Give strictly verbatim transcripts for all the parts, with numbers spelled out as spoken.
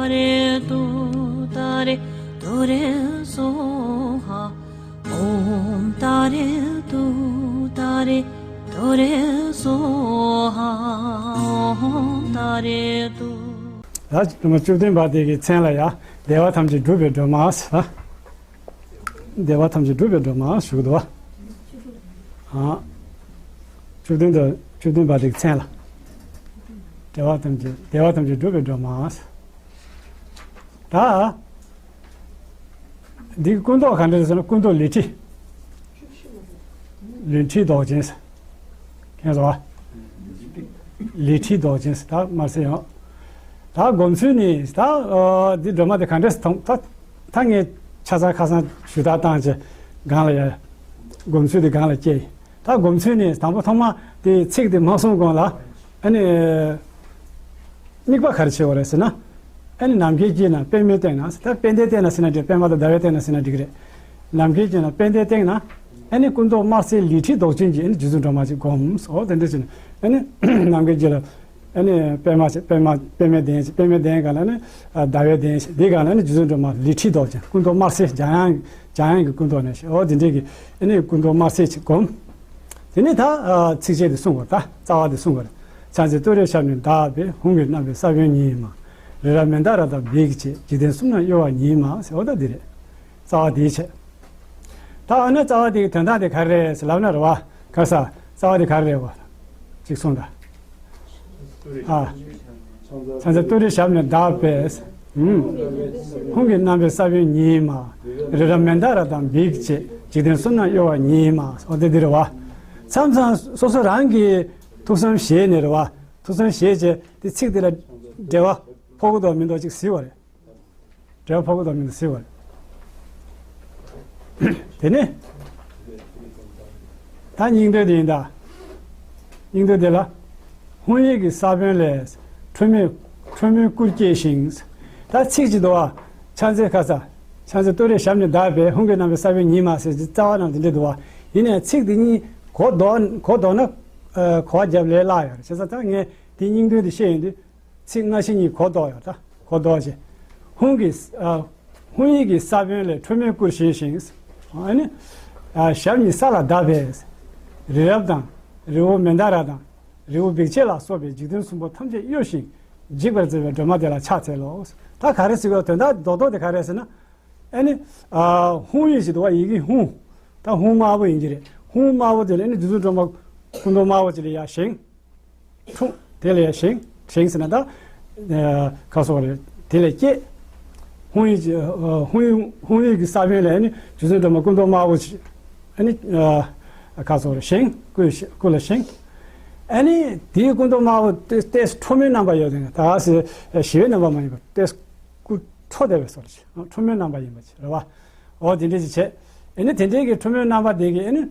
ཏུཏྟཱ་རེ་ཏུཏྟཱ་རེ་ཏུ་རེ་སྭཱ་ཧཱ། ཨོཾ་ཏཱ་རེ་ཏུཏྟཱ་རེ་ཏུ་རེ་སྭཱ་ཧཱ། ཨོཾ་ཏཱ་རེ་ཏུ། ད་སྒྲོལ་མ་བཅུ་བདུན་པ་དེ་གི་མཚན་ལ་ཡ། བདེ་བ་ཐམས་ཅད་སྒྲུབ་པའི་སྒྲོལ་མ་ཟེར། བདེ་བ་ཐམས་ཅད་སྒྲུབ་པའི་སྒྲོལ་མ་ཞུ་གི་འདུག་བ། ཨ། བཅུ་བདུན་དང་བཅུ་བདུན་པ་དེ་གི་མཚན་ལ། བདེ་བ་ཐམས་ཅད་བདེ་བ་ཐམས་ཅད་སྒྲུབ་པའི་སྒྲོལ་མ། ད། འདི་སྐུ་མདོག་ག་འདྲ་རེད་ཟེར་ན་སྐུ་མདོག་ལི་ཁྲི། ལི་ཁྲིའི་མདོག་ཅན་ཟེར། མཁྱེན་སོང་ཨ། ལི་ཁྲིའི་མདོག་ཅན་ཟེར་ད་དམར་སེར་ཡང་། ད་སྒོམ་ཚུལ་ནི་ད་འདི་སྒྲོལ་མ་དེ་ག་འདྲ་ཟེར་མཐོང་ད་ད་ངས་ཆ་ཚང་ཁ་སང་ཞུ་དག་བཏང་བྱས་སྒང་ལ་ཡ། སྒོམ་ཚུལ་དེ་སྒང་ལ་སྐྱེལ། ད་སྒོམ་ཚུལ་ནི་དང་པོ་ཐོག་མ་དེ་ཚིག་དེ་མ་གསུངས་གོང་ལ་ཨ་ནི། དམིགས་པ་ག་རེ་བྱེད་དགོས་རེད་ཟེར་ན། ཨ་ནི་ནམ་མཁའི་དཀྱིལ་ན་པདྨའི་སྟེང་ན་ད་དཔལ་ལྡན་སྟེང་ན་ཟེར་ན་འགྲིག་པདྨ་དང་ཟླ་བའི་སྟེང་ན་ཟེར་ན་འགྲིག་གི་རེད། ནམ་མཁའི་དཀྱིལ་ན་དཔལ་ལྡན་སྟེང་ན་ཨ་ནི་སྐུ་མདོག་དམར་སེར་ལི་ཁྲིའི་མདོག་ཅན་གྱི་ཨ་ནི་རྗེ་བཙུན་སྒྲོལ་མ་ཅིག་བསྒོམ་ཟེར་དེ་འདྲ་བྱས་ནས་ཨ་ནི་ནམ་མཁའི་དཀྱིལ་ལ་ཨ་ནི་པདྨ་ཅིག་པདྨ་པདྨའི་གདན་ཅིག་པདྨའི་གདན་གང་ལ་ཨ་ནི་ཟླ་བའི་གདན་ཅིག་འདི་གང་ལ་ཨ་ནི་རྗེ་བཙུན་སྒྲོལ་མ་ལི་ཁྲིའི་མདོག་ཅན་སྐུ་མདོག་དམར་སེར་འཇམ་དབྱངས་འཇམ་དབྱངས་ཀྱི་སྐུ་མདོག་ནས་ཨོ་དེ་འདྲས་ཀྱི་ཨ་ནི་སྐུ་མདོག་དམར་སེར་ཅིག་བསྒོམ། དེ་ནས་ད་ཚིགས་བཅད་དེ་གསུང་དགོས་ད་རྩ་བ་དེ་གསུང་དགོས་རེད། ཕྱག་འཚལ་ཏུ་རེའི་ཞབས་ནི་བདག་པས། ཧཱུྃ་གིས་བསྣམས་པའི་ས་བོན་ཉིད་མ། རི་རབ་མནྡ་ར་དང་བིའི་བཅས། འཇིག་རྟེན་གསུམ་རྣམས་གཡོ་བ་ཉིད་མ་ཟེར་ཨོ་ད་འདི་རེད། རྩ་བ་དེའི་ཆེད། ད་ཨ་ནི་རྩ་བ་དེ་གི་དོན་དག་དེ་ག་རེ་རེད་ཟེར་ལབ་ན་རེད་བ། ག་ས་རྩ་བ་དེ་ག་རེ་རེད་བ། ཅིག་གསུངས་ད། ཨ། ཕྱག་འཚལ་ཏུ་རེའི་ཞབས་ནི་བདག་པས། ཧཱུྃ་གིས་བསྣམས་པའི་ས་བོན་ཉིད་མ། རི་རབ་མནྡ་ར་དང་བིའི་བཅས། འཇིག་རྟེན་གསུམ་རྣམས་གཡོ་བ་ཉིད་མ། ཨོ་དེ་འདི་རེད་བ། མཚམས་མཚམས་སོ་སོ་རང་གི་ཐུགས་བསམ་བཞེས་ནས་རེད་བ། ཐུགས་བསམ་བཞེས་བྱས་དེ་ཚིག་དེ་ལ་འབྲེལ་བ་ཕོག་གི་འདུག་མི་འདུག་ཅིག་གཟིགས་པ་རེད། འབྲེལ་བ་ཕོག་གི་འདུག་མི་འདུག་གཟིགས་པ་རེད། དེ་ནས་ད་སྙིང་དོན་དེ་ཡིན་ད། སྙིང་དོན་དེ་ལ། ཧཱུྃ་ཡིག་གི་ས་བོན་ལས་ཁྲོ་མོའི་ཁྲོ་མོའི་སྐུར་སྐྱེས་ཤིང་། ད་ཚིག་ཅིག་འདུག་བ། ཕྱག་འཚལ་ག་ས། ཕྱག་འཚལ་ཏུ་རེའི་ཞབས་ནི་བདག་པས། ཧཱུྃ་གིས་བསྣམས་པའི་ས་བོན་ཉིད་མ་ཟེར་གྱི་རྩ་བ་རྣམས་དེ་འདྲ་འདུག་བ། ཡིན་ནའི་ཚིག་དེ་གཉིས་གོ་ལྡོག་གོ་ལྡོག་ན། གོ་བ་རྒྱབ་ལས་སླ་ཡོད་རེད་བྱས་ཙང་ད་ངས་དེའི་སྙིང་དོན་དེ་བཤད་ཡོང་དུས། ཚིག་སྔ་ཕྱི་གཉིས་གོ་ལྡོག་ཡོད་ད། གོ་ལྡོག་ཅེས། ཧཱུྃ་གི་ཨ། ཧཱུྃ་ཡིག་གི་ས་བོན་ལས་ཁྲོ་མོའི་སྐུར་བཞེངས་ཤིང་། ཨ་ནི། ཨ་ཞབས་གཉིས་ས་ལ་བརྡབས་པས། རི་རབ་དང་། རི་བོ་མནྡ་ར་དང་། རི་བོ་བི་ཀ་ཅི་ལ་སོགས་པའི་འཇིག་རྟེན་གསུམ་པོ་ཐམས་ཅད་གཡོ་ཞིང་། འཇིག་པར་མཛད་པའི་སྒྲོལ་མ་དེ་ལ་ཕྱག་འཚལ་ལོ། ད་ག་རེ་ཟེར་བའི་དོན་དག་རྡོག་རྡོག་དེ་ག་རེ་ཟེར་ན། ཨ་ནི། ཨ་ཧཱུྃ་ཡིག་ཞིག་འདུག་བ་ཡི་གེ་ཧཱུྃ། ད་ཧཱུྃ་དམར་པོ་ཡིན་གྱི་རེད། ཧཱུྃ་དམར་པོ་དེ་ལ་ཨ་ནི་རྗེ་བཙུན་སྒྲོལ་མ་སྐུ་མདོག་དམར་པོ་ཅིག་ལ་ཡར་བཞེངས། འཁྲུངས། དེ་ལས་བཞེངས། བཞེངས་ཟེར་ན་ད། ཨ་ཁ་སོགས་རེད། དེ་ལས་སྐྱེས། ཧཱུྃ་ཡིག་གི་ཨ་ཧཱུྃ་ཡིག་ཧཱུྃ་ཡིག་གི་ས་བོན་ལས་ནི་རྗེ་བཙུན་སྒྲོལ་མ་སྐུ་མདོག་དམར་པོ་ཞིག་ཨ་ནི་ཨ་ཁ་སོགས་རེད། བཞེངས། སྐུ་སྐུ་ལ་བཞེངས། ཨ་ནི་དེའི་སྐུ་མདོག་དམར་པོ་ཏོག་ཙམ་ཁྲོ་མོའི་རྣམ་པ་ཡོད་དེ་ད་ག་ཟེ་ཞི་བའི་རྣམ་པ་མ་ཡིན་པ་ཏོག་ཙམ་སྐུ་ཁྲོ་བསྡད་པའི་བཟོ་འདྲ་ཞིག་ཁྲོ་མོའི་རྣམ་པ་ཡིན་པ་ཞིག་རེད་བ། འོ་དེ་འདྲ་ཞིག་བྱས། ཨེ་ནི་དེ་འདྲའི་གི་ཁྲོ་མོའི་རྣམ་པ་དེ་གི་ཨེ་ནི།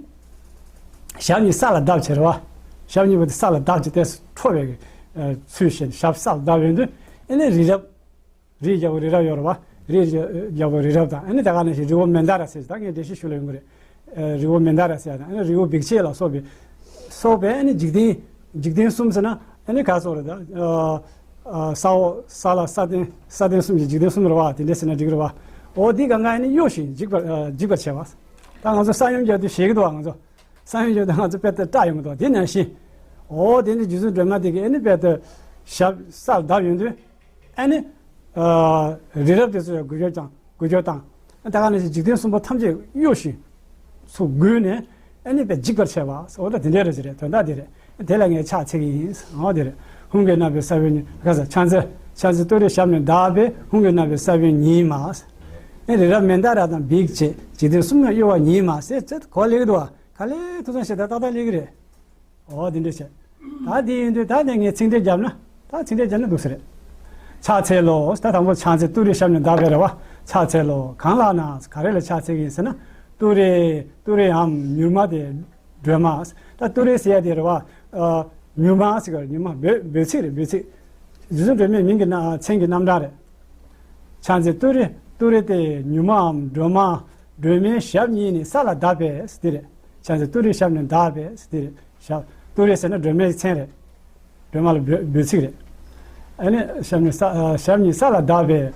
ཞབས་གཉིས་ས་ལ་བརྡབས་བྱས་རེད་བ། ཞབས་གཉིས་པོ་དེ་ས་ལ་བརྡབས་བྱས་ཏེ་ཁྲོ་བའི་གི་ཚུལ་བཞིན་ཞབས་ས་ལ་བརྡབས་ཡོང་དུས་ཨེ་ནི་རི་རབ། རིའི་རྒྱལ་པོ་རི་རབ་ཡོད་རེད་བ། རིའི་རྒྱལ་པོ་རི་རབ་དང་ཨེ་ནི་དེ་ག་ནང་བཞིན་རི་བོ་མནྡ་ར་ཟེར་ཞིག་ད་ངས་འགྲེལ་བཤད་ཞུ་ལ་ཡོང་གི་རེད། རི་བོ་མནྡ་ར་ཟེར་ཡ་དང་ཨེ་ནི་རི་བོ་བི་ཀ་ཅི་ལ་སོགས་པའི། སོགས་པའི་ཨེ་ནི་འཇིག་རྟེན། འཇིག་རྟེན་གསུམ་ཟེར་ན་ཨེ་ནི་ག་སོགས་རེད་ད། ཨ་ས་འོག་ས་ལ་ས་སྟེང་ས་སྟེང་གསུམ་གྱི་འཇིག་རྟེན་གསུམ་རེད་བ་དེ་འདྲ་ཟེར་ན་འགྲིག་རེད་བ། འོ་འདི་གང་ག་ཨེ་ནི་གཡོ་ཞིང་འཇིག་པར་འཇིག་པར་བྱེད་པ། ད་ང་ཚོ་ས་ཡོམ་རྒྱག་དུས་ཞེད་ཀྱི་འདུག་བ་ང་ཚོ། ས་ཡོམ་རྒྱག་དུས་ང་ཚོ་དཔེ་ལྟར་སྐྲག་ཡོང་གི་འདུག་བ་དེ་ནང་བཞིན། འོ་དེ་ནི་རྗེ་བཙུན་སྒྲོལ་མ་དེ་གིས་ཨེ་ནི་དཔེ་ལྟར་ཞབས་སར་བརྡབས་ཡོང་དུས། ཨེ་ནི། ཨ་རི་རབ་དེ་ཚོ་ཡང་འགུལ་སྐྱོད་བཏང་འགུལ་སྐྱོད་བཏང་། ད་ག་ནང་བཞིན་འཇིག་རྟེན་གསུམ་པོ་ཐམས་ཅད་གཡོ་ཞིང་། ཚུར་བསྒུལ་ནས་ཨེ་ནི་དཔེ་འཇིག་པར་བྱས་པ་འོ་ད་དེ་འདྲའི་རེད་ཅེས་རེད་དོན་དག་དེ་རེད། དེ་ལ་ངས་ཕྱག་འཚལ་གྱི་ཡིན་འོ་དེ་རེད། ཧཱུྃ་གིས་བསྣམས་པའི་ས་བོན་ཉིད་ག་ས་ཕྱག་འཚལ་ཕྱག་འཚལ་ཏུ་རེའི་ཞབས་ནི་བརྡབས་པས། ཧཱུྃ་གིས་བསྣམས་པའི་ས་བོན་ཉིད་མ། ཨེ་རི་རབ་མནྡ་ར་དང་བིའི་བཅས། འཇིག་རྟེན་གསུམ་རྣམས་གཡོ་བ་ཉིད་མ་ཟེར་ཚེ་གོ་ལེགས་འདུག་བ་ག་ལེ་ཐུགས་བསམ་བཞེས་ད་ཏག་ཏག་ལེགས་རེད། འོ་དེ་འདྲ་བྱས། ད་དེ་ཡིན་དུས་ད་དེ་ངས་ཚིག་འགྲེལ་བརྒྱབ་ན་ད་ཚིག་འགྲེལ་བརྒྱབ་ན་འདུག་ས་རེད། ཕྱག་འཚལ་ལོ་ད་དང་པོ་ཕྱག་འཚལ་ཏུ་རེའི་ཞབས་ནི་བརྡབས་པས་རེད་བ། ཕྱག་འཚལ་ལོ་གང་ལ་ན་ག་རེ་ལ་ཕྱག་འཚལ་གྱི་ཡིན་ཟེར་ན། ཏུ་རེ་ཏུ་རེའམ་མྱུར་མ་དེ་སྒྲོལ་མ། ད་ཏུ་རེ་ཟེར་ཡ་དེ་རེད་བ། ཨ་མྱུར་མ་ཟེར་ག་མྱུར་མ་འབོད་འབོད་ཚིག་རེད་འབོད་ཚིག་རྗེ་བཙུན་སྒྲོལ་མའི་མིང་གི་ན་མཚན་གྱི་རྣམ་གྲངས་རེད། ཕྱག་འཚལ་ཏུ་རེ་ཏུ་རེ་སྟེ་མྱུར་མའམ་སྒྲོལ་མ། སྒྲོལ་མའི་ཞབས་གཉིས་ནི་ས་ལ་བརྡབས་པས་དེ་རེད། ཕྱག་འཚལ་ཏུ་རེའི་ཞབས་ནི་བརྡབས་པས་དེ་རེད། ཞབས་ཏུ་རེ་ཟེར་ན་སྒྲོལ་མའི་མཚན་རེད། སྒྲོལ་མ་ལ་འབོད་འབོད་ཚིག་རེད། ཨ་ནི་ཞབས་གཉིས་ས་ཨ་ཞབས་གཉིས་ས་ལ་བརྡབས་པས།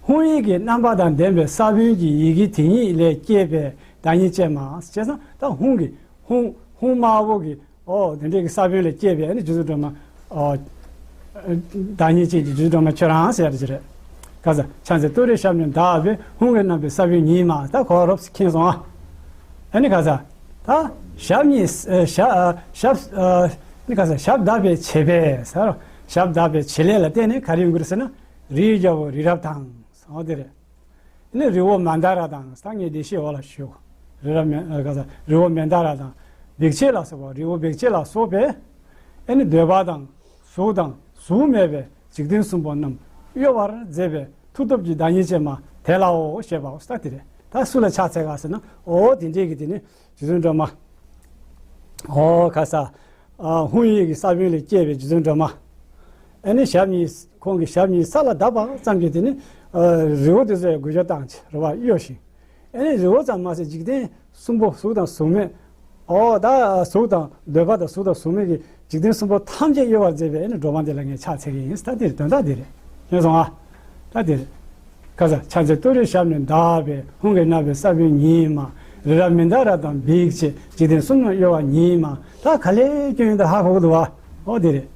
ཧཱུྃ་ཡིག་གི་རྣམ་པ་དང་ལྡན་པའི་ས་བོན་གྱི་ཡི་གེ་དེ་ཉིད་ལས་སྐྱེས་པའི་བདག་ཉིད་ཅན་མ། བྱས་ཙང་ད་ཧཱུྃ་གི་ཧཱུྃ་ཧཱུྃ་དམར་པོ་གི་ཨོ་དེ་འདྲའི་གི་ས་བོན་ལས་སྐྱེས་པའི་ཨ་ནི་རྗེ་བཙུན་སྒྲོལ་མ། ཨོ་བདག་ཉིད་ཅན་གྱི་རྗེ་བཙུན་སྒྲོལ་མ་ཁྱོད་རང་ཟེར་ཡ་དེ་རེད། ག་ས་ཕྱག་འཚལ་ཏུ་རེ་ཞབས་གཉིས་བརྡབས་པས། ཧཱུྃ་གི་རྣམ་པའི་ས་བོན་ཉིད་མ། ད་གོ་རོབ་མཁྱེན་སོང་ཨ། ཨ་ནི་ག་ས་ད་ཞབས་གཉིས་ཨ་ཞབས་ཨ་ཞབས་ཨ་ནི་ག་ས་ཞབས་བརྡབས་པའི་བྱེད་པས་ཟེར། ཞབས་བརྡབས་པའི་བྱེད་ལས་ལ་བརྟེན་ནས་ག་རེ་ཡོང་གི་རེད་ཟེར་ན། རིའི་རྒྱལ་པོ་རི་རབ་དང་ཟེར་བ་དེ་རེད། ནི་རི་བོ་མནྡ་ར་དང་ས་ངེས་བདེ་གཤེགས་འོག་ལ་བཞུགས། རི་རབ་མན་ཨ་ག་ས་རི་བོ་མནྡ་ར་དང་། བེག་ཅེ་ལ་སོགས་པ་རི་བོ་བེག་ཅེ་ལ་སོགས་པས། ཨ་ནི་འདོད་པ་དང་གཟུགས་དང་གཟུགས་མེད་པའི་འཇིག་རྟེན་གསུམ་པོ་རྣམས་གཡོ་བར་མཛད་པའི་མཐུ་སྟོབས་ཀྱི་བདག་ཉིད་ཅན་མ་དེ་ལའོ་ཞེས་པའོ་ཟེར་ད་དེ་རེད། ད་སུ་ལ་ཕྱག་འཚལ་ག་ཟེར་ན། ཨོ་དེ་འདྲས་ཀྱི་དེ་ནི་རྗེ་བཙུན་སྒྲོལ་མ། ཨོ་ག་ས། ཨ་ཧཱུྃ་ཡིག་གི་ས་བོན་ལས་སྐྱེས་པའི་རྗེ་བཙུན་སྒྲོལ་མ། ཨ་ནི་ཞབས་གཉིས་ཁོང་གི་ཞབས་གཉིས་ས་ལ་བརྡབས་པ་ཙམ་གྱིས་དེ་ནི་ཨ་རི་བོ་དེ་ཚོ་ཡང་འགུལ་སྐྱོད་བཏང་བྱས་རེད་བ། གཡོ་ཞིང་། ཨ་ནི་རི་བོ་ཙམ་མ་ཟད་འཇིག་རྟེན་གསུམ་པོ་གཟུགས་དང་གཟུགས་མེད། ཨོ་ད་གཟུགས་དང་འདོད་པ་དང་གཟུགས་དང་གཟུགས་མེད་ཀྱི་འཇིག་རྟེན་གསུམ་པོ་ཐམས་ཅད་གཡོ་བར་མཛད་པའི་ཨ་ནི་སྒྲོལ་མ་དེ་ལ་ངས་ཕྱག་འཚལ་གྱི་ཡིན་ཟེར་ད་དེ་རེད། དོན་དག་དེ་རེད། མཁྱེན་སོང་ཨ། ད་དེ་རེད། ཁ་ས། ཕྱག་འཚལ་ཏུ་རེ་ཞབས་གཉིས་བརྡབས་པས། ཧཱུྃ་གི་རྣམ་པའི་ས་བོན་ཉིད་མ། རི་རབ་མནྡ་ར་དང་བེག་ཅེས། འཇིག་རྟེན་གསུམ་རྣམས་གཡོ་བ་ཉིད་མ། ད་ག་ལེར་སྐྱོན་ཡོད་ད་ཧ་གོ་གི་འདུག་བ། ཨོ་དེ་རེད།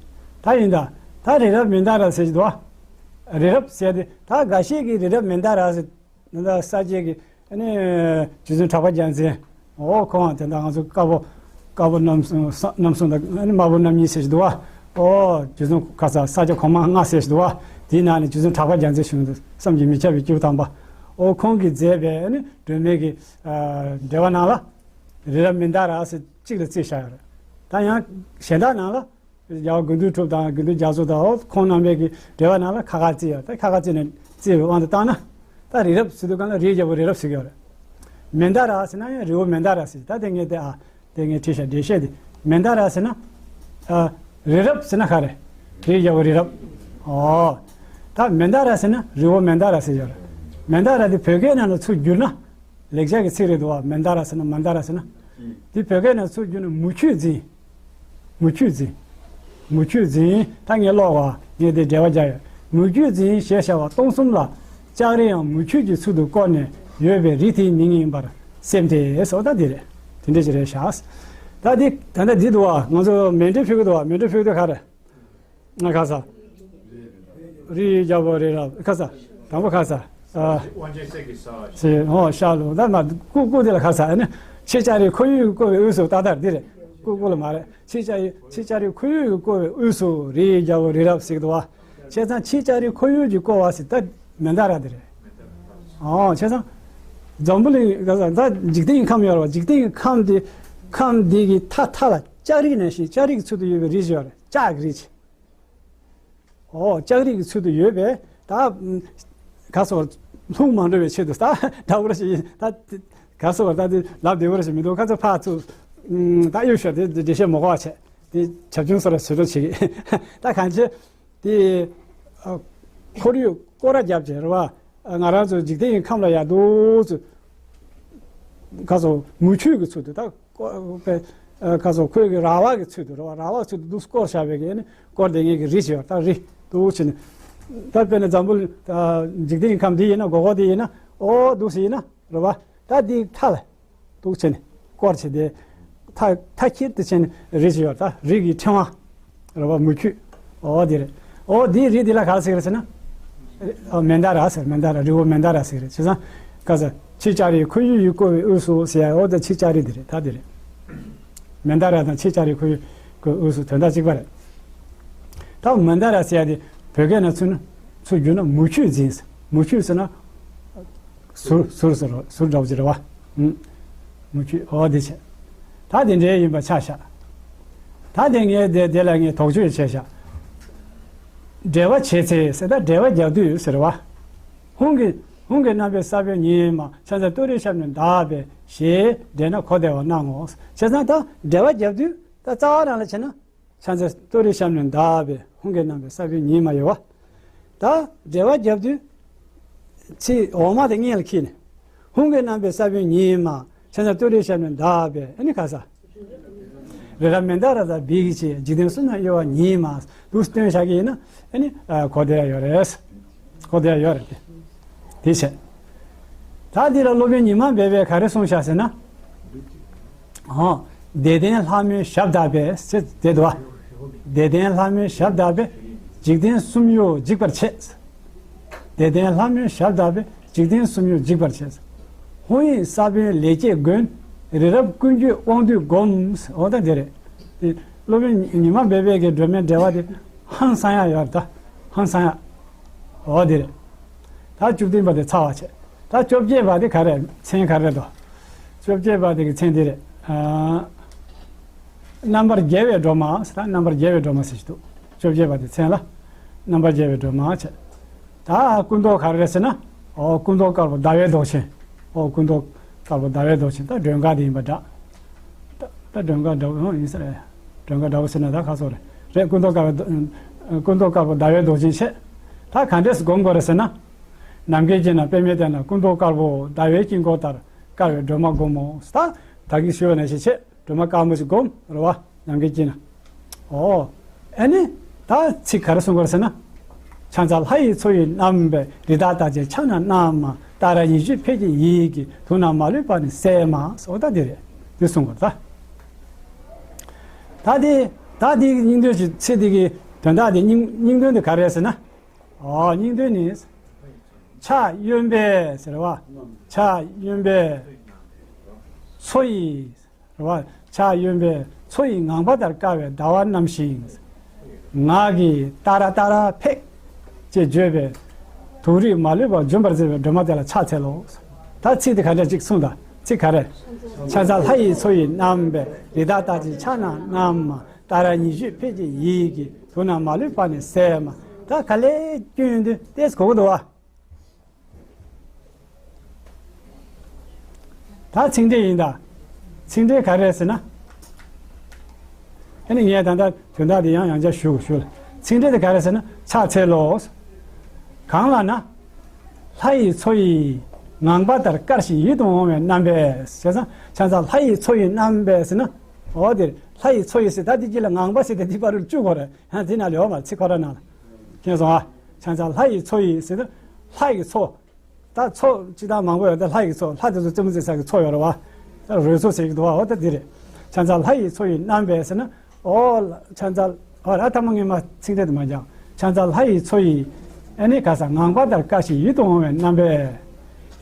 ད་ཡིན་ད། ད་རི་རབ་མནྡ་ར་ཟེར་གྱི་འདུག་བ། རི་རབ་ཟེར་ཏེ་ད་འགའ་ཤས་ཀྱིས་རི་རབ་མནྡ་ར་ཟེར། ད་ས་སྐྱའི་གི་ཨ་ནི་རྗེ་བཙུན་གྲགས་པ་རྒྱལ་མཚན། ཨོ་ཁོང་དེ་འདྲ་ང་ཚོ་དཀར་པོ། དཀར་པོ་རྣམ་གསུམ་རྣམ་གསུམ་དང་ཨ་ནི་དམར་པོ་རྣམ་གཉིས་ཟེར་ཞིག་འདུག་བ། ཨོ་རྗེ་བཙུན་ཁ་ས་ས་སྐྱ་གོང་མ་ལྔ་ཟེར་ཞིག་འདུག་བ། དེའི་ནང་ནས་རྗེ་བཙུན་གྲགས་པ་རྒྱལ་མཚན་ཞུ་གི་འདུག་བསམ་གྱིས་མི་ཁྱབ་པའི་སྐྱེས་བུ་དམ་པ། ཨོ་ཁོང་གིས་མཛད་པའི་ཨ་ནི་སྒྲོལ་མའི་གི་ཨ་འགྲེལ་པ་ནང་ལ། རི་རབ་མནྡ་ར་ཟེར་གཅིག་ལ་བརྩིས་བཞག་ཡོད་རེད། ད་ཡང་གཞན་དག་ནང་ལ། རྒྱལ་བ་དགུང་སྟོན་གྲུབ་དང་དགེ་འདུན་རྒྱ་མཚོ་དང་། ཨོ་ཁོང་རྣམ་པའི་གི་འགྲེལ་པ་ནང་ལ་ཁ་ཁ་བརྩིས་ཡོད། ད་ཁ་ཁ་བརྩིས་ནས་བརྩིས་པའི་དབང་དུ་བཏང་ན། ད་རི་རབ་ཟེར་དུས་སྒང་ལ་རིའི་རྒྱལ་པོ་རི་རབ་ཟེར་གྱི་ཡོད་རེད། མནྡ་ར་ཟེར་ན་ཡང་རི་བོ་མནྡ་ར་ཟེར། ད་དེ་ངས་དེ་ཨ་དེ་ངས་བྲིས་ཤག་འགྲེལ་བཤད་དེ། མནྡ་ར་ཟེར་ན། ཨ་རི་རབ་ཟེར་ན་ག་རེ། རིའི་རྒྱལ་པོ་རི་རབ། ཨོ། ད་མནྡ་ར་ཟེར་ན་རི་བོ་མནྡ་ར་ཟེར་ཡོད་རེད། མནྡ་ར་དེ་བོད་སྐད་ནང་ལ་ཚུར་བསྒྱུར་ན། ལེགས་སྦྱར་གྱི་ཚིག་རེད་འདུག་བ། མནྡ་ར་ཟེར་ན་མནྡ་ར་ཟེར་ན། འདི་བོད་སྐད་ནང་ཚུར་བསྒྱུར་ན་མུ་ཁྱུད་འཛིན། མུ་ཁྱུད་འཛིན། མུ་ཁྱུད་འཛིན། ད་ངས་ཀློག་གོ། ངས་འདི་འགྲེལ་པ་རྒྱག་ཡོད། མུ་ཁྱུད་འཛིན་ཞེས་བྱ་བ་སྟོང་གསུམ་ལ་ལྕགས་རིའམ་མུ་ཁྱུད་ཀྱི་ཚུལ་དུ་བསྐོར་ནས་ཡོད་པའི་རི་དེའི་མིང་ཡིན་པར་སེམས་ཏེ་ཟེར་བ་ད་འདི་རེད། དེ་འདྲ་ཞིག་རེད་ཤག་ད་འདི་ད་ལྟ་འདི་འདུག་བ། ང་ཚོ་མཎྜལ་ཕུལ་གི་འདུག་བ། མཎྜལ་ཕུལ་གི་འདུག་ག་རེ། ང་ཁ་ས། རིའི་རྒྱལ་པོ་རི་རབ་ཁ་ས། དང་པོ་ཁ་ས། ཨ། དབང་ཆེན་གསེར་གྱི་ས། ཞེས་ཧོ་ཤ་ལུ་ད་མ་ཀུ་ཀུ་དེ་ལ་ཁ་ས་ཨ་ནི། ཕྱི་ལྕགས་རི་ཁོར་ཡུག་གིས་བསྐོར་བའི་དབུས་སུ་ཏག་ཏག་འདི་རེད། ཀུ་ཀུ་ལ་མ་རེད། ཕྱི་ལྕགས་རི་ཕྱི་ལྕགས་རི་ཁོར་ཡུག་གིས་བསྐོར་བའི་དབུས་སུ་རིའི་རྒྱལ་པོ་རི་རབ་ཟེར་གི་འདུག་བ། བྱས་ཙང་ཕྱི་ལྕགས་རི་ཁོར་ཡུག་གིས་བསྐོར་བ་ཟེར་ད་མནྡ་ར་འདི་རེད། ཨོ་བྱས་ཙང་། འཛམ་བུ་གླིང་ག་ས་ད་འཇིག་རྟེན་གྱི་ཁམས་ཡོད་རེད་བ། འཇིག་རྟེན་གྱི་ཁམས་འདི་ཁམས་འདི་གི་མཐའ་མཐའ་ལ་ལྕགས་རི་ནང་བཞིན་ལྕགས་རི་གི་ཚུལ་དུ་ཡོད་པའི་རི་ཞིག་ཡོད་རེད། ལྕགས་ཀྱི་རི་ཅིག་ཨོ་ལྕགས་རི་གི་ཚུལ་དུ་ཡོད་པས་ད། ག་སོ། ལྷུང་མ་འགྲོ་བའི་ཆེད་དུ་ད་འདྲ་བོ་ར་ཞིག་ཡིན་ད། ག་སོ་བ་ད་དེ་ལབ་བདེ་བོ་ར་ཞིག་མི་འདུག་ཁ་ཚ་ཕ་ཚུ། ད་གཡུག་ཤོར་དེ་འགྲེལ་བཤད་མ་གོ་བ་བྱས། དེ་བྱབ་ཆུང་སོ་ར་བཟོད་གྲོགས་བྱེད་ཀྱི་ད་གང་ཅི། དེ། ཁོར་ཡུག་སྐོར་ར་རྒྱབ་བྱས་རེད་བ། ང་རང་ཚོ་འཇིག་རྟེན་གྱི་ཁམས་ལ་ཡ་འདུག་ཚུལ། ག་སོ་མུ་ཁྱུད་ཀྱི་ཚུལ་དུ་ད། ཀོ་པའི་ཁ་སོ་ཁོས་ཀྱི་ར་བ་གི་ཚུལ་དུ་ར་བ་ར་བ་ཚུལ་དུ་འདུག་སྐོར་བཞག་པའི་གི་ནི་སྐོར་དེ་ངེད་ཀྱི་རི་ཞིག་ཡོད་ད་རི་འདུག་ཕྱིན། ད་དཔེར་ན་འཛམ་བུ་གླིང་འཇིག་རྟེན་གྱི་ཁམས་འདི་ཡིན་ན་སྒོར་སྒོར་འདི་ཡིན་ན་ཨོ་འདུག་སེ་ཡིན་ན་ར་བ་ད་འདི་མཐའ་ལ་འདུག་ཕྱིན་སྐོར་བྱས་ཏེ་མཐའ་མཐའ་ཁྱེར་དུ་ཕྱིན་རི་ཞིག་ཡོད་ད་རི་གི་ཕྲེང་བ། ར་བ་མུ་ཁྱུད། ཨོ་དེ་རེད། ཨོ་དེའི་རི་དེ་ལ་ག་རེ་ཟེར་གི་རེད་ཟེར་ན། ཨོ་མནྡ་ར་ཟེར། མནྡ་ར་རི་བོ་མནྡ་ར་ཟེར་གི་རེད་བྱས་ཙང་། ག་ས། ཕྱི་ལྕགས་རི་ཁོར་ཡུག་གིས་བསྐོར་བའི་དབུས་སུ་ཟེར་ཡ་ཨོ་ད་ཕྱི་ལྕགས་རི་དེ་རེད་ད་དེ་རེད། མནྡ་ར་དང་ཕྱི་ལྕགས་རི་ཁོར་ཡུག་གི་དབུས་སུ་དོན་དག་གཅིག་པ་རེད། ད་མནྡ་ར་ཟེར་ཡ་དེ་བོད་སྐད་ནང་ཚུར་ཚུར་བསྒྱུར་ན་མུ་ཁྱུད་འཛིན་ཟེར། མུ་ཁྱུད་ཟེར་ན། ཟུར་ཟུར་ཟེར་རོ་ཟུར་འདྲ་བོ་ཅིག་རེད་བ། ཨུམ། མུ་ཁྱུད་ཨོ་དེ་བྱས། ད་དེ་འདྲའི་ཡིན་པ་ཆ་བཞག་ད་དེ་ངས་དེ་དེ་ལ་ངས་དོགས་གཅོད་བྱས་བཞག་འགྲེལ་པ་བྱེད་ཚེ་ཟེར་ད་འགྲེལ་པ་རྒྱག་དུས་ཟེར་བ། ཧཱུྃ་གི་ཧཱུྃ་གི་རྣམ་པའི་ས་བོན་ཉིད་མ། ཕྱག་འཚལ་ཏུ་རེ་ཞབས་གཉིས་བརྡབས་པས་ཞེས་འགྲེལ་ན་གོ་བདེ་བར་སྣང་ངོ་། བྱས་ཙང་ད་འགྲེལ་པ་རྒྱག་དུས་ད་རྩ་བ་རང་ལ་བྱས་ན། ཕྱག་འཚལ་ཏུ་རེ་ཞབས་གཉིས་བརྡབས་པས་ཧཱུྃ་གི་རྣམ་པའི་ས་བོན་ཉིད་མ་ཡོད་བ། ད་འགྲེལ་པ་རྒྱབ་དུས། ཚིག་འོག་མ་དེ་སྔོན་ལ་འཁྱེར་ནས། ཧཱུྃ་གི་རྣམ་པའི་ས་བོན་ཉིད་མ། ཕྱག་འཚལ་ཏུ་རེ་ཞབས་གཉིས་བརྡབས་པས་ཨ་ནི་ག་ས། རི་རབ་མནྡ་ར་དང་བི་གི་ཆེ། འཇིག་རྟེན་གསུམ་ན་གཡོ་བ་ཉིད་མ། འདུག་སྟོན་བྱ་གི་ཡིན་ན་ཨ་ནི་གོ་བདེ་ཡ་ཡོད་རེད། གོ་བདེ་ཡ་ཡོད་རེད། དེ་བྱས། ད་འདི་ལ་སློབ་དཔོན་ཉི་མ་སྦས་པས་ག་རེ་གསུངས་བཞག་ཟེར་ན། ཨོ། བདེ་ལྡན་ལྷ་མོའི་ཞབས་བཏབ་པས་ཟེར་དེ་འདུག་བ། བདེ་ལྡན་ལྷ་མོའི་ཞབས་བཏབ་པས། འཇིག་རྟེན་གསུམ་གཡོ་འཇིག་པར་བྱེད། བདེ་ལྡན་ལྷ་མོའི་ཞབས་བཏབ་པས། འཇིག་རྟེན་གསུམ་གཡོ་འཇིག་པར་བྱེད། ཧཱུྃ་ཡིག་ས་བོན་ལས་སྐྱེས་མགོན། རི་རབ་ཀུན་ཁྱབ་དབང་སྡུད་བསྒོམ། འོ་ད་འདི་རེད། དེ་སློབ་དཔོན་ཉི་མ་སྦས་པའི་གི་སྒྲོན་མེའི་འགྲེལ་པ་དེ་ཧང་སང་ཡ་ཡོད་རེད་ད། ཧང་སང་ཡ། འོ་འདི་རེད། ད་བཅུ་བདུན་པ་དེ་ཚར་བ་བྱས། ད་བཅོ་བརྒྱད་པ་དེ་ག་རེ་མཚན་ག་རེ་དོ། བཅོ་བརྒྱད་པ་དེ་གི་མཚན་དེ་རེད། ཨ། རྣམ་པར་རྒྱལ་བའི་སྒྲོལ་མ་ཟེར། ད་རྣམ་པར་རྒྱལ་བའི་སྒྲོལ་མ་ཟེར་ཞིག་འདུག་བཅོ་བརྒྱད་པ་དེ་མཚན་ལ་རྣམ་པར་རྒྱལ་བའི་སྒྲོལ་མ་བྱས། ད་སྐུ་མདོག་ག་རེ་རེད་ཟེར་ན། ཨོ་སྐུ་མདོག་དཀར་པོ་ཟླ་བའི་མདོག་ཅན། ཨོ་སྐུ་མདོག་དཀར་པོ་ཟླ་བའི་མདོག་ཅན། ད་སྒྲོལ་དཀར་དེ་ཡིན་པ་འདྲ། ད་ད་སྒྲོལ་དཀར་འདྲ་བོ་ཡིན་ས་རེད། སྒྲོལ་དཀར་འདྲ་བོ་ཟེར་ན་ད་ཁ་སོ་རེད། རེད། སྐུ་མདོག་དཀར་པོ། སྐུ་མདོག་དཀར་པོ་ཟླ་བའི་མདོག་ཅན་བྱས། ད་ག་འདྲས་སེ་སྒོམ་དགོས་རེད་ཟེར་ན། ནམ་མཁའི་དཀྱིལ་ན་པདྨའི་སྟེང་ན་སྐུ་མདོག་དཀར་པོ་ཟླ་བའི་དཀྱིལ་འཁོར་ལྟར་དཀར་བའི་སྒྲོལ་མ་བསྒོམ་མོ། ད་ད་གིན་ཞུས་པ་ནང་བཞིན་བྱས། སྒྲོལ་མ་དཀར་མོ་ཞིག་བསྒོམ་རེད་བ། ནམ་མཁའི་དཀྱིལ་ན། ཨོ། ཨ་ནི། ད་ཚིག་ག་རེ་གསུང་དགོས་རེད་ཟེར་ན། ཕྱག་འཚལ་ལྷ་ཡི་མཚོ་ཡི་རྣམ་པའི། རི་དྭགས་རྟགས་ཅན་ཕྱག་ན་བསྣམས་མ། ཏཱ་ར་ཉི་ཤུས་ཕཊ་ཀྱི་ཡིད་ཀྱིས། དུག་རྣམས་མ་ལུས་པ་ནི་བསལ་མ། ཨོ་ད་འདི་རེད། འདི་གསུང་དགོས་རེད་ད། ད་འདི། ད་འདི་གི་སྙིང་དོན་ཞིག་ཚིག་འདི་གི་དོན་དག་འདི་སྙིང་སྙིང་དོན་འདི་ག་རེ་རེད་ཟེར་ན། ཨོ་སྙིང་དོན་ནི། ཕྱག་གཡོན་པས་ཟེར་བ། ཕྱག་གཡོན་པས་མཚོ་ཡི། རེད་བ། ཕྱག་གཡོན་པས་མཚོ་ཡི་ངང་པ་ལྟར་དཀར་བའི་ཟླ་བ་བསྣམས་ཤིང་། ངག་གིས་ཏཱ་ར་ཏཱ་ར་ཕཊ་ཅེས་བརྗོད་པས། དུག་རིགས་མ་ལུས་པ་འཇོམས་པར་མཛད་པའི་སྒྲོལ་མ་དེ་ལ་ཕྱག་འཚལ་ལོ། ད་ཚིག་དེ་ག་འདྲ་ཅིག་གསུངས་དང་། ཚིག་ག་རེ། ཕྱག་འཚལ་ལྷ་ཡི་མཚོ་ཡི་རྣམ་པའི། རི་དྭགས་རྟགས་ཅན་ཕྱག་ན་བསྣམས་མ། ཏཱ་ར་ཉི་ཤུས་ཕཊ་ཀྱི་ཡིད་ཀྱིས། དུག་རྣམས་མ་ལུས་པ་ནི་བསལ་མ། ད་ག་ལེར་སྐྱོན་དུ་ཏེས་གོ་གི་འདུག་བ། ད་ཚིག་འགྲེལ་ཡིན་ད། ཚིག་འགྲེལ་ག་རེ་ཟེར་ན། ཨ་ནི་ངས་ད་ལྟ་དོན་དག་འདི་ཡང་ཡང་བསྐྱར་ཞུ་ཞུ་ལ། ཚིག་འགྲེལ་དེ་ག་རེ་ཟེར་ན། ཕྱག་འཚལ་ལོ། གང་ལ་ན། ལྷ་ཡི་མཚོ་ཡི་ངང་པ་ལྟར་དཀར་ཞིང་ཡིད་དུ་འོང་བའི་རྣམ་པས། བྱས་ཙང་ཕྱག་འཚལ་ལྷ་ཡི་མཚོ་ཡི་རྣམ་པས་ཟེར་ན། འོ་དེ་ལྷ་ཡི་མཚོ་ཡི་ཟེར། ད་འདི་གྱི་ལ་ངང་པ་ཟེར་ཏེ་འདི་བར་དུ་བཅུག་དགོས་རེད། ཡང་འདི་ན་ལེའོ་མ་ཚིག་ཁོ་ར་ནང་ལ། མཁྱེན་སོང་ཨ། ཕྱག་འཚལ་ལྷ་ཡི་མཚོ་ཡི་ཟེར་ན། ལྷ་ཡི་མཚོ། ད་མཚོ་སྤྱི་བཏང་མང་པོ་ཡོད། ད་ལྷ་ཡི་མཚོ། ལྷ་དེ་ཚོ་རྩེད་མོ་རྩེ་ས་གི་མཚོ་ཡོད་རེད་བ། ད་རོལ་མཚོ་ཟེར་གི་འདུག་བ། འོ་ད་འདི་རེད། ཕྱག་འཚལ་ལྷ་ཡི་མཚོ་ཡི་རྣམ་པས་ཟེར་ན། ཨོ། ཕྱག་འཚལ། ཨོ་ར་ཐ་མ་ངས་མ་ཚིག་འགྲེལ་དུ་མ་སྦྱངས། ཕྱག་འཚལ་ལྷ་ཡི་མཚོ་ཡི། ཨ་ནི་ག་ས་ངང་པ་ལྟར་དཀར་ཞིང་ཡིད་དུ་འོང་བའི་རྣམ་པས།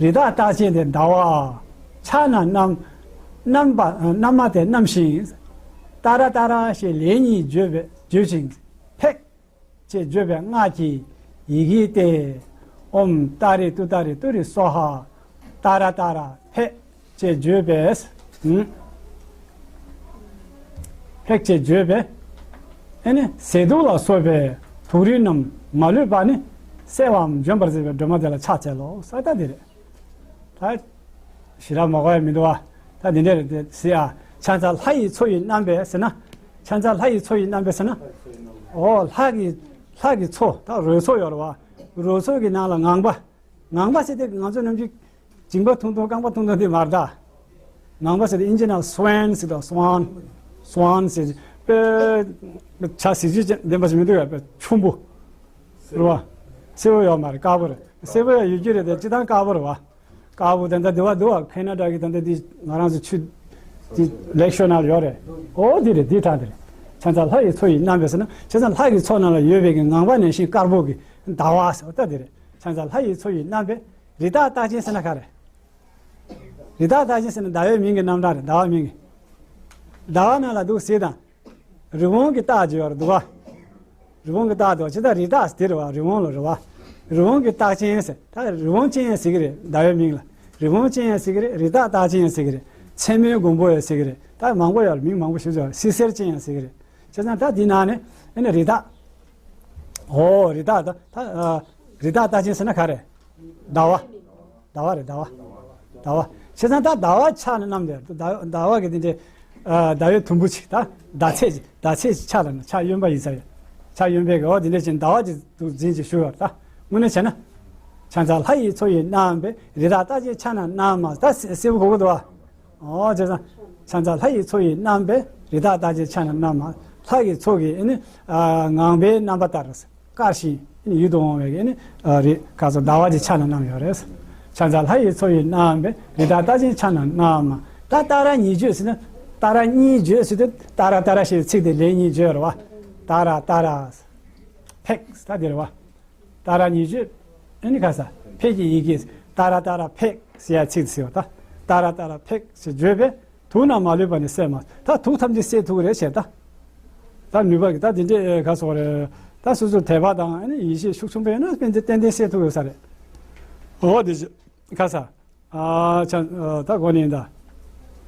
རི་དྭགས་རྟགས་ཅན་དེ་ཟླ་བ། ཕྱག་ན་བསྣམས། བསྣམས་པ། བསྣམས་མ་དེ་བསྣམས་ཤིང་། ཏཱ་ར་ཏཱ་ར་ཞེས་ལན་གཉིས་བརྗོད་པའི་བརྗོད་ཅིང་། ཕཊ་ཅེས་བརྗོད་པའི་སྔགས་ཀྱི་ཡི་གེ་སྟེ། ཨོཾ་ཏཱ་རེ་ཏུཏྟཱ་རེ་ཏུ་རེ་སྭཱ་ཧཱ། ཏཱ་ར་ཏཱ་ར་ཕཊ་ཅེས་བརྗོད་པས། ཧུམ། ཕཊ་ཅེས་བརྗོད་པས། ཨེ་ནི་ཟས་དུག་ལ་སོགས་པའི་དུག་རིགས་རྣམས་མ་ལུས་པ་ནི་བསལ་བའམ་འཇོམས་པར་མཛད་པའི་སྒྲོལ་མ་དེ་ལ་ཕྱག་འཚལ་ལོ། ས་ད་འདི་རེད། ད་ཞེ་དྲག་མ་གོ་ཡ་མི་འདུག་བ། ད་འདི་འདྲ་རེད་དེ་ཟེར་ཨ། ཕྱག་འཚལ་ལྷ་ཡི་མཚོ་ཡི་རྣམ་པས་ཟེར་ན། ཕྱག་འཚལ་ལྷ་ཡི་མཚོ་ཡི་རྣམ་པས་ཟེར་ན། ཨོ་ལྷ་གི། ལྷ་གི་མཚོ། ད་རོལ་མཚོ་ཡོད་རེད་བ། རོལ་མཚོ་གི་ནང་ལ་ངང་པ། ངང་པ་ཟེར་དེ་ང་ཚོ་ནམ་རྒྱུན་འགྱིང་པ་འཐུང་འཐུང་རྐང་པ་འཐུང་འཐུང་དེ་མ་རེད་ད། ངང་པ་ཟེར་དེ་ཨིན་ཇི་ནང་སི་ཝན་ཟེར་དང་། སི་ཝན། སི་ཝན་ཟེར། དཔེ་བྱ་གཟི་བརྗིད་ཅན་ལྡན་པ་ཞིག་མི་འདུག་ཡ། དཔེ་ཆུང་པོ། རེད་བ། སེར་པོ་ཡོད་མ་རེད། དཀར་པོ་རེད། སེར་པོ་ཡང་ཡོད་ཀྱི་རེད་དེ། སྤྱིར་བཏང་དཀར་པོ་རེད་བ། དཀར་པོ་དེ་འདྲ་འདི་བ་འདུག་བ། ཁེ་ན་ཌ་གི་དེ་འདྲ་འདི་ང་རང་ཚོ་ཆུ་འདི་ལེག་ཤོར་ནང་ཡོད་རེད། ཨོ་འདི་རེད། འདི་དྲ་འདི་རེད། ཕྱག་འཚལ་ལྷ་ཡི་མཚོ་ཡི་རྣམ་པས་ཟེར་ན། བྱས་ཙང་ལྷ་གི་མཚོ་ནང་ལ་ཡོད་པའི་གི་ངང་པ་ནང་བཞིན་དཀར་པོ་གི་ཟླ་བ་ཟེར་བ་ད་འདི་རེད། ཕྱག་འཚལ་ལྷ་ཡི་མཚོ་ཡི་རྣམ་པས། རི་དྭགས་རྟགས་ཅན་ཟེར་ན་ག་རེ། རི་དྭགས་རྟགས་ཅན་ཟེར་ན་ཟླ་བའི་མིང་གི་རྣམ་གྲངས་རེད། ཟླ་བ་མིང་གི། ཟླ་བ་ནང་ལ་འདུག་ཟེར་དང་། རི་བོང་གི་རྟགས་ཅིག་ཡོད་རེད་འདུག་ག་རི་བོང་གི་རྟགས་འདུག་བ། ཇི་ལྟར་རི་དྭགས་དེ་རེད་བ། རི་བོང་ལ་རེད་བ། རི་བོང་གི་རྟགས་ཅན་ཟེར། ད་རི་བོང་ཅན་ཡང་ཟེར་གི་རེད། ཟླ་བའི་མིང་ལ་རི་བོང་ཅན་ཡང་ཟེར་གི་རེད། རི་དྭགས་རྟགས་ཅན་ཡང་ཟེར་གི་རེད། མཚན་མོའི་མགོན་པོ་ཡང་ཟེར་གི་རེད། ད་མང་པོ་ཡོད་རེད། མིང་མང་པོ་ཞིག་ཡོད་རེད། བསིལ་ཟེར་ཅན་ཡང་ཟེར་གི་རེད། བྱས་ཙང་ད་འདི་ནང་ནས་ཨ་ནི་རི་དྭགས། ཨོ་རི་དྭགས་ད་ད་ཨ། རི་དྭགས་རྟགས་ཅན་ཟེར་ན་ག་རེ། ཟླ་བ། ཟླ་བ་རེད། ཟླ་བ། ཟླ་བ། བྱས་ཙང་ད་ཟླ་བ་ཕྱག་ནས་བསྣམས་ཏེ་ཟླ་ཟླ་བ་གི་དེ་འདྲའི་ཨ་ཟླ་བའི་དུམ་བུ་ཅིག་ད་ཟླ་ཚེས་ཅིག་ཟླ་ཚེས་ཅིག་ཕྱག་ལ་ན་ཕྱག་གཡོན་པ་ཡིན་ས་རེད། ཕྱག་གཡོན་པའི་གི་འོ་དེ་འདྲ་ཅན་ཟླ་བ་ཅིག་འདུག་འཛིན་ཅིག་ཞུ་བར་ད། དངོས་གནས་བྱས་ན། ཕྱག་འཚལ་ལྷ་ཡི་མཚོ་ཡི་རྣམ་པས། རི་དྭགས་རྟགས་ཅན་ཕྱག་ན་བསྣམས་མ། ད་སེ་སེར་པོ་གོ་གི་འདུག་བ། འོ་བྱས་ཙང་། ཕྱག་འཚལ་ལྷ་ཡི་མཚོ་ཡི་རྣམ་པས། རི་དྭགས་རྟགས་ཅན་ཕྱག་ན་བསྣམས་མ། ལྷ་ཡི་ཚོགས་ཀྱིས་ཨ་ནི་ཨ་ངང་པའི་རྣམ་པ་ལྟར། དཀར་ཞིང་ཡིད་དུ་འོང་བའི་ཨ་ནི་ཨ་རི་ཁ་སང་ཟླ་བ་གཅིག་ཕྱག་ན་བསྣམས་ཡོད་རེད། ཕྱག་འཚལ་ལྷ་ཡི་ཚོགས་ཀྱིས་བསྣམས་པའི་རི་དྭགས་རྟགས་ཅན་ཕྱག་ན་བསྣམས་མ། ད་ཏཱ་ར་ཉིས་བརྗོད་ཟེར་ན་ཏཱ་ར་གཉིས་བརྗོད་ཟེར་དུས་ཏཱ་ར་ཏཱ་ར་ཞེས་ཚིག་དེ་ལན་གཉིས་བརྗོད་རེད་བ། ཏཱ་ར་ཏཱ་ར། ཕེགས་ད་འདིར་བ། ཏཱ་ར་ཉིས་བརྗོད། ཨ་ནི་ཁ་ས་ཕེགས་ཀྱི་ཡི་གེ། ཏཱ་ར་ཏཱ་ར་ཕེགས་ཟེར་ཡ་ཚིག་ཟེར་བ་ད། ཏཱ་ར་ཏཱ་ར་ཕེགས་ཞེས་བརྗོད་པས་དུག་རྣམས་མ་ལུས་པ་ནི་སེལ་མ། ད་དུག་ཐམས་ཅད་སེལ་ཐུབ་ཀྱི་རེད་ཟེར་ད། ད་ནུས་པ་གི་ད་དེ་འདྲའི་ཁ་སོགས་རེད། ད་སོ་སོར་དད་པ་དང་ཨ་ནི་ཡིད་ཆེས་ཤུགས་ཆུང་པོ་ཡོད་ན་ཏན་ཏན་ཏན་ཏན་སེལ་ཐུབ་ཡོད་ས་རེད། འོ་དེ་ཁ་ས། ཨ་ཆ་ཨ་ད་གོ་ནི་ད།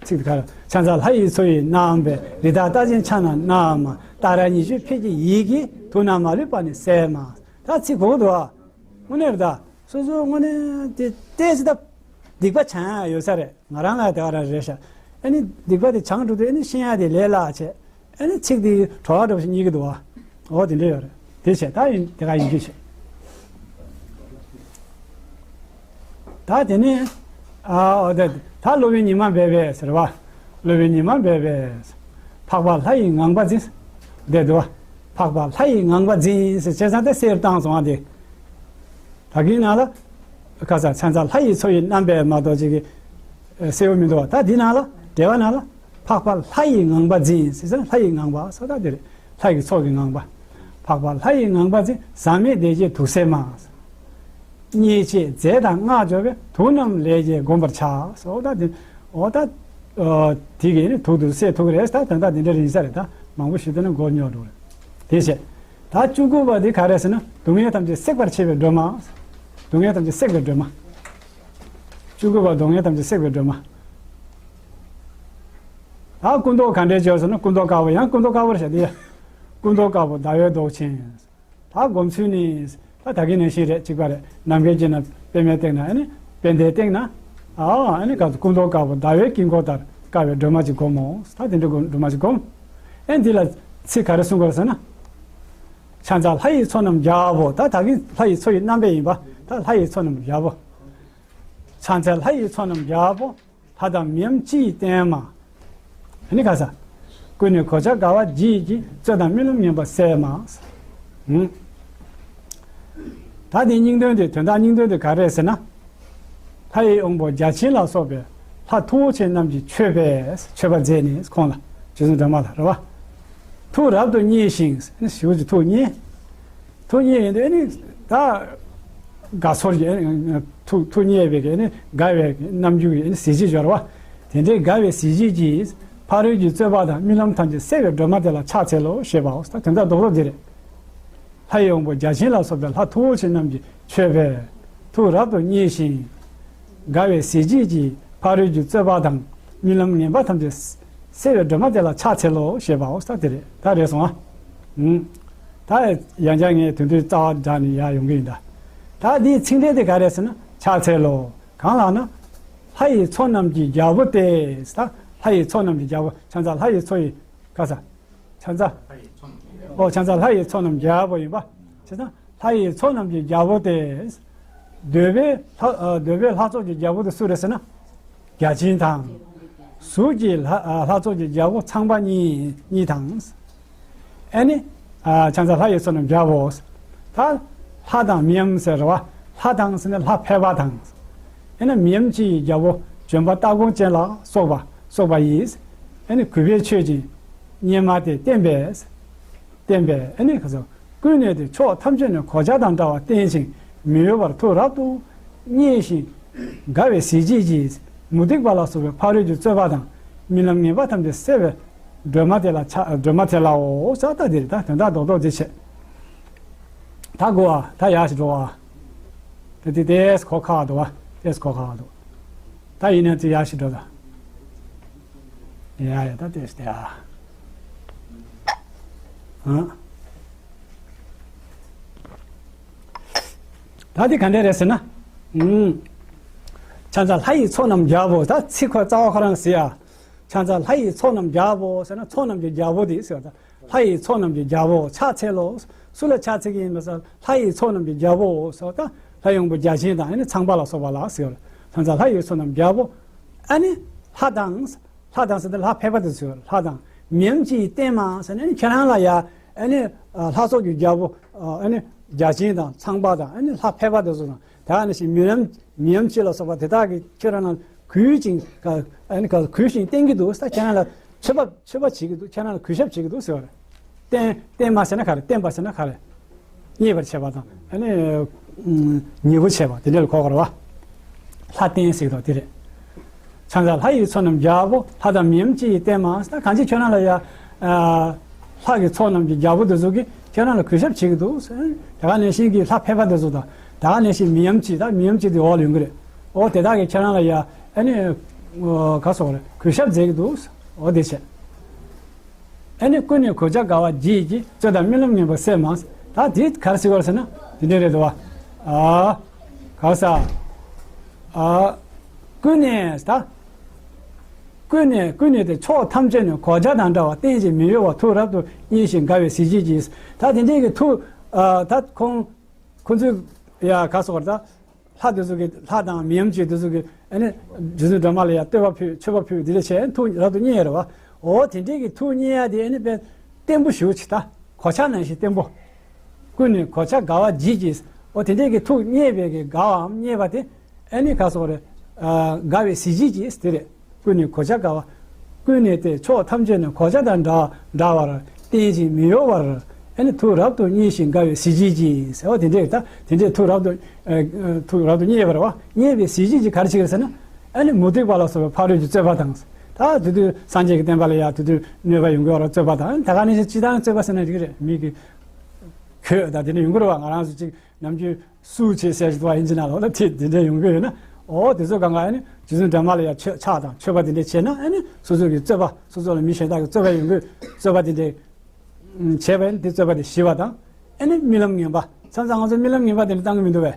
ཚིག་དེ་ག་རེ། ཕྱག་འཚལ་ལྷ་ཡི་ཚོགས་ཀྱིས་བསྣམས་པའི་རི་དྭགས་རྟགས་ཅན་ཕྱག་ན་བསྣམས་མ། ཏཱ་ར་ཉིས་བརྗོད་ཕེགས་ཀྱི་ཡི་གེས་དུག་རྣམས་མ་ལུས་པ་ནི་སེལ་མ། ད་ཚིག་གོ་གི་འདུག་ཨ། དངོས་གནས་རེད་ད། སོ་སོ་དངོས་གནས་དེ་ཏོག་ཙམ་ད་སྡིག་པ་བྱང་ཡ་ཡོད་ས་རེད། ང་རང་ལ་དེ་ག་རང་རེད་ཤག་ཨ་ནི་སྡིག་པ་དེ་བྱང་འགྲོ་དུས་ཨ་ནི་ཤེས་ཡ་དེ་ལས་སླ་བྱས། ཨ་ནི་ཚིག་དེ་བྲོ་བ་འདྲ་པོ་ཞིག་རྙེད་ཀྱི་འདུག་བ། འོ་དེ་འདྲ་ཡོད་རེད། དེ་བྱས་ད་ཡིན་དེ་ག་ཡིན་རྒྱུ་བྱས། ད་དེ་ནས་ཨ་འོ་དེ་ད་སློབ་དཔོན་ཉི་མ་སྦས་པས་ཟེར་བ། སློབ་དཔོན་ཉི་མ་སྦས་པས། འཕགས་པ་ལྷ་ཡི་ངང་པ་འཛིན། དེ་འདུག་བ། འཕགས་པ་ལྷ་ཡི་ངང་པ་འཛིན་ཟེར་བྱས་ཙང་དེ་གསལ་བཏང་སོང་བ་དེ། ད་གིན་ནང་ལ། ཁ་ས་ཕྱག་འཚལ་ལྷ་ཡི་ཚོགས་ཀྱིས་བསྣམས་པས་མ་གཏོགས་ཅིག་གི་གསལ་བོ་མི་འདུག་བ། ད་འདི་ནང་ལ་འགྲེལ་བ་ནང་ལ་འཕགས་པ་ལྷ་ཡི་ངང་པ་འཛིན་ཟེར་ཙང་ལྷ་ཡི་ངང་པ་ཟེར་ད་འདི་རེད། ལྷ་ཡི་ཚོགས་ཀྱི་ངང་པ། འཕགས་པ་ལྷ་ཡི་ངང་པ་འཛིན། ཟག་མེད་བདེ་བྱེད་དུག་སེལ་མ། མཉེས་བྱེད་རྫས་དང་སྔགས་སྦྱོར་བས། དུག་རྣམས་ལས་བྱེད་བསྒོམ་པར་བྱ། ཟེར་འོ་ད་འདི་འོ་ད་དེ་གིས་ནི་དུག་དུ་སེལ་ཐུབ་ཀྱི་རེད། ད་ད་ད་འདི་འདྲ་རེད་ཡིན་ས་རེད། ད་མང་པོ་ཞིག་བལྟས་ན་མགོ་རྙོག་འགྲོ་རེད། དེ་བྱས། ད་བཅུ་དགུ་པ་འདི་ག་རེ་ཟེར་ན་སྡུག་བསྔལ་ཐམས་ཅད་སྲེག་པར་བྱེད་པའི་སྒྲོན་མ། སྡུག་བསྔལ་ཐམས་ཅད་སྲེག་པའི་སྒྲོན་མ། བཅུ་དགུ་པ་སྡུག་བསྔལ་ཐམས་ཅད་སྲེག་པའི་སྒྲོན་མ། ད་སྐུ་མདོག་ག་འདྲས་བྱས་ཟེར་ན་སྐུ་མདོག་དཀར་པོ། ཡང་སྐུ་མདོག་དཀར་པོ་རེད་བྱ་དེ་ཡ། སྐུ་མདོག་དཀར་པོ་ཟླ་བའི་མདོག་ཅན། ད་སྒོམ་ཚུལ་ནི། ད་ད་གིན་ནང་བཞིན་རེད། གཅིག་པ་རེད། ནམ་མཁའི་དཀྱིལ་ན་པད་མའི་སྟེང་ན་ཨ་ནི་པད་ཟླའི་སྟེང་ན། ཨ་ཨ་ནི་ག་སྐུ་མདོག་དཀར་པོ་ཟླ་བའི་དཀྱིལ་འཁོར་ལྟར་དཀར་བའི་སྒྲོན་མ་ཅིག་སྒོམ་མོ། ད་དེ་འདྲ་སྒོམ་སྒྲོན་མ་ཅིག་སྒོམ། ཨེ་འདི་ལ་ཚིག་ག་རེ་གསུང་དགོས་ཟེར་ན། ཕྱག་འཚལ་ལྷ་ཡི་ཚོགས་རྣམས་རྒྱལ་པོ། ད་ད་གིན་ལྷ་ཡི་ཚོགས་ཀྱིས་བསྣམས་པས་ཡིན་པ། ད་ལྷ་ཡི་ཚོགས་རྣམས་རྒྱལ་པོ། ཕྱག་འཚལ་ལྷ་ཡི་ཚོགས་རྣམས་རྒྱལ་པོ། ལྷ་དང་མིའམ་ཅི་ཡིས་བསྟེན་མ། ཨ་ནི་ག་ས། ཀུན་ནས་གོ་ཆ་དགའ་བ་བགྱིད་ཀྱིས། རྩོད་དང་རྨི་ལམ་ངན་པ་སེལ་མ། ཧུམ། ད་དེའི་སྙིང་དོན་དེ་དོན་དག་སྙིང་དོན་དེ་ག་རེ་རེད་ཟེར་ན། ལྷ་ཡི་དབང་པོ་བརྒྱ་བྱིན་ལ་སོགས་པའི་ལྷ་མཐུ་བོ་ཆེ་རྣམས་ཀྱིས་མཆོད་པས། མཆོད་པ་མཛད་ནས་ཁོང་ལ་རྗེ་བཙུན་སྒྲོལ་མ་ལ་རེད་བ། ཐུགས་རབ་ཏུ་མཉེས་ཤིང་ཞེ་པོ་ཅིག་ཐུགས་མཉེས། ཐུགས་མཉེས་ཡིན་དུས་ནི་ད་དགའ་ཚོར་གྱི་ཐུགས་ཐུགས་མཉེས་པའི་གི་ནི་དགའ་བའི་རྣམ་འགྱུར་གྱི་ནི་གཟི་བརྗིད་སྦྱོར་བ། དེ་འདྲའི་དགའ་བའི་གཟི་བརྗིད་ཀྱིས་ཕ་རོལ་གྱི་རྩོད་པ་དང་རྨི་ལམ་ཐམས་ཅད་སེལ་བའི་སྒྲོན་མ་དེ་ལ་ཕྱག་འཚལ་ལོ་ཞེས་པའོ། ད་དོན་དག་རྡོག་རྡོག་འདི་རེད། ལྷ་ཡི་དབང་པོ་བརྒྱ་བྱིན་ལ་སོགས་པའི་ལྷ་མཐུ་བོ་ཆེ་རྣམས་ཀྱིས་མཆོད་པས་ཐུགས་རབ་ཏུ་མཉེས་ཤིང་། དགའ་བའི་གཟི་བརྗིད་ཀྱིས་ཕ་རོལ་གྱི་རྩོད་པ་དང་རྨི་ལམ་ངན་པ་ཐམས་ཅད་སེལ་བའི་སྒྲོན་མ་དེ་ལ་ཕྱག་འཚལ་ལོ་ཞེས་པའོ། ད་དེ་རེད། ད་རེད་སོང་ཨ། ཨུམ། ད་ཡང་བསྐྱར་ངས་དོན་དུ་རྩ་བ་བསྒྲགས་ནས་ཡར་ཡོང་གི་ཡིན་ད། ད་འདིའི་ཚིག་འགྲེལ་དེ་ག་རེ་ཟེར་ན་ཕྱག་འཚལ་ལོ། གང་ལགས་ན། ལྷ་ཡི་ཚོགས་རྣམས་ཀྱི་རྒྱལ་པོ་སྟེ། ད་ལྷ་ཡི་ཚོགས་རྣམས་ཀྱི་རྒྱལ་པོ་ཕྱག་འཚལ་ལྷ་ཡི་ཚོགས་ཡི་ག་ས། ཕྱག་འཚལ། ཨོ་ཕྱག་འཚལ་ལྷ་ཡི་ཚོགས་རྣམས་རྒྱལ་པོ་ཡིན་པ། བྱས་ཙང་ལྷ་ཡི་ཚོགས་རྣམས་ཀྱི་རྒྱལ་པོ་སྟེ། འདོད་པའི་ལྷ་ཨ་འདོད་པའི་ལྷ་ཚོགས་ཀྱི་རྒྱལ་པོ་དེ་སུ་རེད་ཟེར་ན། བརྒྱ་བྱིན་དང་། གཟུགས་ཀྱི་ལྷ་ཨ་ལྷ་ཚོགས་ཀྱི་རྒྱལ་པོ་ཚངས་པ་གཉིས་གཉིས་དང་། ཨ་ནི། ཨ་ཕྱག་འཚལ་ལྷ་ཡི་ཚོགས་རྣམས་རྒྱལ་པོ། ད་ལྷ་དང་མིའམ་ཟེར་བ། ལྷ་དང་ཟེར་ན་ལྷ་ཕལ་པ་དང་། ཨ་ནི་མིའམ་ཅི་ཡི་རྒྱལ་པོ་ལྗོན་པ་སྟ་གོན་ཅན་ལ་སོགས་པ་སོགས་པ་ཡིས། ཨ་ནི་གུས་པས་མཆོད་ཅིང་སྙན་སྨྲས་ཏེ་བསྟན་པས། བསྟན་པས་ཨ་ནི་ཁ་སང་ཀུན་ནས་ཏེ་ཕྱོགས་ཐམས་ཅད་ནས་གོ་ཆ་དང་འདྲ་བ་བསྟན་ཅིང་མི་གཡོ་བར་ཐུགས་རབ་ཏུ་མཉེས་ཤིང་དགའ་བའི་གཟི་བརྗིད་ཀྱིས་མུ་སྟེགས་པ་ལ་སོགས་པའི་ཕ་རོལ་གྱི་རྩོད་པ་དང་རྨི་ལམ་ངན་པ་ཐམས་ཅད་སེལ་བའི་སྒྲོན་མ་དེ་ལ་ཕྱག་སྒྲོན་མ་དེ་ལའོ། ཟེར་ད་འདིར་ད་དོན་དག་རྡོག་རྡོག་འདི་བྱས། ད་གོ་བ་ད་ཡར་ཞིག་འགྲོ་བ། ད་དེ་ཏེས་གོ་ཁག་འདུག་བ། ཏེས་གོ་ཁག་འདུག་ད་ཡིན་ན་དེ་ཡར་ཞིག་འགྲོ་ད། ཡ་ཡ་ད་ཏེས་དེ་ཨ། ཨ། ད་དེ་ག་འདྲ་རེད་ཟེར་ན། ཨུམ། ཕྱག་འཚལ་ལྷ་ཡི་ཚོགས་རྣམས་རྒྱལ་པོ། ད་ཚིག་ཁོ་རྩ་བ་ཁོ་རང་ཟེར་ཡ། ཕྱག་འཚལ་ལྷ་ཡི་ཚོགས་རྣམས་རྒྱལ་པོ་ཟེར་ན་ཚོགས་རྣམས་ཀྱི་རྒྱལ་པོ་དེ་ཟེར་བ་དང་། ལྷ་ཡི་ཚོགས་རྣམས་ཀྱི་རྒྱལ་པོ་ཕྱག་འཚལ་ལོ། སུ་ལ་ཕྱག་འཚལ་གྱི་ཡིན་པ་ཟེར། ལྷ་ཡི་ཚོགས་རྣམས་ཀྱི་རྒྱལ་པོ་ཟེར་བ་དང་ལྷ་ཡི་དབང་པོ་བརྒྱ་བྱིན་དང་ཨ་ནི་ཚངས་པ་ལ་སོགས་པ་ལ་ཟེར་བ། ཕྱག་འཚལ་ལྷ་ཡི་ཚོགས་རྣམས་རྒྱལ་པོ། ཨ་ནི་ལྷ་དང་། ལྷ་དང་ཟེར་ཏེ་ལྷ་ཕལ་པ་དེ་ཚོ་ལྷ་དང་ མི་འམ་ཅི་ཡིས་བསྟན་མ་ཟེར་ནས་ཁྱེད་རང་ལ་ཡ་ཨ་ནི་ལྷ་ཚོགས་ཀྱི་རྒྱལ་པོ་ཨ་ནི་བརྒྱ་བྱིན་དང་ཚངས་པ་དང་ཨ་ནི་ལྷ་ཕལ་པ་དེ་ཚོ་དང་། ད་ནི་ཞིག་མི་འམ་མི་འམ་ཅི་ལ་སོགས་པ་དེ་དག་གིས་ཁྱེད་རང་ལ་གུས་ཅིང་ཨ་ནི་གུས་ཤིང་བསྟེན་གྱི་འདུག་ད་ཁྱེད་རང་ལ་མཆོད་པ་མཆོད་པ་བྱེད་ཀྱི་འདུག་ཁྱེད་རང་ལ་གུས་ཞབས་བྱེད་ཀྱི་འདུག་ཟེར་བ་རེད། བསྟན་བསྟན་མ་ཟེར་ན་ག་རེ། བསྟན་པ་ཟེར་ན་ག་རེ། མཉེས་པར་བྱེད་པ་དང་ཨ་ནི་ཉེ་པོ་བྱེད་པ་དེ་འདྲ་ལ་གོ་དགོས་རེད་བ། ལྷ་བསྟན་ཟེར་གྱི་འདུག་དེ་རེད། ཕྱག་འཚལ་ལྷ་ཡི་ཚོགས་རྣམས་རྒྱལ་པོ། ལྷ་དང་མི་འམ་ཅི་ཡིས་བསྟན་མ། ད་གང་ཅི་ཁྱོད་རང་ལ་ཡ་ལྷ་གི་ཚོགས་རྣམས་ཀྱི་རྒྱལ་པོ་དེ་ཚོ་གིས་ཁྱོད་རང་ལ་གུས་ཞབས་བྱེད་ཀྱི་འདུག་ད་ག་ནང་བཞིན་གྱི་ལྷ་ཕལ་པ་དེ་ཚོ་དང་། ད་ག་ནང་བཞིན་མི་འམ་ཅི། ད་མི་འམ་ཅི་དེ་འོག་ལ་ཡོང་གི་རེད། འོ་དེ་དག་གིས་ཁྱེད་རང་ལ་ཡ་ཨ་ནི་ག་སོགས་རེད། གུས་ཞབས་མཛད་ཀྱི་འདུག་འོ་དེ་བྱས། ཨ་ནི་ཀུན་ནས་གོ་ཆ་དགའ་བ་བགྱིད་ཀྱིས། རྩོད་དང་རྨི་ལམ་ངན་པ་སེལ་མ། ད་དེ་ག་རེ་ཟེར་བ་ཟེར་ན་དེ་འདྲ་རེད་དོ། ཨ་ག་ས་ཨ་ཀུན་ནས་ད་ཀུན་ནས་ཀུན་ནས་དེ་ཕྱོགས་ཐམས་ཅད་ནས་གོ་ཆ་དང་འདྲ་བ་བསྟན་ཅིང་མི་གཡོ་བར་ཐུགས་རབ་ཏུ་མཉེས་ཤིང་དགའ་བའི་གཟི་བརྗིད་ཀྱིས། ད་དེ་འདྲའི་གི་ཐུགས་ཨ་ད་ཁོང་ཁོ་ཚོས་ཡ་ག་སོགས་ད། ལྷ་དེ་ཚོ་གི་ལྷ་དང་མི་འམ་ཅི་དེ་ཚོ་གི་ཨ་ནི་རྗེ་བཙུན་སྒྲོལ་མ་ལ་ཡ་བསྟོད་པ་ཕུལ་མཆོད་པ་ཕུལ་འདི་འདྲ་བྱས་ཐུགས་རབ་ཏུ་མཉེས་ཡོད་རེད་བ། འོ་དེ་འདྲའི་གི་ཐུགས་མཉེས་ཡ་དེ་ཨ་ནི་དཔེ་བརྟན་པོ་ཞེ་པོ་ཅིག་ད་གོ་ཆ་ནང་བཞིན་བརྟན་པོ། ཀུན་ནས་གོ་ཆ་དགའ་བ་བགྱིད་ཀྱིས། འོ་དེ་འདྲའི་གི་ཐུགས་མཉེས་པའི་གི་དགའ་བའམ་མཉེས་པ་དེ་ཨ་ནི་ག་སོགས་རེད། དགའ་བའི་གཟི་བརྗིད་ཀྱིས་དེ་རེད། ཀུན་ནས་གོ་ཆ་དགའ་བ། ཀུན་ནས་ཏེ་ཕྱོགས་ཐམས་ཅད་ནས་གོ་ཆ་དང་འདྲ་འདྲ་བར་བསྟན་ཅིང་མི་གཡོ་བར། ཨ་ནི་ཐུགས་རབ་ཏུ་མཉེས་ཤིང་དགའ་བའི་གཟི་བརྗིད་ཀྱིས་ཟེར་བ་དེ་འདྲས་ད་དེ་འདྲས་ཐུགས་རབ་ཏུ་ཨ་ཐུགས་རབ་ཏུ་མཉེས་པར་བ་མཉེས་པའི་གཟི་བརྗིད་ཀྱིས་ག་རེ་བྱེད་ཀྱི་རེད་ཟེར་ན། ཨ་ནི་མུ་སྟེགས་པ་ལ་སོགས་པའི་ཕ་རོལ་གྱི་རྩོད་པ་དང་། ད་དེ་དུས་སངས་རྒྱས་ཀྱི་བསྟན་པ་ལ་ཡ་དེ་དུས་གནོད་པ་ཡོང་གི་བར་རྩོད་པ་དང་། ད་ག་ནས་སྤྱི་བཏང་རྩོད་པ་ཟེར་ན་འགྲིག་གི་རེད། མི་གི་གོས་དང་དེ་འདྲ་ཡོང་གི་རེད་བ། ང་རང་ཚོ་གཅིག་ནམ་རྒྱུན་སུ་བྱེད་ཟེར་ཞིག་འདུག་བ། ཡིན་གཅིག་ན་ལོག་ལ་དེ་དེ་འདྲ་ཡོང་གི་ཡོད་ན། འོ་དེ་ཚོ་གང་ག་ཨ་ནི་རྗེ་བཙུན་སྒྲོལ་མ་ལ་ཡ་མཆོད་ཕྱག་དང་མཆོད་པ་དེ་འདྲ་བྱས་ན། ཨ་ནི་སོ་སོ་གི་རྩོད་པ་སོ་སོ་ལ་མི་གཞན་དག་གི་རྩོད་པ་ཡོང་གི་རྩོད་པ་དེ་འདྲ་བྱས་པ་ཡིན་དེ་རྩོད་པ་དེ་ཞི་བ་དང་། ཨ་ནི་རྨི་ལམ་ངན་པ་མཚམས་མཚམས་ང་ཚོ་རྨི་ལམ་ངན་པ་དེ་འདྲ་བཏང་གི་མི་འདུག་བས།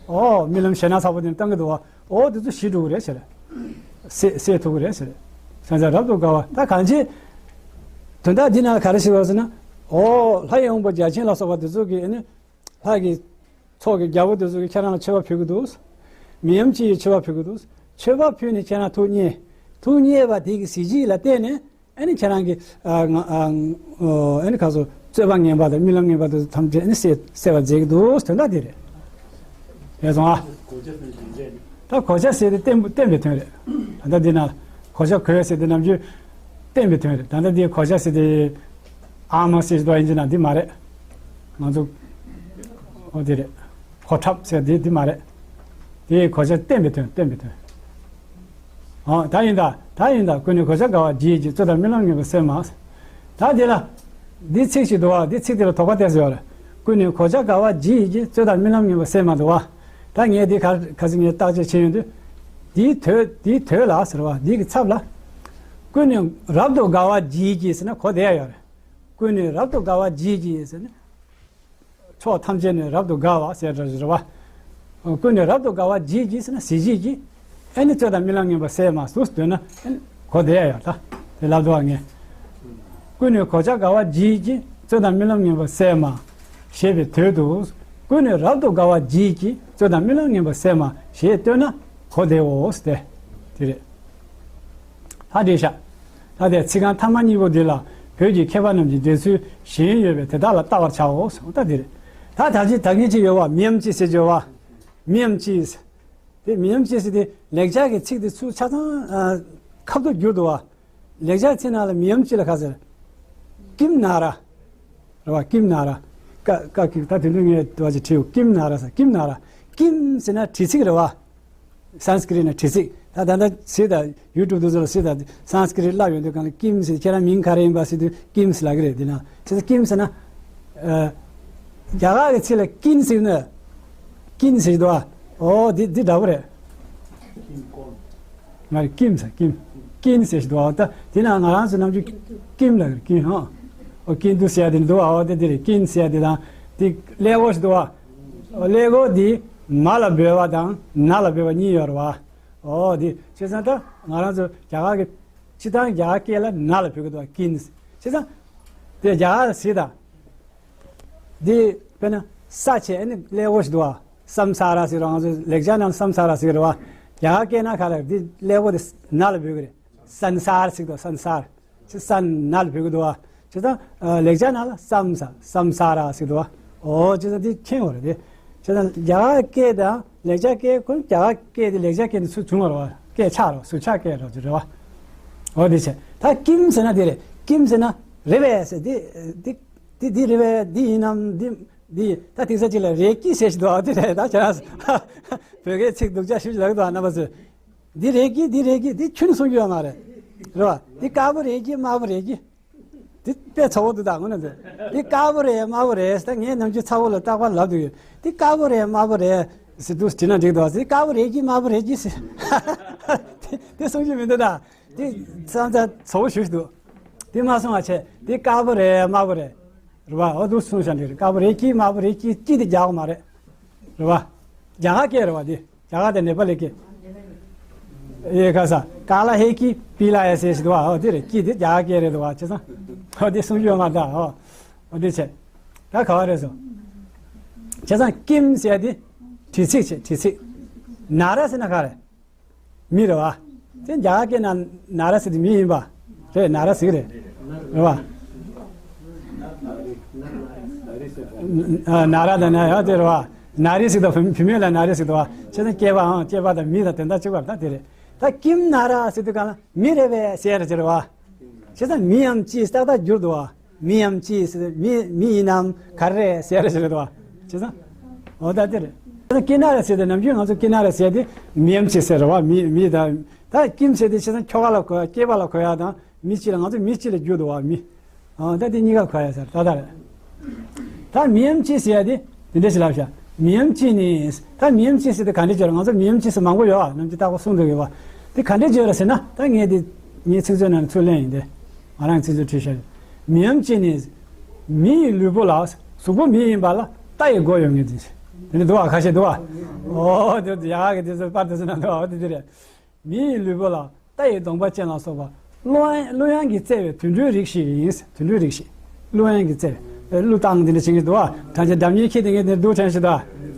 འོ་རྨི་ལམ་ཞེད་སྣང་ཚ་པོ་དེ་འདྲ་བཏང་གི་འདུག་བ། འོ་དེ་ཚོ་ཞི་འགྲོ་གི་རེད་ཟེར། སེལ་སེལ་ཐུབ་ཀྱི་རེད་ཟེར། མཚམས་མཚམས་རབ་ཏུ་དགའ་བ་ད་གང་ཅི། དོན་དག་འདི་ན་ག་རེ་ཞིག་ཡོད་ཟེར་ན། འོ་ལྷ་ཡི་དབང་པོ་བརྒྱ་བྱིན་ལ་སོགས་པ་དེ་ཚོ་གིས་ཨ་ནི། ལྷ་གི་ཚོགས་ཀྱི་རྒྱལ་པོ་དེ་ཚོ་གིས་ཁྱེད་རང་ལ་མཆོད་པ་ཕུལ་གྱི་འདུག་མི་འམ་ཅི་ཡིས་མཆོད་པ་ཕུལ་གྱི་འདུག་མཆོད་པ་ཕུལ་ནས་ཁྱེད་རང་ཐུགས་མཉེས། ཐུགས་མཉེས་པ་དེ་གི་གཟི་བརྗིད་ལ་བརྟེན་ནས་ཨ་ནི་ཁྱེད་རང་གི་ཨ་ང་ཨ་ཨ་ནི་ག་ཚོད་རྩོད་པ་ངན་པ་དང་རྨི་ལམ་ངན་པ་དེ་ཚོ་ཐམས་ཅད་ཨ་ནི་སེལ་སེལ་བར་མཛད་ཀྱི་འདུག་དོན་དག་དེ་རེད། ཡོད་སོང་ཨ། གོ་ཆ་ཟེར་ཞིང་བྱས་ནས། ད་གོ་ཆ་ཟེར་དེ་བསྟན་བསྟན་པའི་དོན་རེད། ད་ལྟ་འདི་ན་གོ་ཆ་གོས་ཟེར་དེ་ནམ་རྒྱུན་བསྟན་པའི་དོན་རེད། ད་ལྟ་འདི་གོ་ཆ་ཟེར་དེ་ཨ་མ་ཟེར་ཞིག་འདུག་ཡིན་གཅིག་ན་འདི་མ་རེད། ང་ཚོ་ཨོ་དེ་རེད། གོ་ཁྲབ་ཟེར་དེ་འདི་མ་རེད། དེ་གོ་ཆ་བསྟན་པའི་དོན་བསྟན་པའི་དོན། ཨོ་ད་ཡིན་ད་ད་ཡིན་ད་ཀུན་ནས་གོ་ཆ་དགའ་བ་བགྱིད་ཀྱིས། རྩོད་དང་རྨི་ལམ་ངན་པ་སེལ་མ། ད་འདི་ལ་འདི་ཚིག་ཅིག་འདུག་བ། འདི་ཚིག་འདི་ལ་དོགས་པ་བལྟས་ཟེར་བ་རེད། ཀུན་ནས་གོ་ཆ་དགའ་བ་བགྱིད་ཀྱིས། རྩོད་དང་རྨི་ལམ་ངན་པ་སེལ་མ་འདུག་བ། ད་ངས་འདི་ག་ག་ཚོད་ངས་བརྟག་དཔྱད་བྱས་ཡོང་དུས། འདིའི་དོད་འདིའི་དོད་ལ་ཟེར་བ་འདི་གི་ཚབ་ལ། ཀུན་ནས་རབ་ཏུ་དགའ་བ་བགྱིད་ཀྱིས་ཟེར་ན་གོ་བསྡད་ཡ་ཡོད་རེད། ཀུན་ནས་རབ་ཏུ་དགའ་བ་བགྱིད་ཀྱིས་ཟེར་ན། ཕྱོགས་ཐམས་ཅད་ནས་རབ་ཏུ་དགའ་བ་ཟེར་ར་རེད་བ། ཀུན་ནས་རབ་ཏུ་དགའ་བ་བགྱིད་ཀྱིས་ཟེར་ན་གཟི་བརྗིད་ཀྱིས། ཨ་ནི་རྩོད་དང་རྨི་ལམ་ངན་པ་སེལ་མ་ཟུག་འདོད་ན་ཨ་ནི་གོ་བསྡད་ཡ་ཡོད་ད། དེ་ལབ་འདུག་བ་ངས། ཀུན་ནས་གོ་ཆ་དགའ་བ་བགྱིད་ཀྱིས། རྩོད་དང་རྨི་ལམ་ངན་པ་སེལ་མ། ཞེས་པའི་དོད་དུ། ཀུན་ནས་རབ་ཏུ་དགའ་བ་བགྱིད་ཀྱིས། རྩོད་དང་རྨི་ལམ་ངན་པ་སེལ་མ་ཞེས་བསྟོད་ན་གོ་བདེའོ་ཟེར་ཏེ། དེ་རེད། ད་དེ་བཞག་ད་དེ་ཚིག་རྐང་ཐ་མ་གཉིས་པོ་འདི་ལ་བོད་ཀྱི་མཁས་པ་རྣམས་ཀྱི་འགྲེལ་ཚུལ་གཞན་ཡོད་པས་དེ་དག་ལ་བལྟ་བར་བྱའོ་ཟེར། ད་དེ་རེད། ད་ད་ཅི་ད་གིན་ཅི་ཡོད་བ། མི་འམ་ཅི་ཟེར་གྱི་ཡོད་བ། མི་འམ་ཅི་ཟེར། དེ་མི་འམ་ཅི་ཟེར་དེ་ལེགས་སྦྱར་གྱི་ཚིག་དེ་ཚུར་ཆ་ཚང་ཨ་ཁ་ཐུག་བསྒྱུར་འདུག་བ། ལེགས་སྦྱར་ཚིག་ནང་ལ་མི་འམ་ཅི་ལ་ག་ཟེར། ཀིམ་ན་ར། རེད་བ། ཀིམ་ན་ར། ཀ་ཀ་ཀི་ད་དེ་འདྲ་ངས་འདུག་བ་ཅིག་བྲིས་ཡོད། ཀིམ་ན་ར་ཟེར། ཀིམ་ན་ར། ཀིམ་ཟེར་ན་དྲི་ཚིག་རེད་བ། སཾ་སྐྲྀཏ་ནས་དྲི་ཚིག་ད་ད་ལྟ་གཟིགས་དང་ཡུ་ཊུབ་དེ་ཚོ་ལ་གཟིགས་དང་། སཾ་སྐྲྀཏ་བསླབ་ཡོང་དུས་གང་ལ་ཀིམ་ཟེར། ཁྱེད་རང་མིང་ག་རེ་ཡིན་པ་ཟེར་དུས་ཀིམ་ཟེར་ལབ་ཀྱི་རེད། དེ་ན་ཁྱེད་ཚོ་ཀིམ་ཟེར་ན། ཨ། རྒྱ་གར་གྱི་ཚིག་ལ་ཀིན་ཟེར་ན། ཀིན་ཟེར་འདུག་ཨ། ཨོ་དེ་དེ་འདྲ་པོ་རེད། ང་རེ་ཀིམ་ཟེར་ཀིམ། ཀིན་ཟེར་ཞིག་འདུག་ཨ། ད་དེ་ན་ང་རང་ཚོ་ནམ་རྒྱུན་ཀིམ་ལབ་ཀིན་ཧ། ཨོ་ཀིན་དུ་ཟེར་ཡ་དེ་འདུག་ཨ། ཨོ་དེ་དེ་རེད། ཀིན་ཟེར་ཡ་དེ་དང་དེ་ཀླད་ཀོར་ཞིག་འདུག་ཨ། ཀླད་ཀོར་འདི་མ་ལ་འབོད་པ་དང་ན་ལ་འབོད་པ་གཉིས་ཡོད་རེད་བ། ཨོ་དེ་བྱས་ཙང་ད་ང་རང་ཚོ་རྒྱ་གར་གྱི་སྤྱིར་བཏང་རྒྱ་གར་སྐད་ལ་ན་ལ་འབོད་ཀྱི་འདུག་བ། ཀིན་ཟེར། བྱས་ཙང་དེ་རྒྱ་གར་ལ་ཟེར་དང་། འདི་དཔེར་ན་ས་བྱས་ཨ་ནི་ཀླད་ཀོར་ཞིག་འདུག་བ། སམ་ས་ར་ཟེར་རོ། ང་ཚོ་ལེགས་སྦྱར་ནང་སམ་ས་ར་ཟེར་གྱི་རེད་བ། རྒྱ་གར་སྐད་ནང་ག་ལ་འདི་ཀླད་ཀོར་དེ་ན་ལ་འབོད་ཀྱི་རེད། སན་སར་ཟེར་གྱི་འདུག་སན་སར། ཅི་ས་ན་ལ་བོད་ཀྱི་འདུག་བ། བྱས་ཙང་། ལེགས་སྦྱར་ནང་ལ་བསམ་ས་བསམ་ས་ར་ཟེར་འདུག་བ། འོ་བྱས་ཙང་འདི་མཁྱེན་དགོས་རེད་དེ། བྱས་ཙང་རྒྱ་གར་སྐད་དང་ལེགས་སྦྱར་སྐད་ཁོ་རྒྱ་གར་སྐད་དེ་ལེགས་སྦྱར་སྐད་དེ་ཚུར་བྱུང་བ་རེད་བ། སྐད་ཆག་རེད་བ། ཟུར་ཆག་སྐད་རེད་བ་རེད་བ། འོ་དེ་བྱས། ད་ཀིམ་ཟེར་ན་དེ་རེད། ཀིམ་ཟེར་ན་རེད་པས་ཟེར། འདི་འདི་འདི་འདི་རེད་པས། འདི་ཡིན་ནམ་འདི་འདི་ད་དེང་སང་ཅིག་ལ་རེད་ཀི་ཟེར་ཞིག་འདུག་བ། དེ་རེད། ད་ཁྱེད་རང་བོད་སྐད་ཚིག་སྡུག་ཅག་ཞུ་ཞིག་ལབ་འདུག་བ། རྣམ་པ་ཚོས། འདི་རེད་ཀི་འདི་རེད་ཀི་འདི་ཁྱོན་ནས་གསུང་རྒྱུ་ཡོད་མ་རེད། རེད་བ། འདི་དཀར་པོ་རེད་ཀི་དམར་པོ་རེད་ཀི། འདི་དཔེ་ཚ་བོ་འདུག་ད་དངོས་གནས་འདི། འདི་དཀར་པོ་རེད་དམར་པོ་རེད་ཟེར། ད་ངས་ནམ་རྒྱུན་ཚ་བོ་ལ་རྟག་པར་ལབ་འདུག་ཡོད། འདི་དཀར་པོ་རེད་དམར་པོ་རེད་ཟེར་འདུག་དྲིས་ན་འགྲིག་འདུག་འདི་དཀར་པོ་རེད་ཀི་དམར་པོ་རེད་ཀི་ཟེར། འདི་གསུང་རྒྱུ་མི་འདུག་ད། འདི་བསམ་ཚ་ཚ་བོ་ཞུ་ཞིག་འདུག་འདི་མ་གསུང་བ་བྱས། འདི་དཀར་པོ་རེད་དམར་པོ་རེད། རེད་བ། འོ་འདུག་གསུངས་བཞག་འདི་རེད། དཀར་པོ་རེད་ཀི་དམར་པོ་རེད་ཀི་ཀི་འདི་རྒྱག་གི་མ་རེད། རེད་བ། རྒྱ་གར་སྐད་རེད་བ་འདི། རྒྱ་གར་དང་ནེ་པ་ལི་སྐད། ཨེ་ཁ་ས་ཀ་ལ་ཧེ་ཀི་པི་ལ་ཡ་སེ་ཞིག་འདུག་བ། འོ་འདི་རེད། ཀི་འདི་རྒྱ་གར་སྐད་རེད་འདུག་བ། བྱས་ཙང་འོ་འདི་གསུང་རྒྱུ་ཡོད་མ་རེད་ད། འོ་འོ་འདི་བྱས། ད་ག་བ་རེད་སོ། བྱས་ཙང་ཀིམ་ཟེར་འདི་དྲི་ཚིག་བྱས། དྲི་ཚིག་ན་ར་ཟེར་ན་ག་རེད། མི་རེད་བ། དེ་རྒྱ་གར་སྐད་ན་ན་ར་ཟེར་དེ་མི་ཡིན་པ། རེད། ན་ར་ཟེར་གི་རེད། རེད་བ། ན་ར་དང་ན་ཡ་དེ་རེད་བ། ན་རི་ཟེར་དང་བུ་བུད་མེད་ལ་ན་རི་ཟེར་དང་བ། བྱས་ཙང་སྐྱེས་པའམ་སྐྱེས་པ་དང་མི་དང་དེ་འདྲ་གཅིག་པ་རེད་ད། དེ་རེད། ད་ཀིམ་ན་ར་ཟེར་དུས་གང་ལ་མི་རེད་པས་ཟེར་རེད་བ། བྱས་ཙང་མིའམ་ཅིས་ཏག་ཏག་བསྒྱུར་འདུག་བ། མིའམ་ཅིས་ཟེར། མི་མི་ཡིན་ནམ་ག་རེ་ཟེར་ཞིག་རེད་བ། བྱས་ཙང་། འོ་ད་དེ་རེད། ད་ཀི་ན་ར་ཟེར་དེ་ནམ་རྒྱུན་ང་ཚོ་ཀི་ན་ར་ཟེར་དེ་མིའམ་ཅིས་ཟེར་རེད་བ། མི་མི་ད་ད་ཀིམ་ཟེར་དེ་བྱས་ཙང་ཁྱོ་ག་ལ་གོ་ཡ། སྐྱེས་པ་ལ་གོ་ཡ་དང་མི་སྤྱི་ལ། ང་ཚོ་མི་སྤྱི་ལ་བསྒྱུར་འདུག་བ། མི། འོ་ད་དེ་གཉིས་ཀ་གོ་ཡ་ཟེར་ད་ད་རེད། ད་མིའམ་ཅིས་ཟེར་ཡ་དེ་དེ་འདྲ་ཞིག་ལབ་ཤག་མིའམ་ཅི་ནི། ད་མིའམ་ཅིས་ཟེར་དེ་ག་འདྲ་བརྗོད་ར། ང་ཚོ་མིའམ་ཅིས་ཟེར་མང་པོ་ཡོད་ཨ། ནམ་རྒྱུན་ཏག་པོ་གསུང་འདོད་ཡོད་བ། དེ་ག་འདྲ་བརྗོད་ར་ཟེར་ན། ད་ངས་དེ་ངའི་ཚིག་མཛོད་ནང་ནས་ཚུར་ལེན་ཡིན་ཏེ། ང་རང་ཚིག་མཛོད་བྲིས་ཤག་མིའམ་ཅི་ནི། མི་ཡི་ལུས་པོ་ལ། གཟུགས་པོ་མི་ཡིན་པ་ལ་རྟ་ཡི་མགོ་ཡོད་མཁན་དེ། དེ་འདྲ་འདུག་བ། ཁ་ཤས་འདུག་བ། འོ་དེ་ཡག་གི་དེ་ཚོ་པར་དེ་ཚོ་ནང་འདུག་བ། འོ་དེ་དེ་རེད། མི་ཡི་ལུས་པོ་ལ་རྟ་ཡི་གདོང་པ་ཅན་ལ་སོགས་པ། གླུ་དབྱངས་གླུ་དབྱངས་ཀྱིས་བརྩེ་བའི་དུད་འགྲོའི་རིགས་ཤིག་ཡིན། དུད་འགྲོའི་རིགས་ཤིག་གླུ་དབྱངས་ཀྱིས་བརྩེ་བའི་གླུ་བཏང་དེ་འདྲ་བྱེད་ཀྱི་འདུག་བ། གྲངས་ཅན་སྒྲ་སྙན་ཁྱེད་དེ་ངས་དེ་འདུག་དྲན་ཞིག་ད།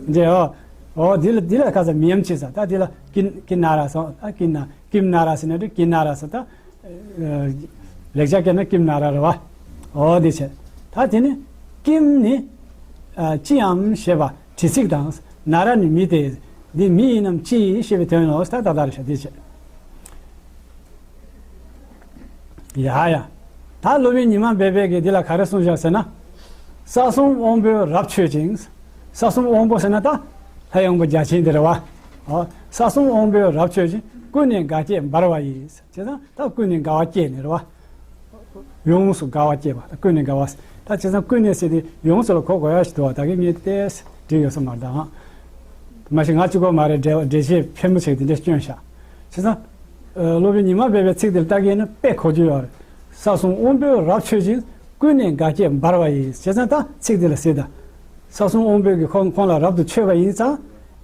འདྲེ་ཨོ། ཨོ་འདི་ལ་འདི་ལ་ཁ་ས་མིའམ་ཅི་ས། ད་འདི་ལ་ཀི་ཀི་ན་ར་སོ། ད་ཀི་ན་ཀིམ་ན་ར་ཟེར་ན་འདྲ། ཀི་ན་ར་ས། ད་ལེགས་སྦྱར་སྐད་ན་ཀིམ་ན་ར་རེད་བ། ཨོ་འདི་བྱས། ད་དེ་ནི་ཀིམ་ནི་ཅིའམ་ཞེས་པ། དྲི་ཚིག་དང་། ན་ར་ནི་མི་སྟེ། འདི་མི་ཡིན་ནམ་ཅི་ཞེས་པའི་དོན་ནོ། ད་ད་ལྟར་བྱ་དེ་བྱེད། ཡ་ཡ། ད་སློབ་དཔོན་ཉི་མ་སྦས་པས་ཀྱིས་འདི་ལ་ག་རེ་གསུངས་བཞག་ཟེར་ན། ས་གསུམ་དབང་པོས་རབ་མཆོད་ཅིང་། ས་གསུམ་དབང་པོ་ཟེར་ན་ད་ལྷ་དབང་པོ་བརྒྱ་བྱིན་དེ་རེད་བ། ཨོ། ས་གསུམ་དབང་པོས་རབ་མཆོད་ཅིང་། ཀུན་ནས་དགའ་སྐྱེད་འབར་བ་ཡིས། བྱས་ཙང་ད་ཀུན་ནས་དགའ་བ་སྐྱེས་ནས་རེད་བ། ཡོངས་སུ་དགའ་བ་སྐྱེས་པ། ཀུན་ནས་དགའ་བ། ད་བྱས་ཙང་ཀུན་ནས་ཟེར་དུས་ཡོངས་སུ་ལ་གོ་དགོས་ཡ་ཞིག་འདུག་བ། ད་གིན་ངས་ཏོག་ཙམ་བྲིས་ཡོད་ས་མ་རེད་ད། མ་གཞི་ང་གཅིག་པོ་མ་རེད། འགྲེལ་འགྲེལ་བཤད་ཕལ་མོ་ཆེ་འདི་འདྲས་བསྐྱོན་བཞག་བྱས་ཙང་། ཨ། སློབ་དཔོན་ཉི་མ་སྦས་པའི་ཚིག་འདི་ལ་ལྟ་གིན་ན་དཔེ་གོ་རྒྱུ་ཡོད་རེད། ས་གསུམ་དབང་པོས་རབ་མཆོད་ཅིང་། ཀུན་ནས་དགའ་སྐྱེད་འབར་བ་ཡིས། བྱས་ཙང་ད་ཚིག་འདི་ལ་གཟིགས་དང་། ས་གསུམ་དབང་པོས་ཀྱིས་ཁོང་ཁོང་ལ་རབ་ཏུ་མཆོད་པ་ཡིན་ཙང་།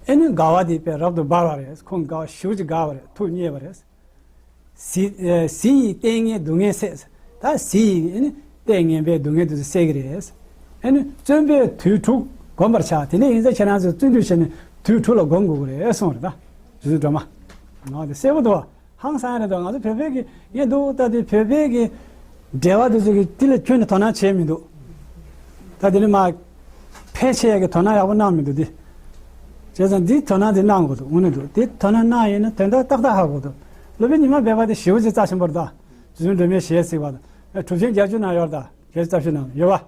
ཨེ་ནི་དགའ་བ་དེ་དཔེ་རབ་ཏུ་འབར་བ་རེད། ཁོང་དགའ་བ་ཞེ་པོ་ཅིག་དགའ་བ་རེད། ཐུགས་མཉེས་པ་རེད། གཟི་ཨ་གཟི་ཡིས་ལྟས་ངན་སྡུག་བསྔལ་སེལ། ད་གཟི་ཡིས་ཨེ་ནི་ལྟས་ངན་པའི་སྡུག་བསྔལ་དེ་ཚོ་སེལ་གྱི་རེད། ཨེ་ནི་བརྩོན་པས་དུས་དྲུག་བསྒོམ་པར་བྱ། དེ་ནས་ཡིན་ཙང་ཁྱེད་རང་ཚོས་བརྩོན་འགྲུས་བྱས་ནས་དུས་དྲུག་ལ་བསྒོམ་དགོས་ཀྱི་རེད་གསུངས་རེད་ད། རྗེ་བཙུན་སྒྲོལ་མ། ང་དེ་གསལ་པོ་འདུག་བ། ཧང་སང་རེད་འདུག་ང་ཚོ་བོད་པའི་གི་ངས་འདུག་ལྟ་དུས་བོད་པའི་གི་འགྲེལ་བ་དེ་ཚོ་གི་དེ་ལ་ཁྱོན་ནས་དོ་སྣང་བྱས་མི་འདུག་ད་དེ་ནི་མ་ཕལ་ཆེ་གི་དོ་སྣང་ཡག་པོ་གནང་མི་འདུག་དེ། བྱས་ཙང་འདི་དོ་སྣང་དེ་གནང་དགོས་འདུག་དངོས་གནས་འདུག་དེ་དོ་སྣང་གནང་ཡིན་ན་དོན་དག་ཏག་ཏག་ཧ་གོ་འདུག་སློབ་དཔོན་ཉི་མ་སྦས་པ་དེ་ཞེ་པོ་ཅིག་རྩ་ཆེན་པོ་རེད་ད། རྗེ་བཙུན་སྒྲོལ་མའི་ཞལ་གཟིགས་པ་དང་། གྲུབ་ཆེན་བརྒྱད་ཅུ་ནང་ཡོད་རེད་ད། བརྒྱད་ཅུ་རྩ་བཞི་ནང་ཡོད་པ།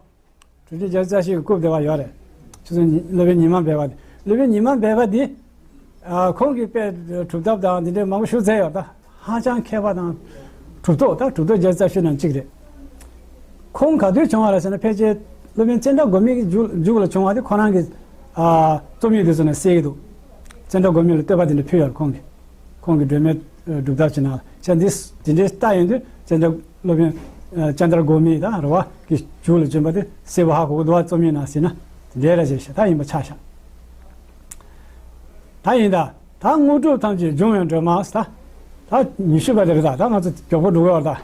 གྲུབ་ཆེན་བརྒྱད་ཅུ་རྩ་བཞི་གི་སྐུ་བདེ་བ་ཡོད་རེད། ཆུ་ཚོད་སློབ་དཔོན་ཉི་མ་སྦས་པ་དེ། སློབ་དཔོན་ཉི་མ་སྦས་པ་འདི། ཨ། ཁོང་གིས་དཔེ་གྲུབ་ཐོབ་དང་འདི་འདྲའི་མང་པོ་ཞུ་མཛད་ཡོད་ད། ཧ་ཅང་མཁས་པ་དང་། གྲུབ་ཐོབ་ད་གྲུབ་ཐོབ་བརྒྱད་ཅུ་རྩ་བཞི་ནང་གཅིག་རེད། ཁོང་ག་དུས་བྱུང་བ་རེད་ཟེར་ན་ཕལ་ཆེར་སློབ་དཔོན་ཙནྡྲ་གོ་མི་གི་མཇུག་མཇུག་ལ་བྱུང་བ་དེ་ཁོ་རང་གི། ཨ། རྩོམ་ཡིག་དེ་ཚོ་ནས་གསལ་གྱི་འདུག་ཙནྡྲ་གོ་མི་ལ་བསྟོད་པ་དེ་འདྲ་ཕུལ་ཡོད་རེད་ཁོང་གིས། ཁོང་གི་སྒྲོན་མེ་སྒྲུབ་ཐབས་ཀྱི་ནང་ལ་བྱས་འདི་དེ་འདྲའི་ལྟ་ཡོང་དུས་ཙནྡྲ་སློབ་དཔོན་ཙནྡྲ་གོ་མི་ད་རེད་བ་གི་མཇུག་ལ་བྱོན་པ་དེ་གསལ་པོ་ཧ་གོ་གི་འདུག་བ། རྩོམ་ཡིག་ནང་གཟིགས་ན་དེ་འདྲའི་ར་བྱས་ཤག་ད་ཡིན་པ་ཆགས་ཤག་ད་ཡིན་ད། ད་དངོས་གྲུབ་ཐམས་ཅད་འབྱུང་བའི་སྒྲོན་མ་ད། ད་ཉི་ཤུ་པ་དེ་རེད་ད། ད་ང་ཚོ་མགྱོགས་པོ་འགྲོ་གི་ཡོད་རེད་ད།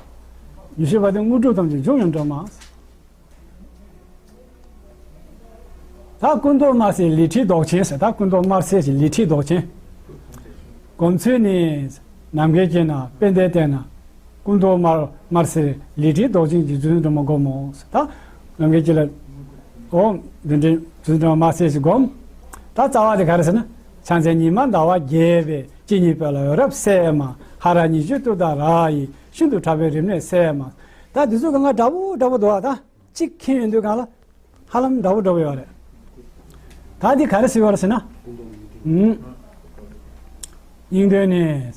ཉི་ཤུ་པ་དེ་དངོས་གྲུབ་ཐམས་ཅད་འབྱུང་བའི་སྒྲོན་མ། ད་སྐུ་མདོག་དམར་སེར་ལི་ཁྲིའི་མདོག་ཅན་ཟེར། ད་སྐུ་མདོག་དམར་སེར་གྱི་ལི་ཁྲིའི་མདོག་ཅན། སྒོམ་ཚུལ་ནི། ནམ་མཁའི་དཀྱིལ་ན་དཔལ་ལྡན་བསྟེན་ན། སྐུ་མདོག་དམར་དམར་སེར་ལི་ཁྲིའི་མདོག་ཅན་གྱི་རྫུ་འཕྲུལ་སྒྲོལ་མ་བསྒོམ་མོ། ད་ལམ་ཁྱེར་གྱི་ལ། འོ། འདི་འདྲའི་རྫུ་འཕྲུལ་སྒྲོལ་མ་དམར་སེར་ཞིག་བསྒོམ། ད་རྩ་བ་དེ་ག་རེ་ཟེར་ན། ཕྱག་མཚན་ཉི་མ་ཟླ་བ་རྒྱས་པའི། སྤྱན་གཉིས་པ་ལ་འོད་རབ་གསལ་མ། ཧ་ར་ཉི་ཤུ་ཏུཏྟཱ་ར་ཡིས། ཤིན་ཏུ་གྲགས་པའི་རིམས་ནད་སེལ་མ། ད་འདི་ཚོ་གང་ག་འདྲ་པོ་འདྲ་པོ་འདུག་ཨ། ད་གཅིག་མཁྱེན་ཡོང་དུས་གང་ལ། ཧ་ལམ་འདྲ་པོ་འདྲ་པོ་ཡོད་རེད། ད་འདི་ག་རེ་ཟེར་བ་རེད་ཟེར་ན། ཨུམ། སྙིང་དོན་ནི།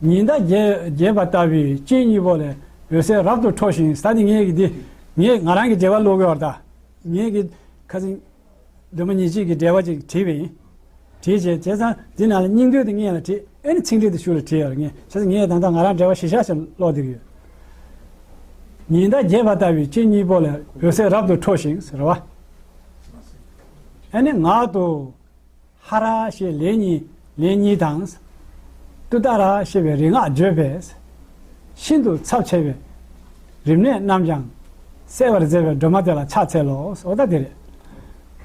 ཉི་ཟླ་རྒྱས་རྒྱས་པ་ལྟ་བུའི་སྤྱན་གཉིས་པོ་ལས་འོད་ཟེར་རབ་ཏུ་འཕྲོ་ཞིང་། ད་འདི་ངས་ཀྱི་འདི་ངས་ང་རང་གི་འགྲེལ་པ་ཀློག་གི་ཡོད་རེད་ད། ངས་ཀྱི་ཁ་སང་སྒྲོལ་མ་ཉེར་གཅིག་གི་འགྲེལ་པ་ཅིག་བྲིས་པ་ཡིན། བྲིས་བྱས་བྱས་ཙང་འདི་ནང་ལ་སྙིང་དོན་དེ་ངས་ལ་བྲིས། ཨེ་ནི་ཚིག་འགྲེལ་དེ་ཤུགས་ལ་བྲིས་ཡོད་རེད། ངས་བྱས་ཙང་ངས་ད་ལྟ་ང་རང་འགྲེལ་པ་གཞི་བཞག་བྱས་ཀློག་བསྡད་ཀྱི་ཡོད། ཉི་ཟླ་རྒྱས་པ་ལྟ་བུའི་སྤྱན་གཉིས་པོ་ལས་འོད་ཟེར་རབ་ཏུ་འཕྲོ་ཞིང་ཟེར་བ། ཨེ་ནི་ངག་ཏུ། ཧ་ར་ཞེས་ལན་གཉིས་ལན་གཉིས་དང་། ཏུཏྟཱ་ར་ཞེས་པའི་རིག་སྔགས་བརྗོད་པས། ཤིན་ཏུ་ཚབས་ཆེ་བའི་རིམས་ནད་རྣམས་ཀྱང་སེལ་བར་མཛད་པའི་སྒྲོལ་མ་དེ་ལ་ཕྱག་འཚལ་ལོ། འོ་ད་དེ་རེད།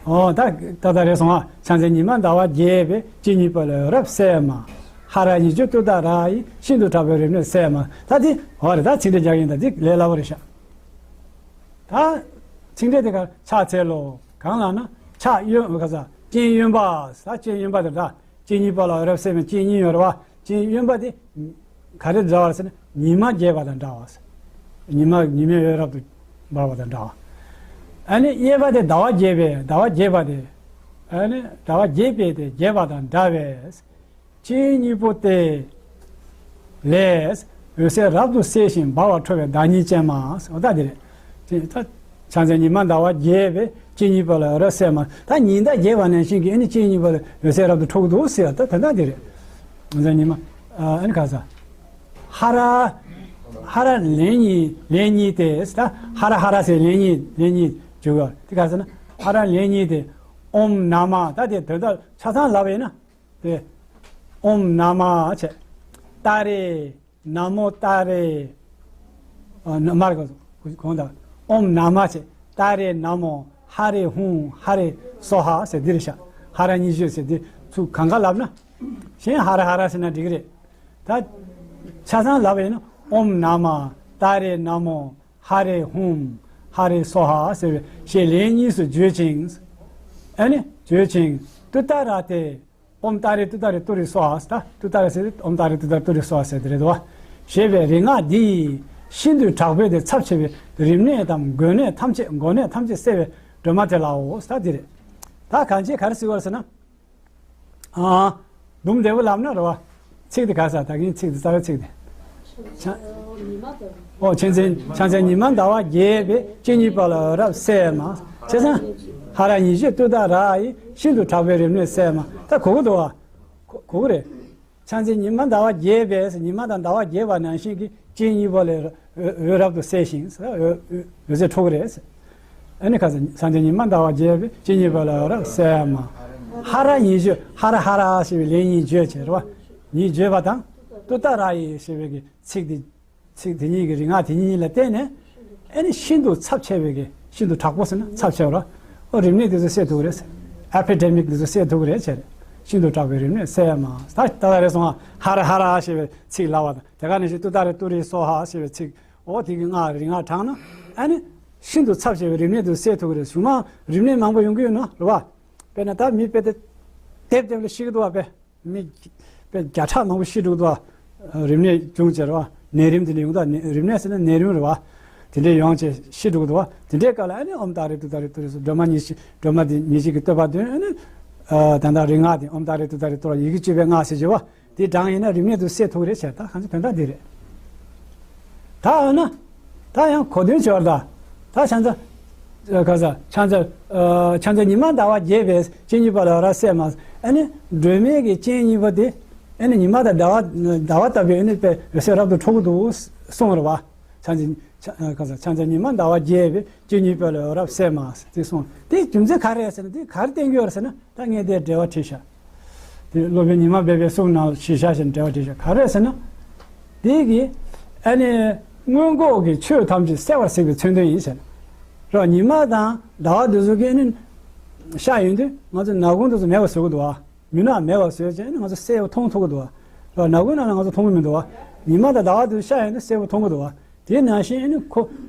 འོ་ད་ད་ད་རེད་སོང་ཨ། ཕྱག་མཚན་ཉི་མ་ཟླ་བ་རྒྱས་པའི། སྤྱན་གཉིས་པ་ལ་འོད་རབ་གསལ་མ། ཧ་ར་ཉི་ཤུ་ཏུཏྟཱ་ར་ཡིས། ཤིན་ཏུ་གྲགས་པའི་རིམས་ནད་སེལ་མ། ད་དེ་འོ་རེད། ད་ཚིག་འགྲེལ་རྒྱག་ཡིན། ད་དེ་ལས་སླ་པོ་རེད་ཤག་ད་ཚིག་འགྲེལ་དེ་གར་ཕྱག་འཚལ་ལོ། གང་ལབ་ན་ཕྱག་གཡོན་ག་ས་སྤྱན་གཡོན་པ། ད་སྤྱན་གཡོན་པ་དེ་ད་སྤྱན་གཉིས་པ་ལ་འོད་རབ་གསལ་མའི་སྤྱན་གཉིས་ཡོད་རེད་བ། སྤྱན་གཡོན་པ་དེ་ག་རེ་འདྲ་བ་ཟེར་ན་ཉི་མ་རྒྱས་པ་དང་འདྲ་བ། ཉི་མ་ཉི་མའི་འོད་རབ་ཏུ་འབར་བ་དང་འདྲ་བ། ཨ་ནི་གཡས་པ་དེ་ཟླ་བ་རྒྱས་པའི་ཟླ་བ་རྒྱས་པ་དེ། ཨ་ནི་ཟླ་བ་རྒྱས་པའི་དེ་རྒྱས་པ་དང་འདྲ་བས། སྤྱན་གཉིས་པོ་དེ་ལས་འོད་ཟེར་རབ་ཏུ་གསལ་ཞིང་འབར་བ་འཕྲོ་བའི་བདག་ཉིད་ཅན་མ། འོ་ད་དེ་རེད། དེ་ད་ཕྱག་མཚན་ཉི་མ་ཟླ་བ་རྒྱས་པའི་སྤྱན་གཉིས་པ་ལ་འོད་རབ་གསལ་མ། ད་ཉི་ཟླ་རྒྱས་པ་ནང་བཞིན་གྱི་ཨ་ནི་སྤྱན་གཉིས་པ་ལ་འོད་ཟེར་རབ་ཏུ་འཕྲོ་གི་འདུག་ཟེར་ད་དེ་འདྲ་དེ་རེད། ཕྱག་མཚན་ཉི་མ་ཨ་ནི་ག་ས། ཧ་ར། ཧ་ར་ལན་གཉིས་ལན་གཉིས་ཏེ། ད་ཧ་ར་ཧ་ར་ཟེར་ལན་གཉིས་ལན་གཉིས་བརྗོད་པ་དེ་ག་ཟེར་ན། ཧ་ར་ལན་གཉིས་ཏེ། ཨོཾ་ན་མ། ད་དེ་དོན་དག་ཆ་ཚང་ལབ་པ་ཡིན་ན། དེ། ཨོཾ་ན་མ་བྱས། ཏཱ་རེ། ན་མོ་ཏཱ་རེ། ཨ་ན་མ་རེ་གོང་དང་། ཨོཾ་ན་མ་བྱས། ཏཱ་རེ་ན་མོ། ཧ་རེ་ཧཱུྃ། ཧ་རེ་སྭཱ་ཧཱ་ཟེར་འདི་རེད་ཤག་ཧ་ར་ཉི་ཤུ་ཟེར་འདི་ཚུར་གང་ག་ལབ་ན། གཞན་ཧ་ར་ཧ་ར་ཟེར་ན་འགྲིག་གི་རེད། ད་ཆ་ཚང་ལབ་པ་ཡིན་ན། ཨོཾ་ན་མ། ཏཱ་རེ་ན་མོ། ཧ་རེ་ཧཱུྃ། ཧ་རེ་སྭཱ་ཧཱ་ཟེར་བའི་ཞེས་ལན་གཉིས་སུ་བརྗོད་ཅིང་། ཨ་ནི་བརྗོད་ཅིང་། ཏུཏྟཱ་ར་ཏེ། ཨོཾ་ཏཱ་རེ་ཏུཏྟཱ་རེ་ཏུ་རེ་སྭཱ་ཧཱ། ད་ཏུཏྟཱ་རེ་ཟེར་ཏེ་ཨོཾ་ཏཱ་རེ་ཏུཏྟཱ་རེ་ཏུ་རེ་སྭཱ་ཧཱ་ཟེར་དེ་རེད་དོ། ཞེས་པའི་རིག་སྔགས་འདི་ཡིས་ཤིན་ཏུ་དྲག་པོའི་དེ་ཚབས་ཆེ་བའི་རིམས་ནད་དང་འགོས་ནད་ཐམས་ཅད་འགོས་ནད་ཐམས་ཅད་སེལ་བའི་སྒྲོལ་མ་དེ་ལའོ། ད་འདི་རེད། ད་གང་ཅི་ག་རེ་ཟེར་བ་ཟེར་ན། ཨ། དུམ་བདེ་བོ་ལབ་ན་རེད་བ། ཚིག་དེ་ག་ས་ད་གིན་ཚིག་དེ་རྩ་བའི་ཚིག་དེ། ཕྱག་ཨོ་ཕྱག་མཚན་ཕྱག་མཚན་ཉི་མ་ཟླ་བ་རྒྱས་པའི་སྤྱན་གཉིས་པ་ལ་འོད་རབ་གསལ་མ། བྱས་ཙང་། ཧ་ར་ཉི་ཤུ་ཏུཏྟཱ་ར་ཡིས། ཤིན་ཏུ་དྲག་པོའི་རིམས་ནད་སེལ་མ། ད་གོ་གི་འདུག་བ། གོ་གོ་གི་རེད། ཕྱག་མཚན་ཉི་མ་ཟླ་བ་རྒྱས་པས། ཉི་མ་དང་ཟླ་བ་རྒྱས་པ་ནང་བཞིན་གྱི་སྤྱན་གཉིས་པ་ལ་འོད་འོད་རབ་ཏུ་གསལ་ཞིང་། འོད་འོད་ཟེར་འཕྲོ་གི་རེད། ཨ་ནི་ཁ་སང་ཕྱག་མཚན་ཉི་མ་ཟླ་བ་རྒྱས་པའི་སྤྱན་གཉིས་པ་ལ་འོད་རབ་གསལ་མ། ཧ་ར་ཉི་ཤུ་ཧ་ར་ཧ་ར་ཞེས་པའི་ལན་གཉིས་བརྗོད་བྱས་རེད་བ། གཉིས་བརྗོད་པ་དང་། ཏུཏྟཱ་ར་ཡིས་ཞེས་པའི་གི་ཚིག་དེ། ཚིག་དེ་གཉིས་ཀྱི་རིག་སྔགས་དེ་གཉིས་ལ་བརྟེན་ནས། ཨ་ནི་ཤིན་ཏུ་ཚབས་ཆེ་བའི་གི་ཤིན་ཏུ་དྲག་པོ་ཟེར་ན་ཚབས་ཆེ་བ་ར། ཨོ་རིམས་ནད་དེ་ཚོ་སེལ་ཐུབ་ཀྱི་རེད། ཨེ་པི་ཌེ་མིག་དེ་ཚོ་སེལ་ཐུབ་ཀྱི་རེད་བྱས་རེད། ཤིན་ཏུ་དྲག་པའི་རིམས་ནད་སེལ་མ། ད་ད་ད་རེ་སོང་ཨ། ཧ་ར་ཧ་ར་ཞེས་པའི་ཚིག་ལབ་པ་དང་དེ་ག་ནང་བཞིན་ཏུཏྟཱ་རེ་ཏུ་རེ་སྭཱ་ཧཱ་ཞེས་པའི་ཚིག་ཨོ་དེ་གི་སྔགས་རིག་སྔགས་བགྲངས་ན། ཨ་ནི་ཤིན་ཏུ་ཚབས་ཆེ་བའི་རིམས་ནད་དེ་ཚོ་སེལ་ཐུབ་ཀྱི་རེད། གཞུག་མ་རིམས་ནད་མང་པོ་ཡོང་གི་ཡོད་ན་རེད་བ། དཔེར་ན་ད་མི་དཔེ་དེ་དེབ་དེབ་ལ་ཤི་གི་འདུག་བ་དཔེ། མི་དཔེ་བརྒྱ་ཕྲག་མང་པོ་ཤི་འགྲོ་གི་འདུག་བ། རིམས་ནད་བྱུང་བྱས་རེད་བ། ནད་རིམས་དེ་འདྲ་ཡོང་དུས། ནད་རིམས་ནད་ཟེར་ན་ནད་རིམས་རེད་བ། དེ་འདྲ་ཡོང་བྱས་ཤི་འགྲོ་གི་འདུག་བ། དེ་འདྲའི་སྐབས་ལ་ཨ་ནི་ཨོཾ་ཏཱ་རེ་ཏུཏྟཱ་རེ་ཏུ་རེ་སྭཱ་ཧཱ། སྒྲོལ་མ་ཉེར་བཞི། སྒྲོལ་མ་དེ་ཉེར་བཞི་གི་བསྟོད་པ་འདོན། ཨ་ནི་ཨ་ད་ལྟ་རིག་སྔགས་དེ་ཨོཾ་ཏཱ་རེ་ཏུཏྟཱ་རེ་ཏུ་རེ་ཡི་གེ་བཅུ་པའི་སྔགས་ཟེར་བྱས་བ། དེ་བགྲངས་ཡིན་ན་རིམས་ནད་དེ་སེལ་ཐུབ་ཀྱི་རེད་བྱས། ད་གང་ཅི་དོན་དག་འདི་རེད། ད་འོ་ན། ད་ཡང་གོ་དོན་བྱས་པ་ད། ད་ཕྱག་མཚན། ཨ་ག་ས་ཕྱག་མཚན། ཨ་ཕྱག་མཚན་ཉི་མ་ཟླ་བ་རྒྱས་པའི་སྤྱན་གཉིས་པ་ལ་འོད་རབ་གསལ་མ། ཨ་ནི་སྒྲོལ་མའི་གི་སྤྱན་གཉིས་པ་དེ། ཨ་ནི་ཉི་མ་དང་ཟླ་བ་ཟླ་བ་ལྟ་བུའི་ཨ་ནི་དཔེ་འོད་ཟེར་རབ་ཏུ་འཕྲོ་གི་འདུག་གསུངས་རེད་བ། ཕྱག་མཚན་ཕྱག་ཨ་ག་ས་ཕྱག་མཚན་ཉི་མ་ཟླ་བ་རྒྱས་པའི་སྤྱན་གཉིས་པ་ལ་འོད་རབ་གསལ་མ་ཟེར་གསུངས། དེ་རྒྱུ་མཚན་ག་རེ་རེད་ཟེར་ན། དེ་ག་རེ་བསྟན་གྱི་ཡོད་རེད་ཟེར་ན། ད་ངས་དེར་འགྲེལ་པ་བྲིས་ཤག་དེ་སློབ་དཔོན་ཉི་མ་སྦས་པའི་གསུང་ནང་གཞི་བཞག་བྱས་ནས་འགྲེལ་པ་བྲིས་ཤག་ག་རེ་ཟེར་ན། དེ་གིས་ཨ་ནི་སྔོན་འགོག་གི་ཆོས་ཐམས་ཅད་སེལ་བར་ཟེར་བའི་མཚོན་དོན་ཡིན་ཟེར། རོ། ཉི་མ་དང་ཟླ་བ་དེ་ཚོ་གིས་ཨ་ནི་ཤར་ཡོང་དུས་ང་ཚོ་ནག་ཁུང་དེ་ཚོ་མེད་པ་བཟོ་གི་འདུག་བ། མུན་ནག་མེད་པ་བཟོས་བྱས་ནས་ང་ཚོ་གསལ་པོ་མཐོང་ཐུབ་ཀྱི་འདུག་བ། ནག་ཁུང་ནང་ལ་ང་ཚོ་མཐོང་གི་མི་འདུག་བ། ཉི་མ་དང་ཟླ་བ་དེ་ཤར་ཡོང་དུས་གསལ་པོ་མཐོང་གི་འདུག་བ། དེ་ནང་བཞིན་ཨ་ནི་ཁོ།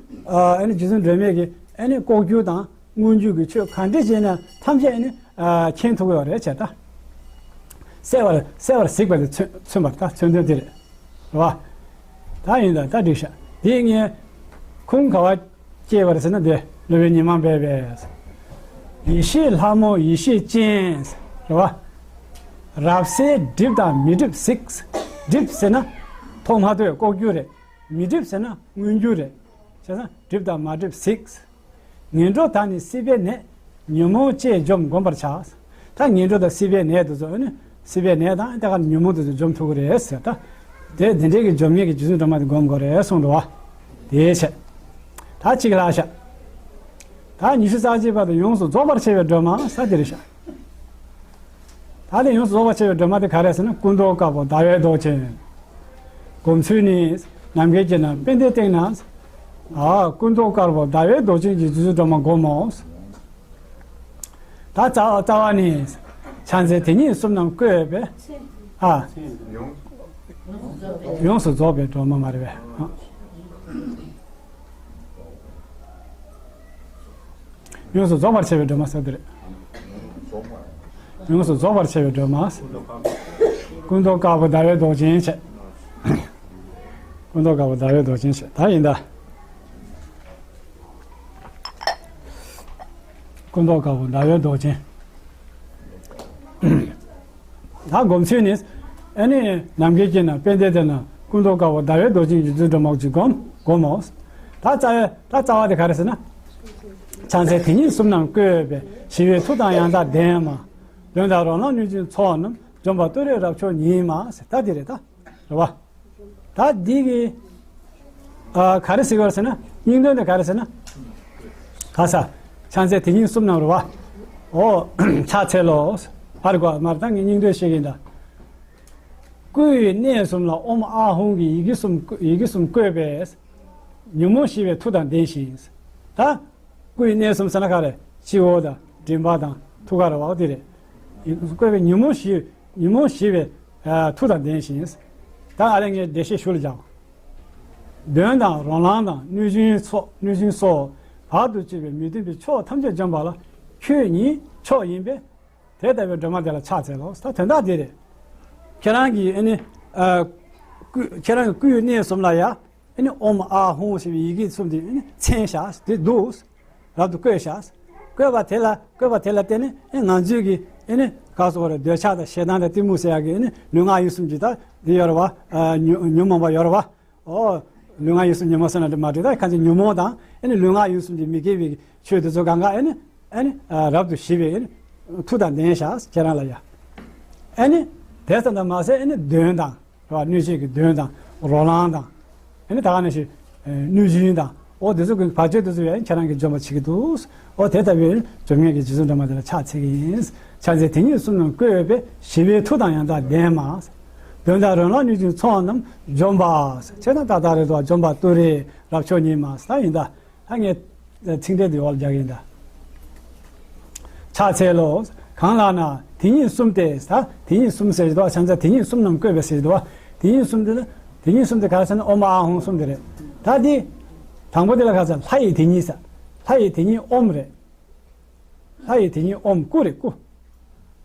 ཨ་ནི་རྗེ་བཙུན་སྒྲོལ་མས་ཀྱི་ཨ་ནི་ལྐོག་གྱུར་དང་མངོན་གྱུར་གྱི་ཆོས་ག་འདྲ་བྱས་ན་ཐམས་ཅད་ཨ་ནི་མཁྱེན་ཐུབ་ཀྱི་ཡོད་རེད་བྱས་ད། གསལ་བར་གསལ་བར་གཟིགས་པ་དེ་མཚོན་མཚོན་པར་ད་མཚོན་དོན་དེ་རེད། རེད་བ། ད་ཡིན་ད་ད་འགྲིག་ཤག་དེ་ངས་ཁུངས་ག་བ་སྐྱེས་པར་ཟེར་ན་དེ་སློབ་དཔོན་ཉི་མ་སྦས་པས། ཡེ་ཤེས་ལྷ་མོ་ཡེ་ཤེས་ཅན། རེད་བ། རབ་གསལ་སྒྲིབ་དང་མི་སྒྲིབ་གཟིགས། སྒྲིབ་ཟེར་ན་མཐོང་མ་ཐུབ་ལྐོག་གྱུར་རེད། མི་སྒྲིབ་ཟེར་ན་མངོན་གྱུར་རེད། བྱས་ཙང་སྒྲིབ་དང་མ་སྒྲིབ་གཟིགས། ངན་འགྲོ་དག་ནི་སྲིད་པའི་གནས། ཉོན་མོངས་བཅས་འཇོམས་བསྒོམ་པར་བྱ། ད་ངན་འགྲོ་དང་སྲིད་པའི་གནས་དེ་ཚོ་ནི་སྲིད་པའི་གནས་དང་ད་ག་ཉོན་མོངས་དེ་ཚོ་འཇོམས་ཐུབ་ཀྱི་རེད་ཟེར་ད། དེ་དེ་འདྲའི་གི་འཇོམས་མཁན་གྱི་རྗེ་བཙུན་སྒྲོལ་མ་དེ་སྒོམ་དགོས་རེད་གསུངས་འདུག་བ། དེའི་ཕྱིར། ད་གཅིག་ལྷག་ཤག་ད་ཉི་ཤུ་རྩ་གཅིག་པ་དེ་ཡོངས་སུ་རྫོགས་པར་བྱེད་པའི་སྒྲོན་མ་ཟེར་དེ་རེད་ཤག་ད་དེ་ཡོངས་སུ་རྫོགས་པར་བྱེད་པའི་སྒྲོན་མ་དེ་ག་རེ་ཟེར་ན་སྐུ་མདོག་དཀར་པོ་ཟླ་བའི་མདོག་ཅན། སྒོམ་ཚུལ་ནི། ནམ་མཁའི་དཀྱིལ་ན་དཔལ་ལྡན་སྟེང་ན། ཨ། སྐུ་མདོག་དཀར་པོ་ཟླ་བའི་མདོག་ཅན་གྱི་རྗེ་བཙུན་སྒྲོལ་མ་བསྒོམ་མོ། ད་རྩ་རྩ་བ་ནི། ཕྱག་མཚན་དེ་ཉིད་གསུམ་རྣམས་བཀོད་པའི། ཨ། ཡོངས་སུ་རྫོགས་པའི་སྒྲོན་མ་མ་རེད་པས། ཡོངས་སུ་རྫོགས་པར་བྱེད་པའི་སྒྲོན་མ་ཟེར་དེ་རེད། ཡོངས་སུ་རྫོགས་པར་བྱེད་པའི་སྒྲོན་མ། སྐུ་མདོག་དཀར་པོ་ཟླ་བའི་མདོག་ཅན་བྱས། སྐུ་མདོག་དཀར་པོ་ཟླ་བའི་མདོག་ཅན་བྱས་ད་ཡིན་ད། སྐུ་མདོག་དཀར་པོ་ཟླ་བའི་མདོག་ཅན། ད་སྒོམ་ཚུལ་ནི། ཨ་ནི་ནམ་མཁའི་དཀྱིལ་ན་དཔལ་ལྡན་དེ་ན་སྐུ་མདོག་དཀར་པོ་ཟླ་བའི་མདོག་ཅན་གྱི་རྗེ་བཙུན་སྒྲོལ་མ་ཅིག་བསྒོམ་བསྒོམ་མོ། ད་རྩ་བའི་ད་རྩ་བ་དེ་ག་རེ་ཟེར་ན། ཕྱག་མཚན་དེ་ཉིད་གསུམ་རྣམས་བཀོད་པའི་ཞི་བའི་མཐུ་དང་ཡང་དག་ལྡན་མ། གདོན་དང་རོ་ལངས་གནོད་སྦྱིན་ཚོགས་རྣམས་འཇོམས་པ་ཏུ་རེ་རབ་མཆོག་ཉིད་མ་ཟེར་ད་དེ་རེད་ད། རེད་བ། ད་འདི་གི་ཨ། ག་རེ་ཟེར་བ་ཟེར་ན་སྙིང་དོན་དེ་ག་རེ་ཟེར་ན། ག་ས། ཕྱག་མཚན་དེ་ཉིད་གསུམ་རྣམས་རེད་བ། ཨོ། ཕྱག་འཚལ་ལོ། ཧ་རེ་གོ་མར་ད་ངས་སྙིང་དོན་བཤད་ཀྱིན་ད། སྐུའི་གནས་གསུམ་ལ་ཨོཾ་ཨཱཿཧཱུྃ་གི་ཡི་གེ་གསུམ་ཡི་གེ་གསུམ་བཀོད་པས། ཉོན་མོངས་ཞི་བའི་མཐུ་དང་ལྡན་ཞིང་། ད། སྐུའི་གནས་གསུམ་ཟེར་ན་ག་རེ་སྤྱི་བོ་དང་མགྲིན་པ་དང་ཐུགས་ཀ་རེད་བ་དེ་རེད། བཀོད་པའི་ཉོན་མོངས་ཞི་ཉོན་མོངས་ཞི་བའི་མཐུ་དང་ལྡན་ཞིང་། ད་ཨ་རེ་ངས་འགྲེལ་བཤད་ཞུ་ལ་སྦྱང་། གདོན་དང་རོ་ལངས་དང་གནོད་སྦྱིན་ཚོགས་གནོད་སྦྱིན་སོགས་བར་དུ་གཅོད་པའི་མི་མཐུན་པའི་ཕྱོགས་ཐམས་ཅད་འཇོམས་པ་ལ་ཁྱོད་ཉིད་མཆོག་ཡིན་པས། དེ་ལྟ་བུའི་སྒྲོན་མ་དེ་ལ་ཕྱག་འཚལ་ལོ། ད་དོན་དག་འདི་རེད། ཁྱེད་རང་གི་ཨ་ནི། ཨ། སྐུ་ཁྱེད་རང་གི་སྐུའི་གནས་གསུམ་ལ་ཡ། ཨ་ནི་ཨོཾ་ཨཱཿཧཱུྃ་ཞེས་པའི་ཡི་གེ་གསུམ་དེ་ཨ་ནི་མཚན་བཞག་དེ་འདུག་རབ་ཏུ་བཀོད་བཞག་བཀོད་པ་དེ་ལ་བཀོད་པ་དེ་ལ་བརྟེན་ནས་ཨ་ང་ཚོས་ཀྱི་ཨ་ནི་ག་སོགས་རེད་འདོད་ཆགས་དང་ཞེ་སྡང་དང་གཏི་མུག་ཟེར་ཡག་གི་ཨ་ནི་ལུས་ངག་ཡིད་གསུམ་གྱི་ད་འདི་ཡོད་རེད་བ། ཨ། ཉོན་ཉོན་མོངས་པ་ཡོད་རེད་བ། ཨོ། ལུས་ངག་ཡིད་གསུམ་ཉོན་མོངས་ཟེར་ན་འདྲ་མ་འགྲིག་ད་ཁ་ཅིག་ཉོན་མོངས་དང་ཨ་ནི་ལུས་ངག་ཡིད་གསུམ་གྱི་མི་དགེ་བའི་ཆོས་དེ་ཚོ་གང་ག་ཨ་ནི་ཨ་ནི་རབ་ཏུ་ཞི་བའི་ཨ་ནི་མཐུ་དང་ལྡན་བཞག་ཁྱེད་རང་ལ་ཡ། ཨ་ནི་དེ་ཙམ་དུ་མ་ཟད་ཨ་ནི་གདོན་དང་། རེད་བ། གནོད་བྱེད་ཀྱི་གདོན་དང་རོ་ལངས་དང་། ཨ་ནི་ད་ག་ནང་བཞིན་གནོད་སྦྱིན་དང་། ཨོ་དེ་ཚོ་གི་བར་ཆད་དེ་ཚོ་ཡང་ཁྱེད་རང་གིས་འཇོམས་པ་བྱེད་ཀྱི་འདུག་ཨོ་དེ་ལྟ་བུའི་འཇོམས་མཁན་གྱི་རྗེ་བཙུན་སྒྲོལ་མ་དེ་ལ་ཕྱག་འཚལ་གྱི་ཡིན། ཕྱག་མཚན་དེ་ཉིད་གསུམ་རྣམས་བཀོད་པའི་ཞི་བའི་མཐུ་དང་ཡང་དག་ལྡན་མ། གདོན་དང་རོ་ལངས་གནོད་སྦྱིན་ཚོགས་རྣམས་འཇོམས་པ། ཆེ་ན་ཏག་ཏག་རེད་དོ། འཇོམས་པ་ཏུ་རེ་རབ་མཆོག་ཉིད་མ་ད་ཡིན་ད། ད་ངས་ཚིག་འགྲེལ་འདི་འོག་ལ་རྒྱག་གི་ཡིན་ད། ཕྱག་འཚལ་ལོ། གང་ལགས་ན་དེ་ཉིད་གསུམ་སྟེ། ད་དེ་ཉིད་གསུམ་ཟེར་གྱི་འདུག་ཕྱག་མཚན་དེ་ཉིད་གསུམ་རྣམས་བཀོད་པའི་ཟེར་གྱི་འདུག་དེ་ཉིད་གསུམ་དེ་ལ་དེ་ཉིད་གསུམ་དེ་ག་རེ་ཟེར་ན་ཨོཾ་ཨཱཿཧཱུྃ་གསུམ་དེ་རེད། ད་འདི་དང་པོ་དེ་ལ་ག་རེ་ཟེར། ལྷ་ཡི་དེ་ཉིད་ཟེར། ལྷ་ཡི་དེ་ཉིད་ཨོཾ་རེད། ལྷ་ཡི་དེ་ཉིད་ཨོཾ་སྐུ་རེད་སྐུ།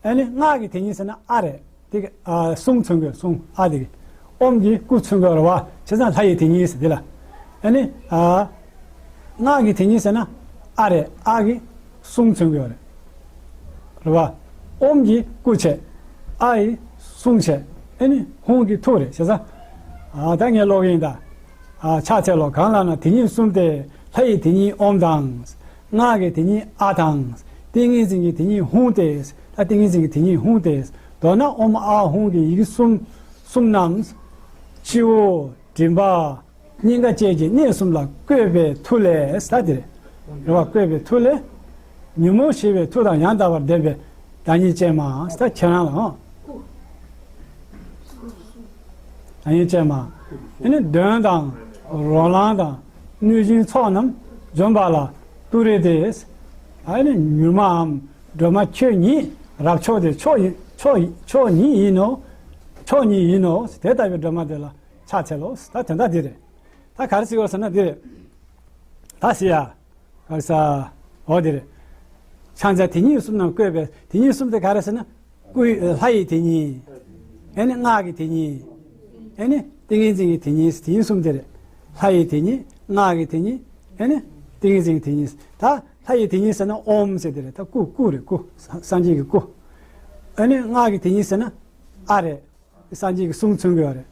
ཨ་ནི་སྔགས་ཀྱི་དེ་ཉིད་ཟེར་ན་ཨ་རེད། དེ་གི་ཨ་གསུང་མཚོན་དགོས་གསུང་ཨ་དེ་གི། ཨོཾ་གྱི་སྐུ་མཚོན་དགོས་རེད་བ། བྱས་ཙང་ལྷ་ཡི་དེ་ཉིད་ཟེར་དེ་ལ། ཨ་ནི་ཨ་སྔགས་ཀྱི་དེ་ཉིད་ཟེར་ན་ཨ་རེད། ཨ་གི་གསུང་མཚོན་དགོས་རེད། རེད་བ། ཨོཾ་གྱི་སྐུ་བྱས། ཨ་ཡི་གསུང་བྱས། ཨ་ནི་ཧཱུྃ་གི་ཐུགས་རེད་བྱས་ཙང་། ཨ་ད་ངས་ཀློག་གི་ཡིན་ད། ཨ་ཕྱག་འཚལ་ལོ། གང་ལགས་ན་དེ་ཉིད་གསུམ་སྟེ། ལྷ་ཡི་དེ་ཉིད་ཨོཾ་དང་། སྔགས་ཀྱི་དེ་ཉིད་ཨ་དང་། ཏིང་ངེ་འཛིན་གྱི་དེ་ཉིད་ཧཱུྃ་སྟེ། ད་ཏིང་ངེ་འཛིན་གྱི་དེ་ཉིད་ཧཱུྃ་སྟེ། མདོར་ན་ཨོཾ་ཨཱཿཧཱུྃ་གི་ཡི་གེ་གསུམ་གསུམ་རྣམས། སྤྱི་བོ། མགྲིན་པ། སྙིང་ག་བཅས་ཀྱི་གནས་གསུམ་ལ་བཀོད་པའི་མཐུ་ལས་ཟེར་དེ་རེད། རེད་བ། བཀོད་པའི་མཐུ་ལས། ཉོན་མོངས་ཞི་བའི་མཐུ་དང་ཡང་དག་པར་ལྡན་པའི་བདག་ཉིད་ཅན་མ་ཟེར་ཁྱེད་རང་ལ་ཨང་། བདག་ཉིད་ཅན་མ། ཨ་ནི་གདོན་དང་རོ་ལངས་དང་གནོད་སྦྱིན་ཚོགས་རྣམས་འཇོམས་པ་ལ་ཏུ་རེ་སྟེ། ཨ་ནི་མྱུར་མའམ་སྒྲོལ་མ་ཁྱོད་ཉིད་རབ་མཆོག་སྟེ་མཆོག་ཡིན་མཆོག་མཆོག་ཉིད་ཡིན་ནོ། མཆོག་ཉིད་ཡིན་ནོ། དེ་ལྟ་བུའི་སྒྲོལ་མ་དེ་ལ། ཕྱག་འཚལ་ལོ། ད་དོན་དག་འདི་རེད། ད་ག་རེ་ཟེར་བ་ཟེར་ན་འདི་རེད། ད་ཟེར་ཡ། ག་རེ་ཟ། འོ་འདི་རེད། ཕྱག་འཚལ་དེ་ཉིད་གསུམ་རྣམས་བཀོད་པའི་དེ་ཉིད་གསུམ་དེ་ག་རེ་ཟེར་ན། སྐུ་ཡི་ལྷ་ཡི་དེ་ཉིད། ཨེ་ནི་སྔགས་ཀྱི་དེ་ཉིད། ཨེ་ནི་ཏིང་ངེ་འཛིན་གྱི་དེ་ཉིད། དེ་ཉིད་གསུམ་དེ་རེད། ལྷ་ཡི་དེ་ཉིད། སྔགས་ཀྱི་དེ་ཉིད། ཨེ་ནི་ཏིང་ངེ་འཛིན་གྱི་དེ་ཉིད། ད་ལྷ་ཡི་དེ་ཉིད་ཟེར་ན་ཨོཾ་ཟེར་དེ་རེད། ད་སྐུ་སྐུ་རེད། སྐུ། སངས་རྒྱས་ཀྱི་སྐུ། ཨེ་ནི་སྔགས་ཀྱི་དེ་ཉིད་ཟེར་ན་ཨ་རེད། སངས་རྒྱས་ཀྱི་གསུང་མཚོན་གྱི་ཡོད་རེད།